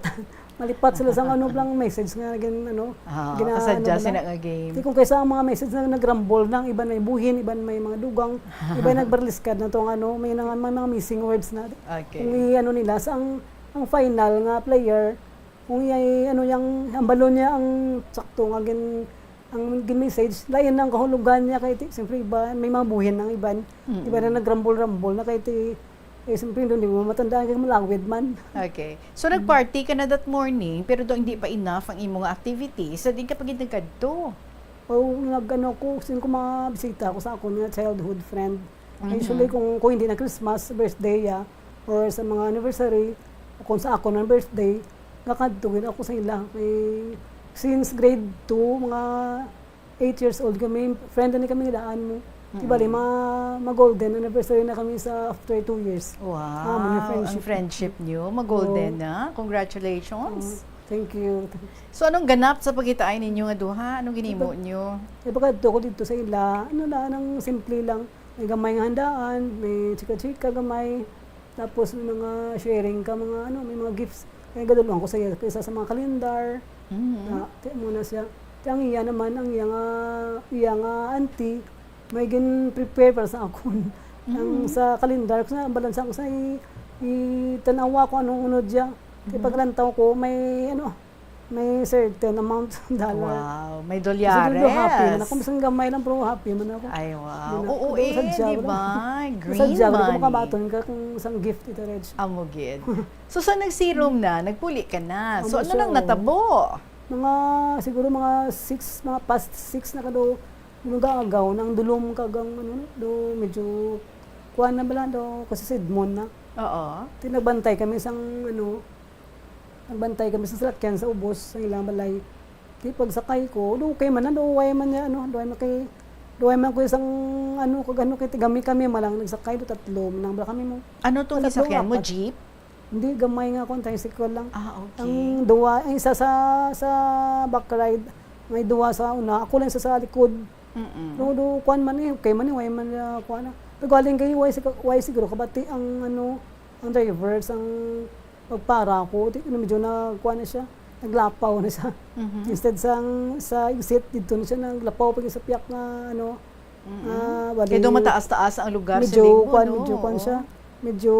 malipat sila sa ano lang message nga gin-, ano, Ah, gina-, kasadya ano ba sila na? nga game. Di kung kaysa ang mga message na nagrambol na, ang iban may buhin, iban may mga dugang, iban nagbarliskad na to ang ano, may nang-, may mga missing words na. Okay. Kung i-, ano nila, sa ang, ang final nga player, kung i-, ano yang, ang balon niya ang sakto nga gin-, ang gin-message, lain ang kahulugan niya kay ti-, siyempre iba, may mga buhin ang iban. Mm-mm. Iba na nagrambol-rambol na kay ti-, eh, siyempre, hindi mo matandaan kay malawid man. Okay. So, Mm. nag-party ka na that morning, pero do, hindi pa enough ang imong activity. So, di ka pa gid nagkadto? O, nag-ano ko, sin ko mga bisita ko sa akon nga childhood friend. Mhm. Usually, kung, kung hindi na Christmas, birthday, ah, or sa mga anniversary, kung sa akon ang birthday, nakadto gid ako sa ila. Kay, since grade two, mga eight years old kami, friend na ni kami nga daan mo. Di bali, Mm. ma-, ma-golden anniversary na kami sa after two years. Wow, Ah, mga ang friendship. friendship niyo, ma-golden Oo. na. Congratulations. Oo. Thank you. So, anong ganap sa pagkitaay ninyo nga duha? Anong ginimo Ipag-, niyo? ipagkadto ko dito sa ila, ano na, nang simple lang. May gamay nga handaan, may chika-chika gamay. Tapos may mga sharing ka, mga ano, may mga gifts. Kaya gadulungan ko sa iya, isa sa mga kalendar. Mhm. Na, ti-, muna siya. Ti ang iya naman, ang iya nga, iya nga auntie, may gin-prepare para sa akon. Ang Mhm. sa kalendar, sa balansa ko sa i-, i-tanawa ko anong unod siya. Ti Mhm. paglantaw ko, may ano, may certain amount dollar. Wow, may Kasi dolyar. Happy man ako. Bisan gamay lang, pero happy man ako. Ay, wow. Yun na. Oo, Pero eh, sadya di ko lang. Ba? Green Sadya ko lang kung money. Makabaton ka kung isang gift ito, Reg. Amo gid. So, sa nagsirom na, nagpuli ka na. So, Amo ano siya, nang oh. natabo? Mga, siguro mga six, mga past six na kado, yung nag-aagaw, nang dulom kag ang, ano, do, medyo, kuwan na bala, do, kasi sidmon na. Oo. Ti nagbantay kami sang, ano, Nagbantay kami sa salakyan sa ubos sa ilang balay. Di pagsakay ko, do okay man na, do way man niya, ano, do way man kay, do way man ko isang, ano, kag ano, kay tigami kami, malang nagsakay, do tatlo, manang bala kami mo. Ano tong Tatlo, gisakyan mo? Apat. Jeep? Hindi, gamay nga, kung tricycle lang. Ah, okay. Ang duwa, ang isa sa, sa back ride, may duwa sa una, ako lang isa sa likod. Mm-mm. Pero do, kuwan man eh, okay man eh, way man, ah, kuwan na. Pero galing kay, way sig-, way siguro, kabati ang, ano, ang driver, sang pagpara ko, di, ano, medyo nagkuha na siya, naglapaw na siya. Mhm. Instead sang, sa exit, dito na siya, naglapaw pa sa piyak nga, ano, Mm-mm. ah, bali, Kaya daw mataas-taas ang lugar sa medyo Leyte, kuwan, no? Medyo kuwan Oo. siya, medyo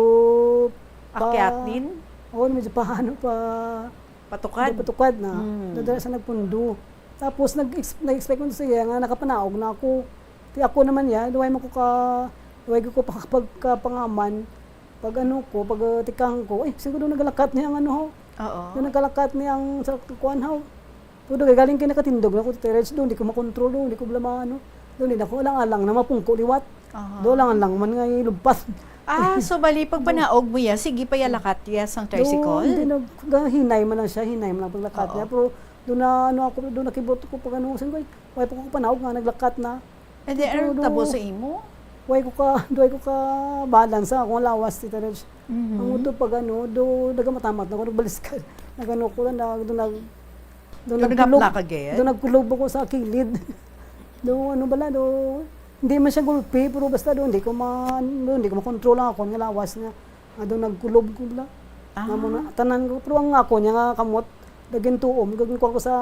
pa-, Akyat din? Oo, medyo pa, ano, pa-, Patukad? medyo patukad na. Mm. Dadala siya nagpundo. Tapos, nag-ex-, nag-expect ko siya nga nakapanaog na ako. Di ako naman niya, duway mo ko ka, duway ko pa, pagkapangaman. Pag ano ko, pag, uh, tikang ko, eh, siguro nagalakat niya ang ano ho. Oo. Yung nagalakat niya ang sa kuwan ho. Pero galing kay nakatindog na ko, Tita Reg, doon, di ko makontrol, doon, di ko bala maano. Doon, di na ko alang-alang na mapungko liwat. Aha. Doon lang lang man nga ilumpas. Ah, so bali, pag panaog mo ya, sige pa ya lakat ya sang tricycle? Doon, hindi na, hinay man lang siya, hinay man lang paglakat Oo. niya. Pero doon na, ano ako, doon nakibot ko pag ano, saan ko, eh, wala pa ko panaog nga, naglakat na. And then, Pero ano do, tabo sa imo? Way ko ka, do way ko ka balance sa akong lawas, Tita Reg. Mhm. Ang uto pag ano, do, nagamatamat na ako, nagbaliskad. Nagano ko lang, nag-, doon nag-, doon Doon nagkulob. nagkaplaka gid? Doon nagkulob ako sa kilid. Doon ano bala, doon, hindi man siya gulpi, pero basta doon, hindi ko ma-, doon, hindi ko makontrol ang ako nga lawas nga. Ah, doon nagkulob ko bala. Ah. Nga mo na, tanan ko, pero ang ako niya nga kamot, dagin tuom, gagin ko sa,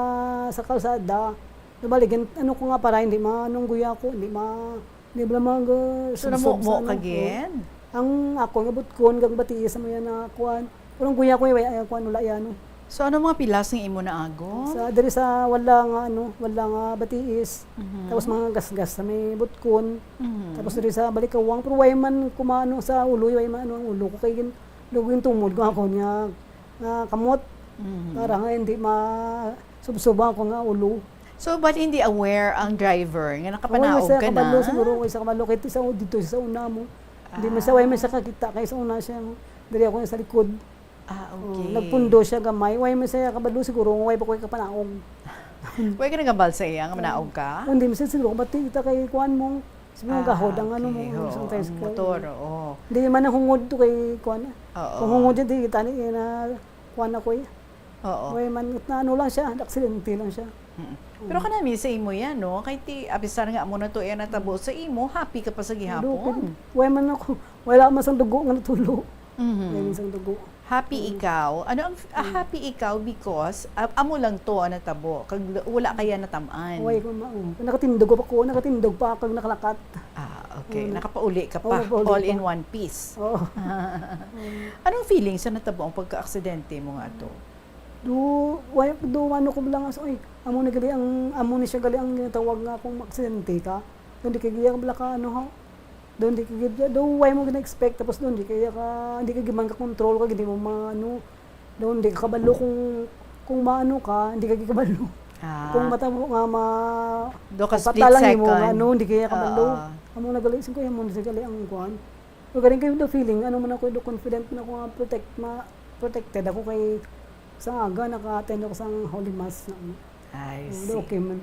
sa kalsada. Nabali, gin-, ano ko nga para, hindi ma-, anong guya ko, hindi ma-, hindi bala mag, uh, So, subsob namumo sa ka ano ko. gid? Ang ako, nga butkon, gag batiis sa mga na, kuan. Pero ang guya ko, way, ay, kuan, wala yan, no. So, ano mga pilas nga imo naago? Sa, diri sa wala nga, ano, wala nga batiis. Mhm. Tapos mga gasgas sa may butkon. Mhm. Tapos diri sa balikawang, pero way man kumano sa ulo, way man ano ang ulo ko. Kay gin-, lugo yung tumod ko ako niya, nga kamot. Mhm. Para nga hindi ma-, subsob ako nga ulo. So, but hindi aware ang driver nga Way nakapanaog man siya ka kabalo na? siguro, way siya kabalo, kay sa, dito sa una mo. Hindi man siya, Ah. way man siya kakita, kay sa una siya, diri ako sa likod. Ah, Oh, okay. nagpundo siya gamay. Way man siya kabalo siguro, way pa ko kapanaog. Way ka nagabal sa iya nga manaog ka? Hindi man siya siguro, ba't kita kay kuan mo? Sa mga Ah, gahod, ang ano mo, okay. Oo, sometimes ang ka- motor, oo. Hindi man ang hungod to kay kuan. Oo. Kung hungod yun, di kita ni na kuan ako eh. Oo. Way man, na ano lang siya, aksidente lang siya. Mm. Pero kanami sa imo yan, no? Kay ti, apisar nga amo na to yan natabo sa imo, happy ka pa sa gihapon. Way man ako, wala man sang dugo nga natulo. Mhm. Way man sang dugo. Happy ikaw? Ano ang, ah, happy ikaw because ah, amo lang to ang natabo, kag l- wala kaya natamaan. Way ko ma-, um, nakatindog pa ko, nakatindog pa ako, nakalakat. Ah, okay. Mm. Nakapauli ka Oo, pa. nakapauli All pa. in one piece. Oo. Anong feeling sa natabo ang pagka-aksidente mo nga to? Do, way, do, ano ko lang, so, ay, amo ni gali ang, amo ni siya gali ang ginatawag nga kung aksidente ka. Doon di kay giya bala ka, ano, ha? Doon di kay giya, do, way mo gina-expect, tapos doon di kay ka, di kay giman ka control ka, hindi mo ma-, ano, doon di ka kabalo kung, kung maano ka, hindi ka kabalo. Ah. Kung matabo nga ma-, Do ka patalang split imo, second. Ano, hindi kaya kabalo. Oo. Amo na gali, sing ko, amo na gali ang kuan. Pero galing kayo do feeling, ano man ako, do confident man ako nga protect, ma-, protected ako kay sa aga, naka-attend ako sa Holy Mass na, ano. I Oh, see. do okay man.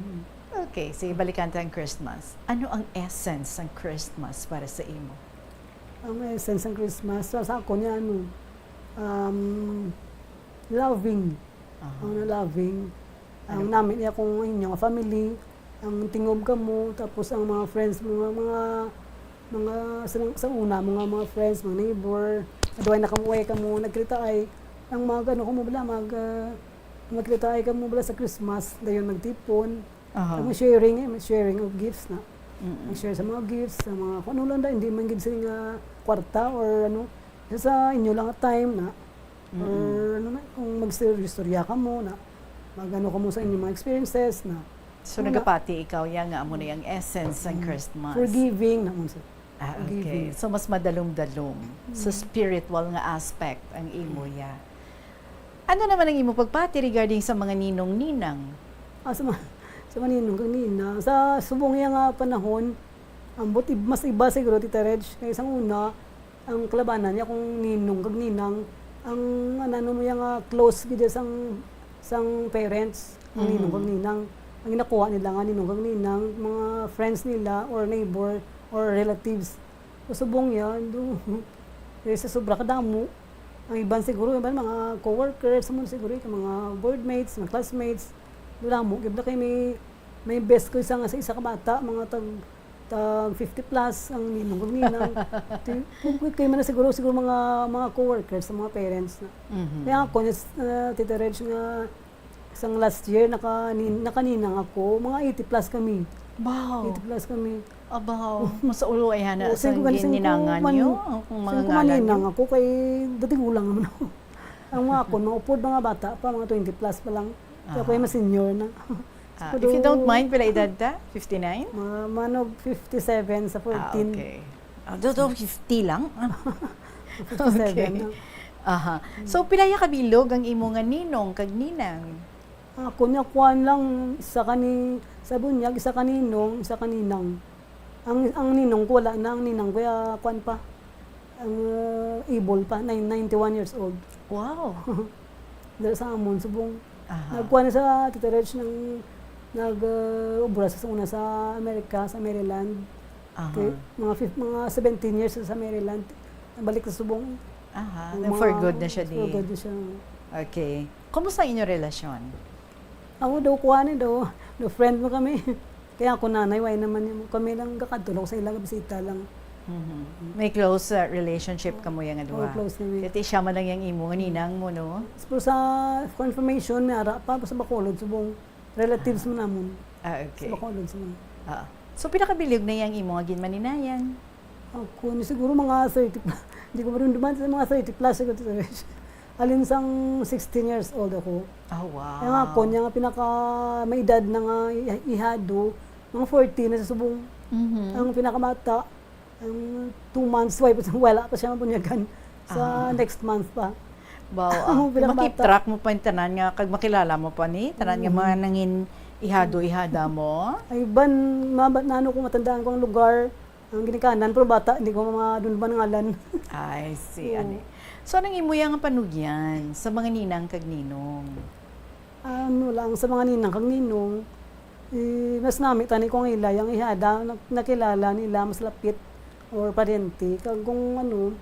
Okay, sige, balikan ta ang Christmas. Ano ang essence ng Christmas para sa imo? Ang essence ng Christmas, sa, sa ako niya, ano, um, loving. Aha. Ang loving. Ang Ano pa? Namin niya kung inyo nga family, ang tingob ka mo, tapos ang mga friends mo, nga mga, mga sa, sa una, mga, mga friends, mga neighbor, aduay na kamuway ka mo, nagkita ay, ang mga ano ko mo bala, mag, ah, magkita ay ka mo bala sa Christmas, dayon magtipon. Aha. Ang sharing, eh, sharing of gifts na. Mm-mm. Mag-share sa mga gifts, sa mga kung ano lang da, hindi man gid sila nga kwarta or ano, sa inyo lang nga time na. Or ano na, kung mag-istorya ka mo na, mag-ano ka mo sa inyong mga experiences na. So, Wala. Nagapati ikaw yan nga amo na yung essence ng Christmas. Forgiving na mo sa. Ah, Forgiving. Okay. So, mas madalom-dalom sa spiritual nga aspect ang imo ya. Ano naman ang imo pagpati regarding sa mga ninong-ninang? Ah, sa mga, sa mga ninong kag ninang, sa subong iya nga panahon, ang but-, mas iba siguro, Tita Reg, kay sang una, ang kalabanan niya kung ninong kag ninang, ang ano mo iya nga close gid sang, sang parents, ang ninong kag ninang. Ang ginakuha nila nga ninong kag ninang, mga friends nila or neighbor or relatives. Sa subong iya, do, eh, sa sobra kadamo. Ang iban siguro, iban mga coworkers, sa mga siguro, yung mga board mates, mga classmates. Damo, gibla kay may, may best ko isa nga sa isa ka bata, mga tag, tag fifty plus ang ninong kag ninang. Ti-, kung kay man na siguro, siguro mga, mga coworkers, sa mga parents na. Mhm. Kaya ako, yes, uh, Tita Reg, nga isang last year, naka-, nin-, nakaninang ako, mga eighty plus kami. Wow. Eighty plus kami. Abaw, masaulo ay hana Oo, sa singko gani, singko gininangan man, niyo, ang mga singko ngalan maninang niyo. Ako kay dati gulang naman ako. Ang mga ako, mga upod, mga bata pa, mga twenty plus pa lang. Kaya ako Aha. yung mas senior na. Ah, if you don't mind, pila edad ta? Fifty-nine? Mga manog fifty-seven sa Ah, fourteen. Okay. Ah, do, do, fifty lang? Ah. Fifty-seven Okay. na. Aha. So, pila ya kabilog ang imo nga ninong kag ninang? Ako niya, kuan lang, isa ka ni, sa bunyag, isa ka ninong, isa ka ninang. Ang, ang ninong ko, wala na. Ang ninang ko, ya, kuan pa. Ang, uh, able pa, nine-, ninety-one years old. Wow. Dala sa amon, subong. Aha. Nagkuan na sa Tita Reg ng, nag, uh, obra sa una sa Amerika, sa Maryland. Aha. Okay, mga fif-, mga seventeen years sa Maryland. Nabalik sa subong. Aha. Ang Nag mga for good na siya for di. good na siya. Okay. Kumusta ang inyong relasyon? Ako daw, kuha ni daw. No, friend mo kami. Kaya ako nanay, way naman yung kami lang kakadto lang sa ila, bisita lang. Mhm. May close uh, relationship kamo yang Oo, duha? Close kami. Kati siya man lang yung imo nga ninang mo, no? Pero sa confirmation, may ara pa sa Bacolod, subong relatives mo namon. Ah, Sa okay. Bacolod, subong. Ah. So, pila ka bilyog na yang imo nga ginmaninayan? Ako ni siguro mga thirty plus. Hindi ko marunduman sa mga thirty plus siguro. Alin sang sixteen years old ako. Oh, wow. Kaya nga ako, niya nga pinaka may edad na nga i- ihado, mga forty na sa subong. Mhm. Ang pinakamata, ang two months, wala pa, wala pa siya mabunyagan. Sa Ah. next month pa. Wow, ah. Ang Kung makip pinakabata. Track mo pa yung tanan nga, kag makilala mo pa ni, tanan nga mga nangin ihado-ihada mo. Ay, ban, mabat na ano kung matandaan ko ang lugar, ang ginikanan, pero bata, hindi ko madunduman ang ngalan. I see, Oo. Ani. So, anong imo yang panugyan sa mga ninang kag ninong? Ano lang, sa mga ninang kag ninong, eh, mas nami tani ko ang ila, yung ihada, nak- nakilala nila, mas lapit, or parente. Kag kung ano,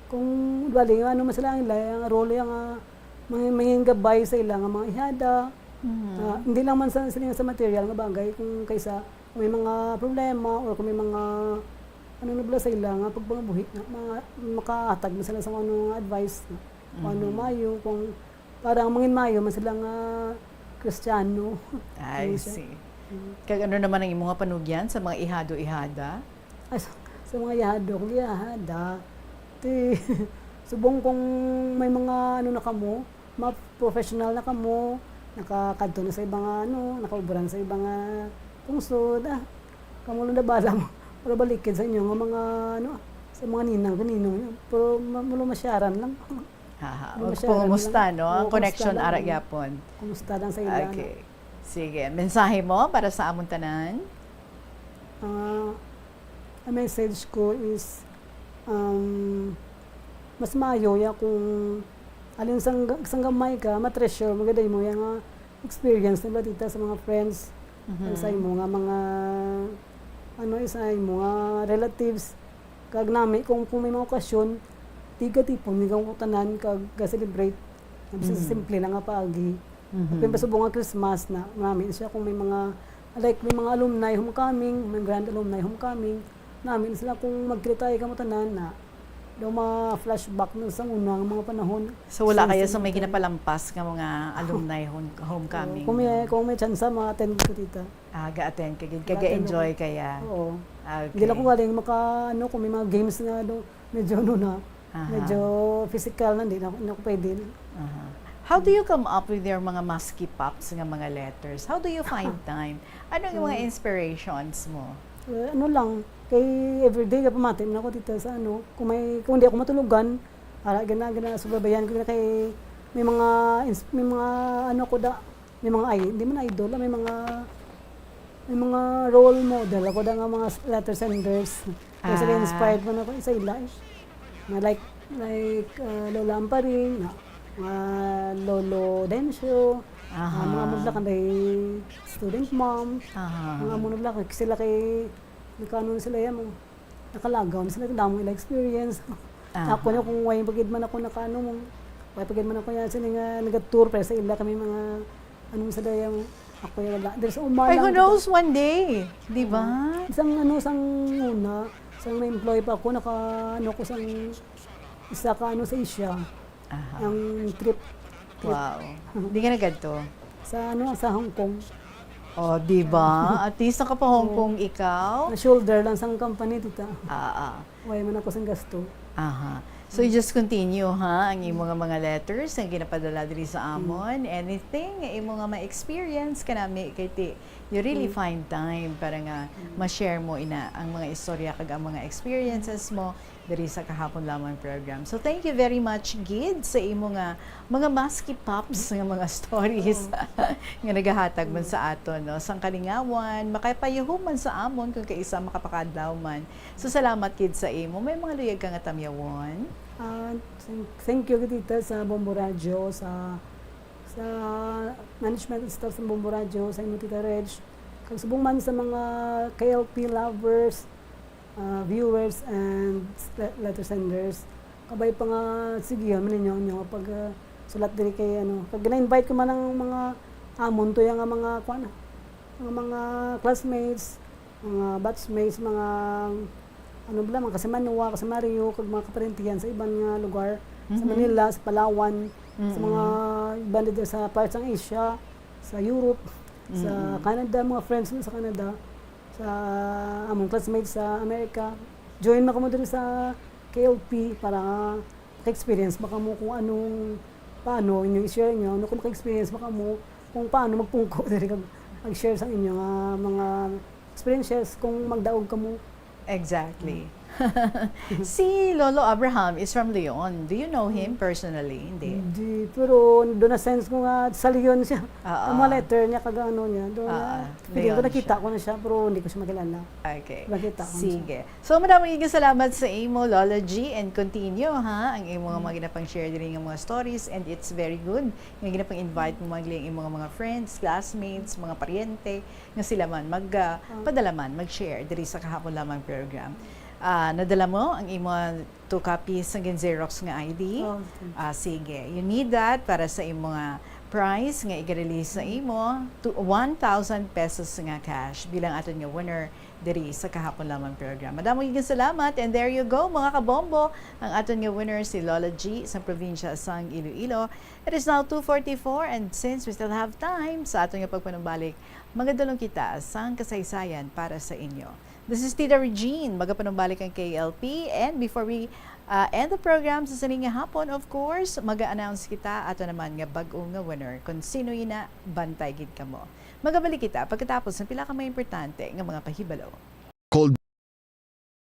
kung bali, ano man sila ang ila, yung role yung uh, mga, mga gabay sa ila nga mga ihada. Mhm. Ah, hindi lang man sa, sa, sa material nga bagay, kung kaysa kung may mga problema or kung may mga ano na bala sa ila nga pagpangabuhi na mga makahatag man sila sa ano nga advice na kung ano Mhm. mayo, kung parang mangin mayo man sila nga Kristiyano. I Ano siya? see. Mm. Kag ano naman ang imo nga panugyan sa mga ihado-ihada? Ay, sa, sa mga yado, kung yada, ti, subong kung may mga ano na kamo, mga professional na kamo, nakakadto na sa ibang ano, nakauburan sa ibang ah, pungsod, ah, kamo lang na bala mo. Pero balikid sa inyo nga mga ano, sa mga ninang kaninong yun. Pero ma- mulo masyaran lang. Haha. Ano Ug siya, pangumusta, ano no? lang? Ang Oo, connection kumusta lang? ara gyapon. Kumusta lang sa ila? Okay. Sige. Mensahe mo para sa amon tanan? Ah, ang message ko is, um, mas maayo ya kung alin sang, sang gamay ka, ma-treasure mo gid mo ya nga experience nila dito sa mga friends, Mhm. sa imo nga mga, ano, sa imo nga relatives. Kag nami, kung, kung may mga okasyon, tigatipon mi kang tanan kag ga-celebrate. Bisan sa Mhm. simple lang nga paagi. Mhm. Kung pasubong nga Christmas na, nami siya kung may mga, like, may mga alumni homecoming, may grand alumni homecoming, nami sila kung magkita kamo tanan na daw ma-flashback na sa una nga mga panahon. So, wala Sa kaya sa may simple. Ginapalampas nga mga alumni home- homecoming? Kung may, No? kung may chance, ma-attend ko dito. Ah, ga-attend ka gid. Ga-attend Ga-enjoy ako. kaya. Oo. Ah, okay. Hindi lang ko galing maka, ano, kung may mga games nga, ano, medyo, ano na, Aha. medyo physical na, hindi na, hindi na ako pwede. Aha. How do you come up with your mga maski pops nga mga letters? How do you find time? Ano yung mga Mm. inspirations mo? Eh, ano lang, kay everyday, napamati man ako dito sa ano, kung may, kung hindi ako matulogan, ara, gina, gina, subabayan ko na kay, may mga, ins- may mga, ano ko da, may mga, ay, hindi man idol, ah, may mga, may mga role model ako da nga mga letter senders. Kaya sa Ah. inspired man ako sa ila, eh. Na like, like, ah, Lola Amparing, na, mga Lolo Dencio, Aha. ah, mga mudla kanday student mom, Aha. mga mudla kay sila kay nagkaano na sila yan, mga nakalagaw na sila, damo ila experience. Aha. Ako na kung way pagid man ako nakaano mo, way pagid man ako yan sila nga nag-tour pero sa ila kami mga anong sa dayang ako yung wala. There's Omar Ay, lang who kita. knows, one day, di ba? Isang ano, sang una, sang na-employ pa ako, naka, ano ko, sang isa ka ano sa Asia, Aha. ang trip. Wow. Di ka nagadto? Sa ano, sa Hong Kong. Oh, di ba? At least naka pa Hong Kong ikaw. Na shoulder lang sang company, tita. Ah, ah. Way man ako sang gasto. Aha. So, you just continue, ha, ang imo nga mga letters nga ginapadala diri sa amon. Anything nga imo nga ma-experience kanami, kay ti, you really find time para nga ma-share mo ina ang mga istorya kag ang mga experiences mo diri sa Kahapon Lamang program. So, thank you very much, gid, sa imo nga mga maski pops nga mga stories nga nagahatag man sa aton, no, sang kalingawan, makapayuhom man sa amon kung kaisa makapakadlaw man. So, salamat gid sa imo. May mga luyag ka nga tamyawon? Ah, thank, thank you, tita, sa Bombo Radio, sa sa management and staff sa Bombo Radio, sa imo, Tita Reg, kag subong man sa mga K L P lovers, ah, viewers, and le- letter senders. Kabay pa nga, sige, man ninyo, ninyo nga pag, ah, sulat diri kay ano, kag gina-invite ko man ang mga amon to, yung mga, kuan, mga, mga classmates, mga batchmates, mga ano bala, mga kasimanwa, kasimario, kag mga kaparentihan sa iban nga lugar, sa Mhm. Manila, sa Palawan, sa Mm-mm. mga iban dito sa parts ng Asia, sa Europe, sa Mm-mm. Canada, mga friends mo sa Canada, sa among classmates sa America. Join na kamo diri sa K L P para ka-experience ba kamo kung anong, paano inyo i-share inyo, ano kung maka-experience ba kamo kung paano magpungko diri kag mag-share sa inyo nga mga experiences kung magdaog kamo. Exactly. Si Lolo Abraham is from Leon. Do you know him personally? Hindi. Hindi, pero doon na sense ko nga sa Leon siya. Oo. Ang mga letter niya, kag ano niya, doon Oo, na, feeling ko Leon nakita siya. ko na siya, pero hindi ko siya makilala. Okay. Nakita ko na siya. Sige. So, madamo nga salamat sa imo, Lola G, and continue, ha, ang imo nga mga ginapang-share diri nga mga stories, and it's very good nga ginapang-invite mo man ang imo nga mga friends, classmates, mga paryente, nga sila man mag, ah, Ah. padala man, mag-share diri sa Kahapon Lamang program. Ah, nadala mo ang imo two copies nga gin-xerox nga I D? Oh, okay. Ah, sige. You need that para sa imo nga prize nga iga-release sa imo, to one thousand pesos nga cash bilang aton nga winner diri sa Kahapon Lamang program. Madamo nga salamat, and there you go, mga kabombo, ang aton nga winner si Lola G sa probinsya sang Iloilo. It is now two forty-four, and since we still have time sa aton nga pagpanumbalik, magadulong kita sang kasaysayan para sa inyo. This is Tita Regine, magapanumbalik ang K L P, and before we, uh, end the program sa sini nga hapon, of course, mag-announce kita ato naman nga bag-o nga winner. Kung sino ina, bantay gid kamo. Magabalik kita pagkatapos ng pila ka mga importante nga mga pahibalo. Cold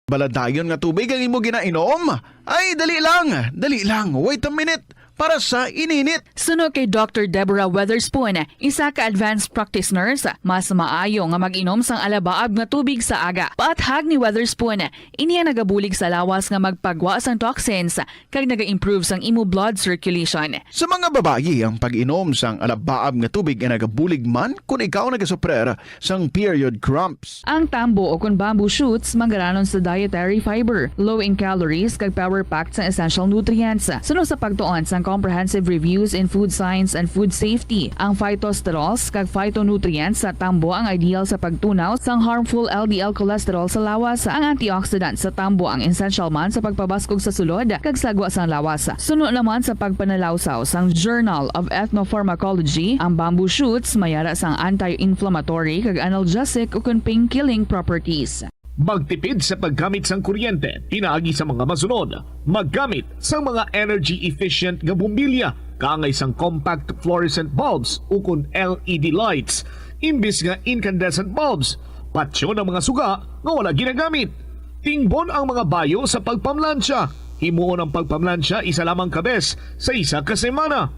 bala dayon nga tubig ang imo ginainom? Ay, dali lang, dali lang. Wait a minute. Para sa ininit. Suno kay Doctor Deborah Weatherspoon, isa ka advanced practice nurse, mas maayo nga mag-inom sang alabaab nga tubig sa aga. Paathag ni Weatherspoon, ini ang nagabulig sa lawas nga magpagwa sang toxins kag naga-improve sang imo blood circulation. Sa mga babayi, ang pag-inom sang alabaab nga tubig ay nagabulig man kon ikaw nagasuprer sang period cramps. Ang tambo o kon bamboo shoots manggaranon sa dietary fiber, low in calories kag power-packed sang essential nutrients. Suno sa pagtuon sang Comprehensive Reviews in Food Science and Food Safety, ang phytosterols kag phytonutrients sa tambo ang ideal sa pagtunaw sang harmful L D L cholesterol sa lawas. Ang antioxidant sa tambo ang essential man sa pagpabaskog sa sulod kag sagwa sang lawas. Suno naman sa pagpanalawsaw sang Journal of Ethnopharmacology, ang bamboo shoots may ara sang anti-inflammatory kag analgesic ukon pain-killing properties. Magtipid sa paggamit sang kuryente pinaagi sa mga masunod. Maggamit sang mga energy-efficient nga bombilya kaangay sang compact fluorescent bulbs ukon L E D lights imbis nga incandescent bulbs. Patyon ang mga suga nga wala ginagamit. Tingbon ang mga bayo sa pagpamlansya. Himuon ang pagpamlansya isa lamang ka bes sa isa ka semana.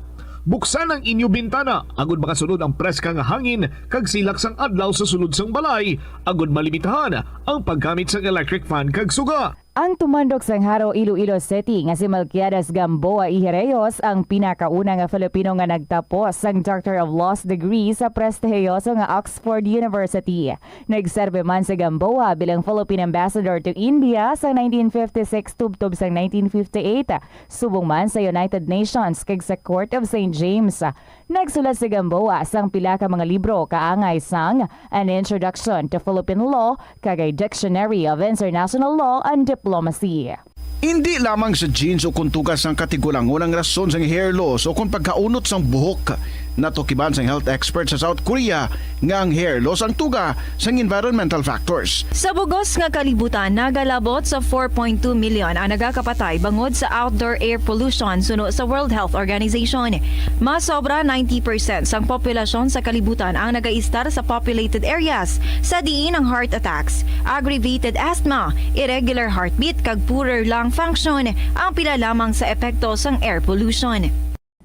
Buksan ang inyo bintana agud makasulod ang preska nga hangin kag silak sang adlaw sa sulod sang balay, agud malimitahan ang paggamit sang electric fan kag suga. Ang tumandok sang Jaro, Iloilo City nga si Melquiades Gamboa y Herreos ang pinakauna nga Filipino nga nagtapos sang Doctor of Laws degree sa prestihiyoso nga Oxford University. Nagserbi man si Gamboa bilang Philippine Ambassador to India sang nineteen fifty-six tubtob sang nineteen fifty-eight, subong man sa United Nations kag sa Court of Saint James. Nagsulat si Gamboa sang pila ka mga libro kaangay sang An Introduction to Philippine Law kag A Dictionary of International Law and Diplomacy. Indi lamang sa genes o kon tuga sang katigulangon ang rason sang hair loss o kon pagkaunot sang buhok. Natukiban sang health expert sa South Korea nga ang hair loss ang tuga sang environmental factors. Sa bugos nga kalibutan, nagalabot sa four point two million ang nagakapatay bangod sa outdoor air pollution suno sa World Health Organization. Mas sobra ninety percent sang populasyon sa kalibutan ang nagaistar sa populated areas, sa diin ang heart attacks, aggravated asthma, irregular heartbeat kag poorer lung function ang pila lamang sa epekto sang air pollution.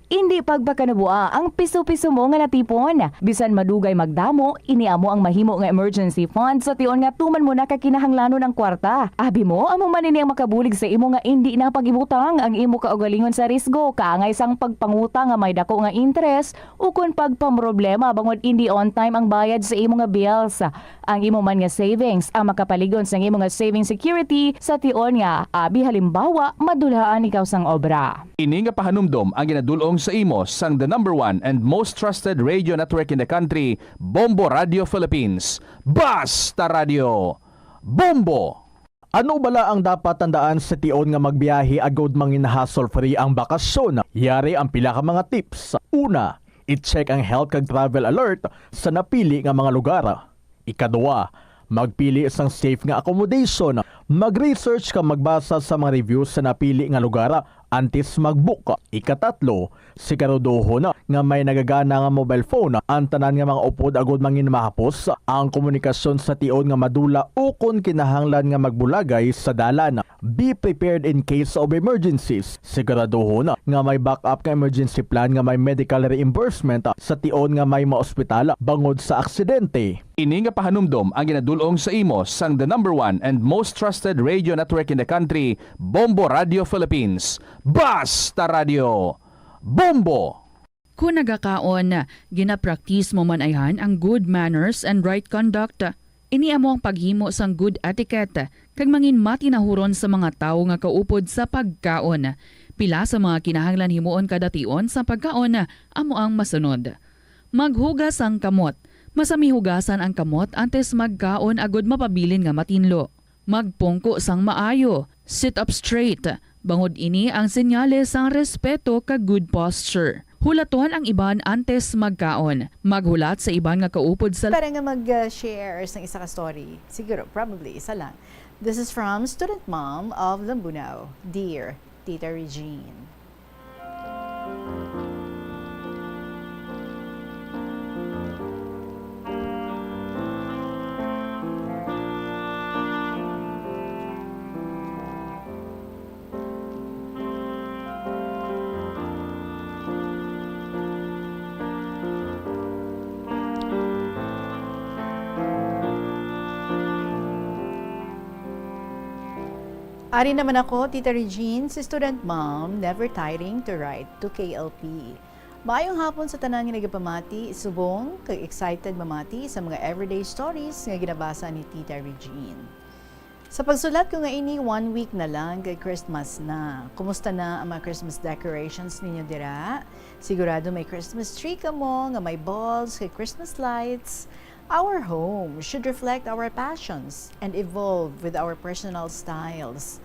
Indi pagpakanabua ang piso-piso mo nga natipon. Bisan madugay magdamo, ini amo ang mahimo nga emergency fund sa tion nga tuman mo na ka kinahanglanon ang kwarta. Abi mo, amo man ini ang makabulig sa imo nga indi na pag-ibutang ang imo kaugalingon sa risgo, kaangay sang pagpangutang nga may dako nga interes, ukon pagpamroblema bangod indi on time ang bayad sa imo nga bills. Ang imo man nga savings ang makapalig-on sang imo nga saving security sa tion nga, abi halimbawa, madulhaan ikaw sang obra. Ini nga pahanumdom ang ginadul-ong Sa imo sang the number one and most trusted radio network in the country, Bombo Radio Philippines. Basta Radio! Bombo! Ano bala ang dapat tandaan sa tion nga magbiyahe agud mangin hassle-free ang bakasyon? Yari ang pila ka mga tips. Una, i-check ang health kag travel alert sa napili nga mga lugar. Ikaduha, magpili sang safe nga accommodation. Mag-research kag magbasa sa mga reviews sa napili nga lugar antes mag-book. Ikatatlo, siguraduhon nga may nagagana nga mobile phone ang tanan nga mga upod agud mangin mahapos ang komunikasyon sa tion nga madula ukon kinahanglan nga magbulagay sa dalan. Be prepared in case of emergencies. Siguraduhon nga may backup nga emergency plan nga may medical reimbursement sa tion nga may maospital bangod sa aksidente. Ini nga pahanumdom ang ginadul-ong sa imo sang the number one and most trusted radio network in the country, Bombo Radio Philippines. Basta Radio! Bombo! Kon nagakaon, ginapraktis mo man ayhan ang good manners and right conduct. Ini amo ang paghimo sang good etiquette kag mangin matinahuron sa mga tawo nga kaupod sa pagkaon. Pila sa mga kinahanglan himuon kada tion sa pagkaon amo ang masunod. Maghugas sang kamot. Masami hugasan ang kamot antes magkaon agud mapabilin nga matinlo. Magpungko sang maayo. Sit up straight. Bangod ini ang senyales sang respeto kag good posture. Hulaton ang iban antes magkaon. Maghulat sa iban nga kaupod sa Para nga mag-share sang isa ka story. Siguro, probably, isa lang. This is from student mom of Lambunao. Dear Tita Regine. Ari naman ako, Tita Regine, si student mom, never tiring to write to K L P. Maayong hapon sa tanan nga nagapamati, subong kag excited mamati sa mga everyday stories nga ginabasa ni Tita Regine. Sa pagsulat ko nga ini, one week na lang kay Christmas na. Kumusta na ang mga Christmas decorations ninyo dira? Sigurado may Christmas tree kamo nga may balls kag Christmas lights. Our home should reflect our passions and evolve with our personal styles.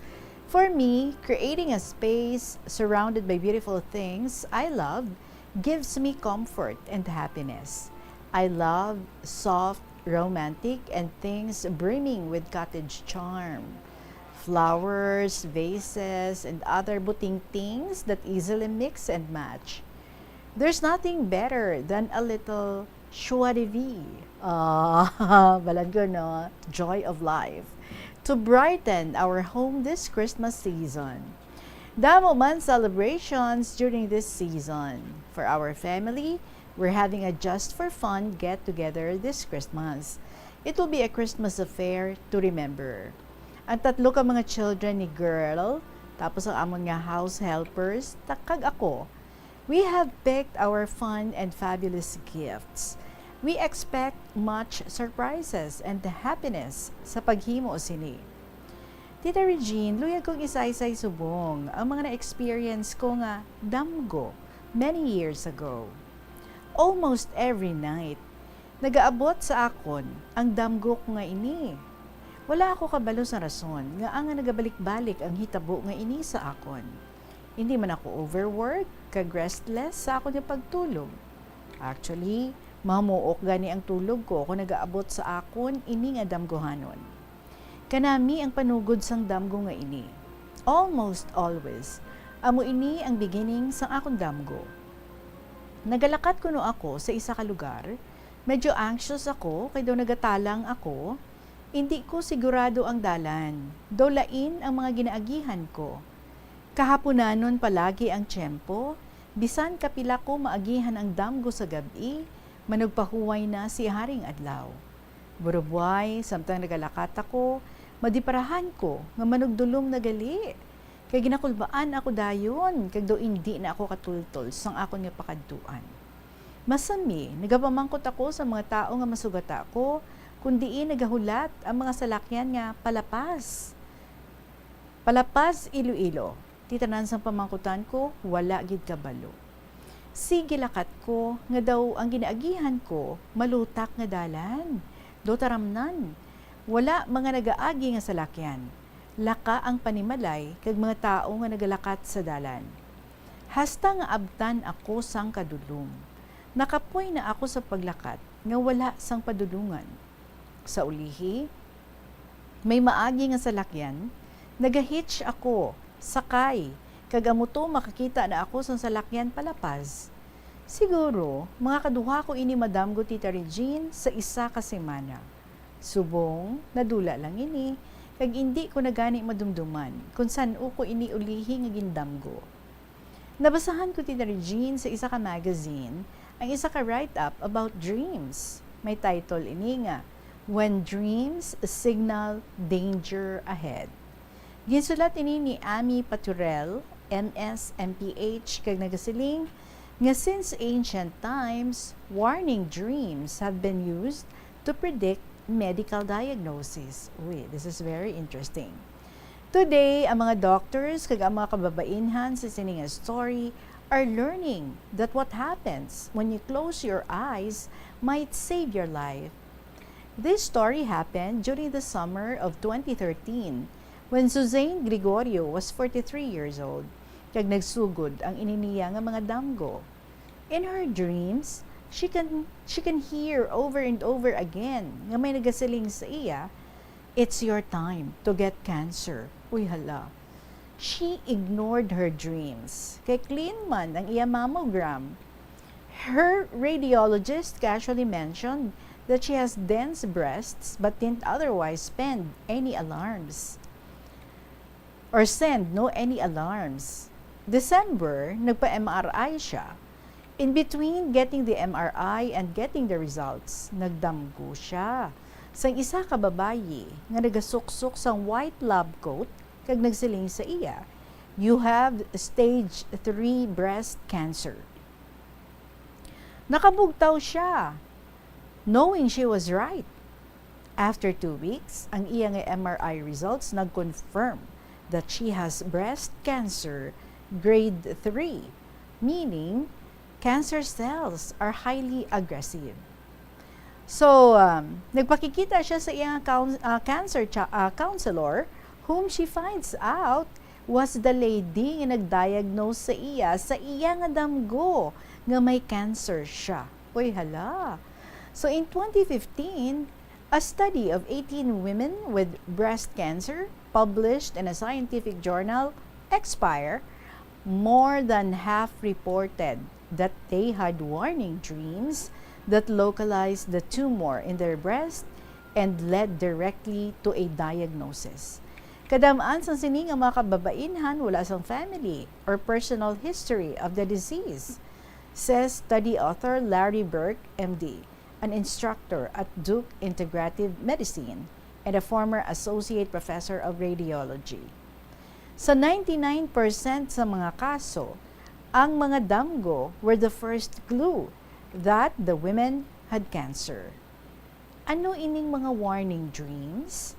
For me, creating a space surrounded by beautiful things I love gives me comfort and happiness. I love soft, romantic, and things brimming with cottage charm. Flowers, vases, and other buting things that easily mix and match. There's nothing better than a little joie de vie. Ah, balan ko, no? Joy of life. To brighten our home this Christmas season. Damo man celebrations during this season. For our family, we're having a just for fun get together this Christmas. It will be a Christmas affair to remember. Ang tatlo ka mga children ni girl, tapos ang amon nga house helpers, ta-, kag ako. We have picked our fun and fabulous gifts. We expect much surprises and happiness sa paghimo sini. Tita Regine, luyag kong isaysay subong ang mga na-experience ko nga damgo many years ago. Almost every night, nagaabot sa akon ang damgo ko nga ini. Wala ako kabalo sa rason nga ang nagabalik-balik ang hitabo nga ini sa akon. Hindi man ako overwork kag restless sa akon nga pagtulog. Actually, mamuok gani ang tulog ko kon nagaabot sa akon ini nga damgohanon. Kanami ang panugod sang damgo nga ini. Almost always, amo ini ang beginning sang akon damgo. Nagalakat kuno ako sa isa ka lugar. Medyo anxious ako kay daw nagatalang ako. Indi ko sigurado ang dalan. Daw lain ang mga ginaagihan ko. Kahaponanon palagi ang tiyempo, bisan kapila ko maagihan ang damgo sa gab-i, manugpahuway na si haring adlaw. Burubway, samtang nagalakat ako, madiparahan ko nga manugdulom na gali. Kay ginakulbaan ako dayon, kag daw indi na ako katultol sang akon nga pakadtuan. Masami, nagapamangkot ako sa mga tawo nga masugata ko, kon diin nagahulat ang mga salakyan nga palapas. Palapas Iloilo. Ti tanan sang pamangkutan ko, wala gid kabalo. Sige lakat ko, nga daw ang ginaagihan ko malutak nga dalan. Do taramnan, wala mga nagaagi nga salakyan. Laka ang panimalay kag mga tawo nga nagalakat sa dalan. Hasta nga abtan ako sang kadulom. Nakapoy na ako sa paglakat nga wala sang padulongan. Sa ulihi, may maagi nga salakyan, naga-hitch ako, sakay, kag amo to makakita na ako sang salakyan palapaz. Siguro, mga kaduha ko ini madamgo, Tita Regine, sa isa ka semana. Subong, nadula lang ini, kag indi ko na gani madumduman kon san-o ko ini ulihi nga gindamgo. Nabasahan ko, Tita Regine, sa isa ka magazine ang isa ka write-up about dreams. May title ini nga, When Dreams Signal Danger Ahead. Ginsulat ini ni Amy Paturel, M S, M P H, kag nagasiling nga since ancient times, warning dreams have been used to predict medical diagnosis. Uy, this is very interesting. Today, ang mga doctors kag ang mga kababainhan sa sini nga story are learning that what happens when you close your eyes might save your life. This story happened during the summer of twenty thirteen, when Suzanne Gregorio was forty-three years old, kag nagsugod ang ini niya nga mga damgo. In her dreams, she can, she can hear over and over again nga may nagasiling sa iya, "It's your time to get cancer." Uy, hala. She ignored her dreams. Kay clean man ang iya mammogram. Her radiologist casually mentioned that she has dense breasts but didn't otherwise spend any alarms or send no any alarms. December, nagpa-M R I siya. In between getting the M R I and getting the results, nagdamgo siya sang isa ka babayi nga nagasuksok sang white lab coat kag nagsiling sa iya, "You have stage three breast cancer." Nakabugtaw siya, knowing she was right. After two weeks, ang iya nga M R I results nag-confirm that she has breast cancer grade three, meaning cancer cells are highly aggressive. So, um, nagpakikita siya sa iyang coun-, ah, cancer cha-, ah, counselor, whom she finds out was the lady nga nag-diagnose sa iya, sa iya nga damgo nga may cancer siya. Uy, hala. So, in twenty fifteen, a study of eighteen women with breast cancer published in a scientific journal, Expire, more than half reported that they had warning dreams that localized the tumor in their breast and led directly to a diagnosis. Kadam-an sang sini nga mga kababainhan wala sang family or personal history of the disease, says study author Larry Burke, M D, an instructor at Duke Integrative Medicine and a former associate professor of radiology. Sa ninety-nine percent sa mga kaso, ang mga damgo were the first clue that the women had cancer. Ano ining mga warning dreams?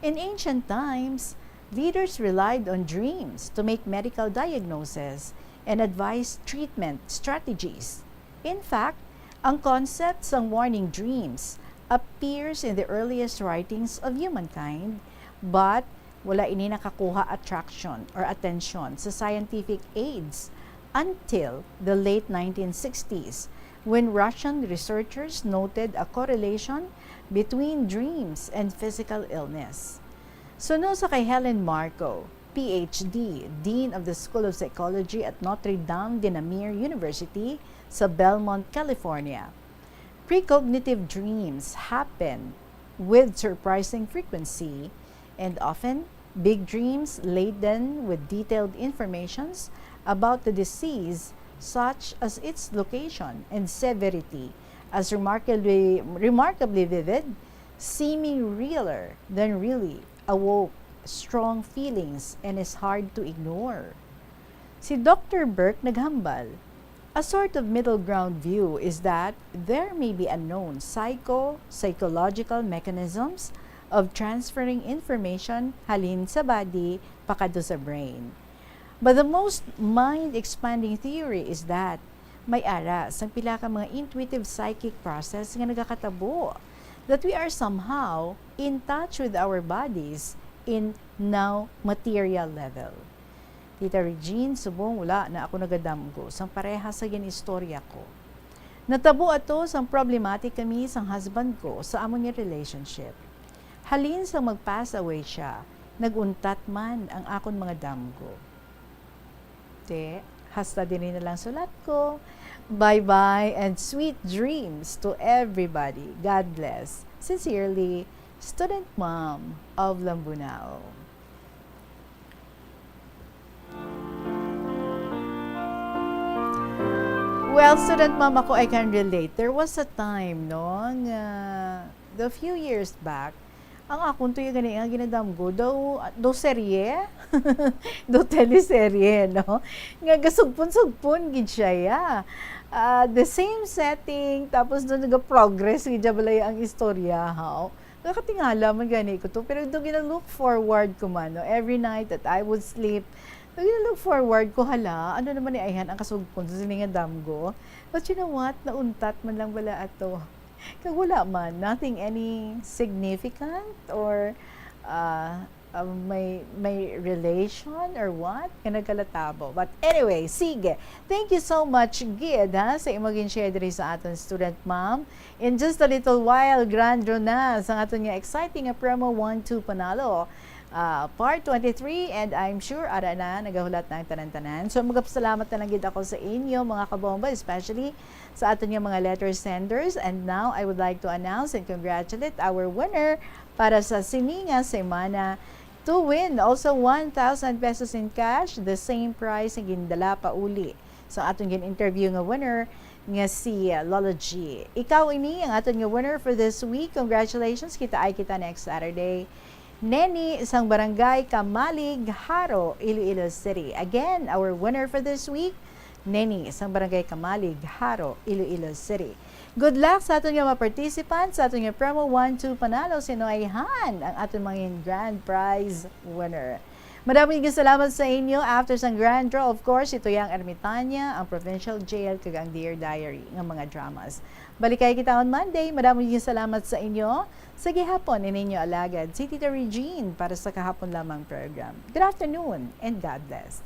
In ancient times, leaders relied on dreams to make medical diagnosis and advise treatment strategies. In fact, ang concept sang warning dreams appears in the earliest writings of humankind, but wala ini nakakuha attraction or attention sa scientific age until the late nineteen sixties, when Russian researchers noted a correlation between dreams and physical illness. Suno sa kay Helen Marko, P H D, Dean of the School of Psychology at Notre Dame de Namur University sa Belmont, California, precognitive dreams happen with surprising frequency, and often big dreams laden with detailed informations about the disease, such as its location and severity, as remarkably, remarkably vivid, seeming realer than really, awoke strong feelings and is hard to ignore. Si Doctor Burke naghambal, a sort of middle ground view is that there may be unknown psycho-, psychological mechanisms of transferring information halin sa body pakadto sa brain. But the most mind-expanding theory is that may ara sang pila ka mga intuitive psychic process nga nagakatabo, that we are somehow in touch with our bodies in now material level. Tita Regine, subong wala na ako nagadamgo sang pareha sa ginistorya ko. Natabo ato sang problematic kami sang husband ko sa amon nga relationship. Halin sang mag-pass away siya, nag-untat man ang akon mga damgo. Te, hasta diri na lang sulat ko. Bye-bye and sweet dreams to everybody. God bless. Sincerely, Student Mom of Lambunao. Well, Student Mom, ako, I can relate. There was a time, no, nga the few years back, ang akon to yung gani nga ginadamgo, daw, daw serye, daw teleserye, no? Nga gasugpon-sugpon gid siya, ya. Ah, the same setting, tapos doon nag-progress gid siya balay ang istorya, haw? Nakatingala man gani ko to, pero daw gina-look forward ko man, no? Every night that I would sleep, daw gina-look forward ko, hala, ano naman ni ayhan ang kasugpon sa sini nga damgo? But you know what? Nauntat man lang bala ato. Kag wala man, nothing any significant or, ah, ah, may, may relation or what nga nagkalatabo. But anyway, sige. Thank you so much, gid, ha, sa imo gin-share diri sa aton, Student Mom. In just a little while, grand draw na sa aton nga exciting nga promo, One Two Panalo, ah, Part twenty-three, and I'm sure ara na nagahulat na ang tanan-tanan. So, magapasalamat na lang gid ako sa inyo, mga kabomba, especially sa aton nga mga letter senders. And now, I would like to announce and congratulate our winner para sa sini nga semana to win also one thousand pesos in cash, the same prize nga gindala pauli sa aton gin-interview nga winner nga si, uh, Lola G. Ikaw ini ang aton nga winner for this week. Congratulations, kita-ay kita next Saturday. Neni sang Barangay Kamalig, Jaro, Iloilo City. Again, our winner for this week, Neni sang Barangay Kamalig, Jaro, Iloilo City. Good luck sa aton nga mga participants sa aton nga promo, One Two Panalo, sino ayhan ang aton mga grand prize winner. Madamo nga salamat sa inyo. After sang grand draw, of course, ito yang Ermitaña, ang Provincial Jail, kag ang Dear Diary nga mga dramas. Balikay kita on Monday. Madamo nga salamat sa inyo. Sa gihapon, ini inyo alagad, si Tita Regine para sa Kahapon Lamang program. Good afternoon and God bless.